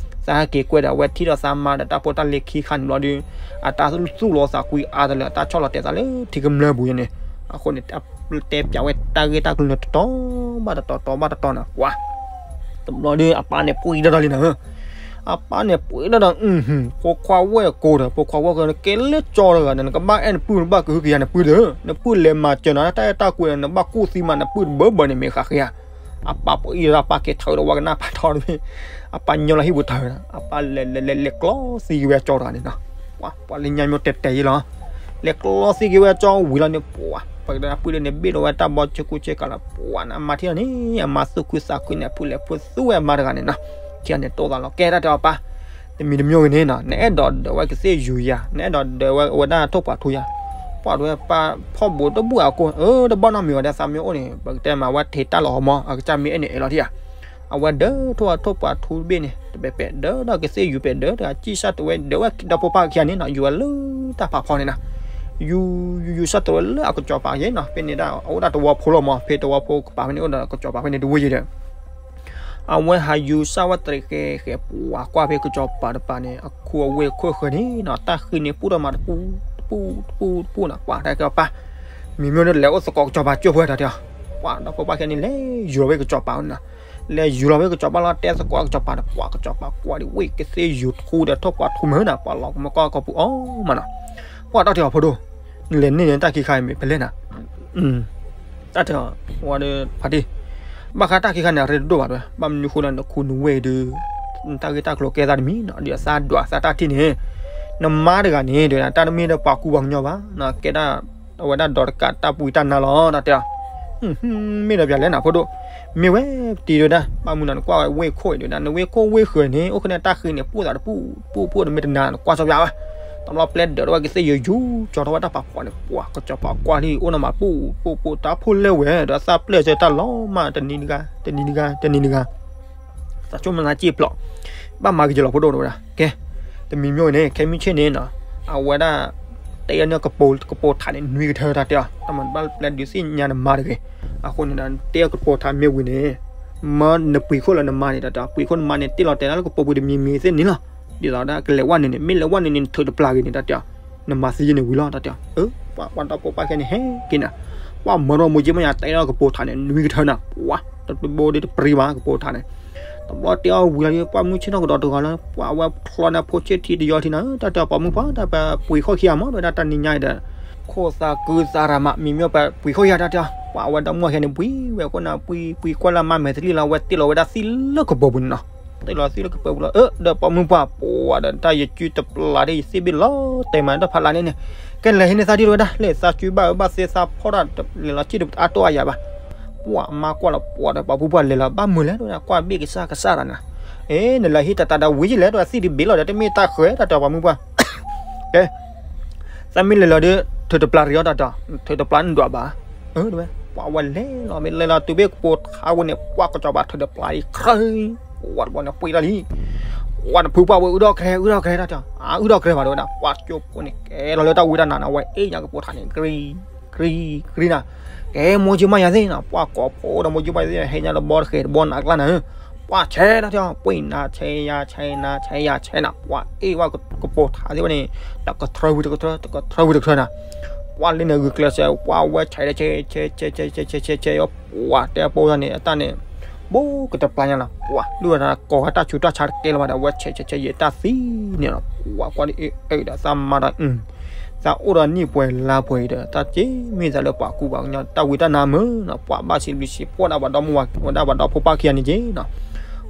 သးဟဲက့ၤကွဲဒီး အဝဲထံၣ်ဒီးသးမါဒီး တၢ်ဖိတၢ်လံၤခံခါန့ၣ်ဘျီဒီး အတၢ်သူၣ်လီၤသးကွံအါတလၢ အတၢ်ဆီၣ်လီၤတဲာ်သးလၢထံကမျၢၢ်ပူၤန့ၣ် အဃိန့ၣ် တဲပၠးဝဲတၢ်ဂ့ၢ်တၢ်ကျိၤန့ၣ် တတီၤဘၣ်တတီၤ တီၤဘၣ်တတီၤန့ၣ် ပှၤ တဘျီဒီး အပၢ်န့ၣ်ပှ့ၤဒီးဒီးလံနီၤ အပၢ်န့ၣ်ပှ့ၤဒီးဒီး ဖိခွါဝဲၢ်ကိးဒီး ဖိခွါဝဲၢ်ကိးန့ၣ် ကဲလၢကၠီတဂၤန့ၣ် နကဘၣ်အဲၣ်နပုၢ်နဘၣ်ကဟုကယာ်နပုၢ်ဒီး နပုၢ်လဲၤမၤစၢၤနၤ တၢ်အဲၣ်တၢ်ကွံဒီး နဘၣ်ကူၣ်သံမး နပုၢ်တဘၢဘၢန့ၣ် မ့ၢ်ဃးဃ့ဧါ အပၢ်ပှ့ၤဒီး အပၢ်က့ၤထီၣ်ဒီး ဝဲကနၣ်ပၢ်ထီၣ်တဘ့ၣ် အပၢ်ညီလီၤဟံၣ်ပူၤထီၣ်ဒီး အပၢ်လဲၤလဲၤလဲၤလဲၤကျီသံက့ၤဝဲကၠီတဂၤန့ၣ်နီၤ ပှၤ ပှၤလၢညါမ့ၢ်တဲတဲယဲလီၤ လဲၤကျီသံက့ၤဝဲကၠီဝံၤလီၤန့ၣ် ပှၤ ပကတဲအပုၢ်ဒ့န့ၣ် ဘ့ၣ်ဒီးဝဲတၢ်ဘီဆ့ကူဆ့ကၤလီၤ ပှၤန့ၣ် အမါထံၣ်လီၤန့ၣ် အမါသူၣ်ခုသးခုန့ၣ် အဖုလဲၤဖုသူဝဲအမါတဂၤန့ၣ်နီၤ ထံၣ်န့ၣ်တိၢ်သးလီၤ ကဲတၢ်တဲအီၤပၢ် တမံၤတမံၤဂ့ၤန့ၣ်နီၤ နအဲၣ်ဒိးဒၢးဝဲကသ့ၣ်ယူၤယၤ နအဲၣ်ဒိးဒၢးဝဲဝဲဒၣ်ထိၣ်ပှာ်ထူယၤ ပှၤဒဝဲပၢ်ဖီၣ်ဘူးတဘူၣ်အကိၢ် အၢ တဘၣ်နီတမံၤဝဲဒၣ်သးမ့ၢ်အိၣ်န့ၣ် ပကတဲမၤဝဲထံးတၢ်လီၤအီၤမး အကစၢ်မ့ၢ်အဲၣ်န့ၣ်အဲၣ်လီၤထံၣ်ဧါ အဝဲဒၢးထိၣ်ထိၣ်ပှာ်ထူတဘ့ၣ်န့ၣ် တဘဲပဲဒၢးဒီးကသ့ၣ်ယူၤပဲဒၢးဒီးကံၣ်စၢ်တဝဲဒၢးဝဲဒီဖိပၢ်ခံဂၤန့ၣ်နီၤ ယူၤဝဲလၢတၢ်ဖးဖီန့ၣ်နီၤ ယူၤ ယူၤ ယူၤစၢ်တဝဲလၢအကစီၤပၤယဲနီၤ ဖဲန့ၣ်ဒၣ် အအိၣ်ဒၣ်သဝီဖိလီၤမး ဖဲသဝီဖိကပၤဖဲန့ၣ် အိၣ်ဒီးကစီၤပၤဖဲန့ၣ်တဝဲယဲဒီး အဝဲဟးယူၤစၢ်ဝဲတရံးဃဲဃဲ ပှၤကွၢ်ဖဲကစီၤပၤတပၤန့ၣ် အခူအဝ့ၢ်ခိၣ်ဃၢၤန့ၣ်နီၤ တၢ်ဃံန့ၣ်ပူၣ်ထီၣ်မးတပူၤ တပူၤ တပူၤ တပူၤနီၤ ပှၤတၢ်ကဲပၢ် မံၤမ့ၢ်ဒီးလဲၤအိၣ်သကိးကစီၤပၤကၠိၢ်ဖဲတၢ်တဲအီၤ ပှၤဒီဖိပၢ်ခံဂၤန့ၣ် လဲၤယူၤလီၤဝဲကစီၤပၤန့ၣ်နီၤ လဲၤယူၤလီၤဝဲကစီၤပၤလီၤ တဲသကိးကစီၤပၤဒီး ပှၤကစီၤပၤကွၢ်ဒံးဝ့ၢ် ကသ့ၣ်ယူၤထူဒီးထိၣ်ပှာ်ထူမ့ၢ်နီၤ ပှၤလီၤကမၢကီၢ်ကီၢ်ပူၤအီၤမးနီၤ ပှၤတၢ်တဲအီၤဖိဒိၣ် နလဲၤန့ၢ်န့ၣ်တၢ်ခံခါအံၤမ့ၢ်ဖဲလဲၣ်နီၤ တၢ်တဲအီၤ ဝဲဒီးဖါတံၢ် ဘၣ်ဃးတၢ်ခံခါန့ၣ် အရ့တဒိၣ်ဘၣ်တဲဝဲ ဘၣ်မနုၤဃိလၢနခူနဝ့ၢ်ဒုး တၢ်ဂ့ၢ်တၢ်ကျိၤကဲသးတမံၤနီၤ ဒ်အသးဒွးသးတၢ်ထံၣ်န့ၣ် နမါတဂၤန့ၣ် တဲဝဲဒၣ် တၢ်တမ့ၢ်ဒီးပှၤကူပှၤကညီဘၣ်နီၤ ကဲဒၣ် အဝဲဒၣ်ဒီးတကးတၢ်ပှံၤတၢ်နါလီၤ တၢ်တဲအီၤ မ့ၢ်ဒီးပၠးလဲၣ်နီၤ ဖိဒိၣ် မ့ၢ်ဝဲတံၤဒဝဲဒၣ် ဘၣ်မနုၤနကွၢ်ဝဲဝ့ၢ်ခိၣ်အံၤဒဝဲဒၣ် နဝ့ၢ်ခိၣ်ဝ့ၢ်ဃၢၤန့ၣ် အိၣ်ဃုာ်န့ၣ်တၢ်ဃ့န့ၣ် ပှိၣ်သးတပူၣ်ပူၣ်ပူၣ် နမ့ၢ်တနာ်နကွၢ်စီပျါဝဲ, တဘျီပျဲဒၢးထီၣ်ဝဲကသ့ၣ်ယိၤယူၤ ကၠီထီၣ်ဝဲတၢ်ပာ်ဖှိၣ်န့ၣ် ပှၤကစီၤပၤကွၢ်လံ အိၣ်နီၢ်မးပူၣ်ပူၣ်ပူၣ် တၢ်ဖိလဲၣ်ဝဲဒီးသးပျဲၢ်စၢတၢ်လီၤမး တနံၤတဂၤ တနံၤတဂၤ တနံၤတဂၤ သးဆိကမိၣ်သးစ့ၢ်ဖျိး, ဘၣ်မၤက့ၤကလီၤဖိဒိၣ်တဝဲဒၣ် ကဲ, တမံၤမ့ၢ်ဝဲန့ၣ် ခဲမုၢ်ဆ့ၣ်န့ၣ်နီၤ, အဝဲဒၣ် တဲအီၤန့ၣ်ကပိာ်ထးန့ၣ် နွံကထၢတၢ်တဲအီၤ တၢ်မၤဘၣ်ပျဲဒုးသ့ၣ်ညါနမါတဂ့ၤ, အဃိန့ၣ်ဒီး တဲအီၤကပိာ်ထးမ့ၢ်ဝံၤန့ၣ် မ့ၢ်နပှ့ၤခိၣ်လၢနမါန့ၣ် တၢ်တဲအီၤ ပှ့ၤခိၣ်နမါန့ၣ် တ့ၢ်လီၤတဲာ်လၢကပိာ်ပူၤတမံၤမံၤသ့ၣ်န့ၣ်လီၤ, ဒ်သိးဒၣ်ကလဲၤဝဲန့ၣ်န့ၣ် မ့ၢ်လဲၤဝဲန့ၣ်န့ၣ် နထုးတပျၢ်ဂ့ၤန့ၣ် တၢ်တဲအီၤ နမၤသံယဲန့ၣ်ဝံၤလီၤ တၢ်တဲအီၤ, အၢ ပှၤပှၤဒီဖိပၢ်ခဲန့ၣ်ဟဲက့ၤနၤ, ပှၤမၢထီၣ်မိၢ်ကၠ့မးယၤ တဲအီၤကပိာ်ထးန့ၣ် နွံကထၢနၤ ပှၤ တဘိဒ်တပျံၤဘၣ် ကပိာ်ထးန့ၣ်, တဘျီတဲအီၤဝံၤလီၤ ပှၢ်မုၢ်ဆ့ၣ်ထီၣ်ကဒီးတဂီၤလၢ ပှၤအဝဲချီန့ၣ်ဖိဆ့ၣ်ထံတယီထံနၤ တၢ်တဲအီၤ ပိာ်မုၣ်ပှၢ် တၢ်ပပှ့ၤခိၣ်ခံဂၤမး တဝဲဒၣ်တနံၤညါအံၤဒီး ခိၣ်သးကုသးရၤမး မံၤမ့ၢ်ပပှ့ၤခိၣ်ခံဂၤ တၢ်တဲအီၤ ပှၤအဝဲဒီမါဝၤခဲန့ၣ် ပှံၤဝဲခိၣ်နၤ ပှံၤပှံၤကွၢ်လၢမါမဲာ်တလံၣ်လီၤ အဝဲတ့ၢ်လီၤဝဲဒၣ်သံလၢကပိာ်ပူၤန့ၣ်နီၤ, တ့ၢ်လီၤသံလၢကပိာ်ပူၤလီၤ အၢ ဒီးပိာ်မုၣ်ပှၢ် ပှၤဒီးတၢ်ယကုတပျၢ်ဒီး ယသ့ၣ်ဘ့ၣ်လီၤတဲာ်မးတၢ်ဖးလါန့ၣ်န့ၣ်, ကဲလဲၤဟံးန့ၢ်သးဒ်တဝဲဒၣ် လဲၤသးကုဘၣ်အၢဘၣ်သီသးဖီၣ်တၢ် လဲၤလီၤစံၣ်တအါတိၢ်အါယၤဘၣ်, ပှၤမါကွၢ်လီၤ ပှၤဒီးပိာ်မုၣ်ပှၢ်လဲၤလီၤ ဘၣ်မုာ်လဲၣ်တဝဲဒၣ် ကွၢ်ဘ့ၣ်ကစၢ်ကစၢ်ဒီးနၤ, အ့ နလဲၤဟံးတၢ်တၢ်ဒီးဝံၤယလဲၣ် တဝဲသံၣ်ဒုးဘ့ၣ်လီၤဒီး တမ့ၢ်တၢ်ဃၢၤ တၢ်တဲပိာ်မုၣ်ပှၢ် ကဲ သးမ့ၢ်လဲၤလီၤဒီး ထုးတပျၢ်တဂ့ၤအီၤ တၢ်တဲအီၤ ထုးတပျၢ်နဒွးဘၣ်, အၢ တဝဲ ပှၤဝဲလဲၤလီၤ မ့ၢ်လဲၤလီၤတုၤဘ့ၣ် ကပိာ်ထးဝဲန့ၣ် ပှၤကစီၤပၤထုးတပျၢ်အံၤ ခရၢၣ် ပှၤတဘီန့ၣ်ပှ့ၤလီၤလံ, ပှၤတဖုပှၢ်ဝဲ အုၣ်ထီၣ်ကြဲ အုၣ်ထီၣ်ကြဲ တၢ်တဲအီၤ အုၣ်ထီၣ်ကြဲဘၣ် တဝဲဒၣ် ပှၤကၠိဖိန့ၣ် ကဲလီၤလၢတၢ်ဝံတၢ်နါန့ၣ် အဝဲအ့ၣ်ညါကပိာ်ထးန့ၣ် ကြံ ကြံ ကြံနၤ, ကဲမိၢ်ကၠ့မးယၤသ့ၣ်နၤ ပှၤကိးဖိဒီးမိၢ်ကၠ့မးယၤသ့ၣ် ဟဲညါလၢဘီတဃဲးတဘီနးကျါနၤ ပှၤဆဲး တၢ်တဲအီၤ ပှ့ၤနၤဆဲးယၤဆဲးနၤ ဆဲးယၤဆဲးနၤ ပှၤအ့ၣ်ဝဲကပိာ်ထးသ့ၣ်ဝဲန့ၣ် တကထြၢဝံၤတကထြၢ တကထြၢဝံၤတကထြၢနၤ, ပှၤလၢန့ၣ်ဂုာ်ကျဲးစၢး ပှၤဝဲဆဲးဆဲးဆဲးဆဲးဆဲးဆဲးဆဲးဆဲးဆဲး ပှၤတဲပိာ်ထးန့ၣ် အတၢ်န့ၣ် ဘိကတပျၢ်ညါလီၤ ပှၤလုၢ်ဝဲဒၣ်ကိးဂၤတၢ်ဆူးတၢ်ဆါတကဲလၢၤဘၣ်ဒီး အဝဲဆဲးဆဲးဆဲးယဲတၢ်သံန့ၣ်လီၤ, ပှၤကွၢ်ဒ်အံၤ အၢ ဒီးသးမၤဒီး သးအိၣ်ဒီးနံၣ်ပှဲၤလါပှဲၤအံၤဒီး တၢ်က့ၤမ့ၢ်သးလၢပှၤကူပှၤကညီ တၢ်ဝံတၢ်နါမုာ်နီၤ ပှၤဘၣ်စံးဘျုးစံးဖှိၣ်ဒၣ်ပှၤဒီမါဝၤ ဝဲဒၣ်ပှၤဒီဖိပၢ်ခံဂၤန့ၣ်က့ၤနီၤ,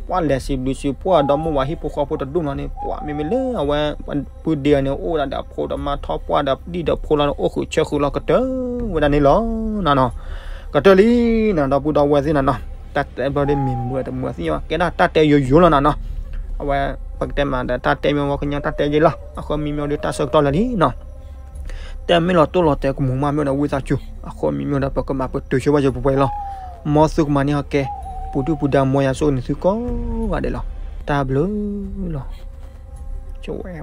ပှၤလဲၤစံးဘျုးစံးဖှိၣ်ဒီမါဝၤဟံၣ်ဖိဃီဖိတဒူၣ်နီၤန့ၣ် ပှၤမ့မ့ၢ်လၢအဝဲ ပုၢ်ဒ့အီၤန့ၣ် အိၣ်ဝဲဒၣ်ဒီးအဖိဒီးမါထီၣ်ပှၢ်ဒီးဒံၣ်ဒီးဖိလီၤန့ၣ် အိၣ်ဃုာ်ဆၢဃုာ်လီၤကတၢၢ်ဝဲဒၣ်န့ၣ်လီၤနီၤနီၤ, ကတၢၢ်လံနီၤ ဒီပုၢ်ဒီဝဲၢ်သ့ၣ်နီၤနီၤ တၢ်တဲဘျီဒီးမ့ၢ်မုာ်တမုာ်သ့ၣ်ညါဘၣ် ကဲဒၣ်တၢ်တဲယိယိလီၤနီၤနီၤ, အဝဲ ပကတဲမးဒီးတၢ်တဲမ့ၢ်ဝဲကညီတၢ်တဲယဲလီၤ အဃိမံၤမ့ၢ်ဒီးတၢ်ဆၢကတီၢ်လၢာ်လံနီၤ တဲမ့ၢ်လီၤတိၢ်လီၤတဲာ်ကမူၤမးမ့ၢ်ဒီးဝံသးစူၤ အဃိမံၤမ့ၢ်ဒီးပကမၤပတုာ်ဆိဝဲယပှဲၤပှဲၤလီၤ, မ်သုကမၤန့ၢ်ဟီၣ်ကဲ ပူၤဒုၣ်ပူၤဒါမ်ယွၤဆိၣ်ဂ့ၤန့ၢ်သုကိးဂၤဒဲးလီၤ, တၢ်ဘျုးလီၤ, ဆိဝဲ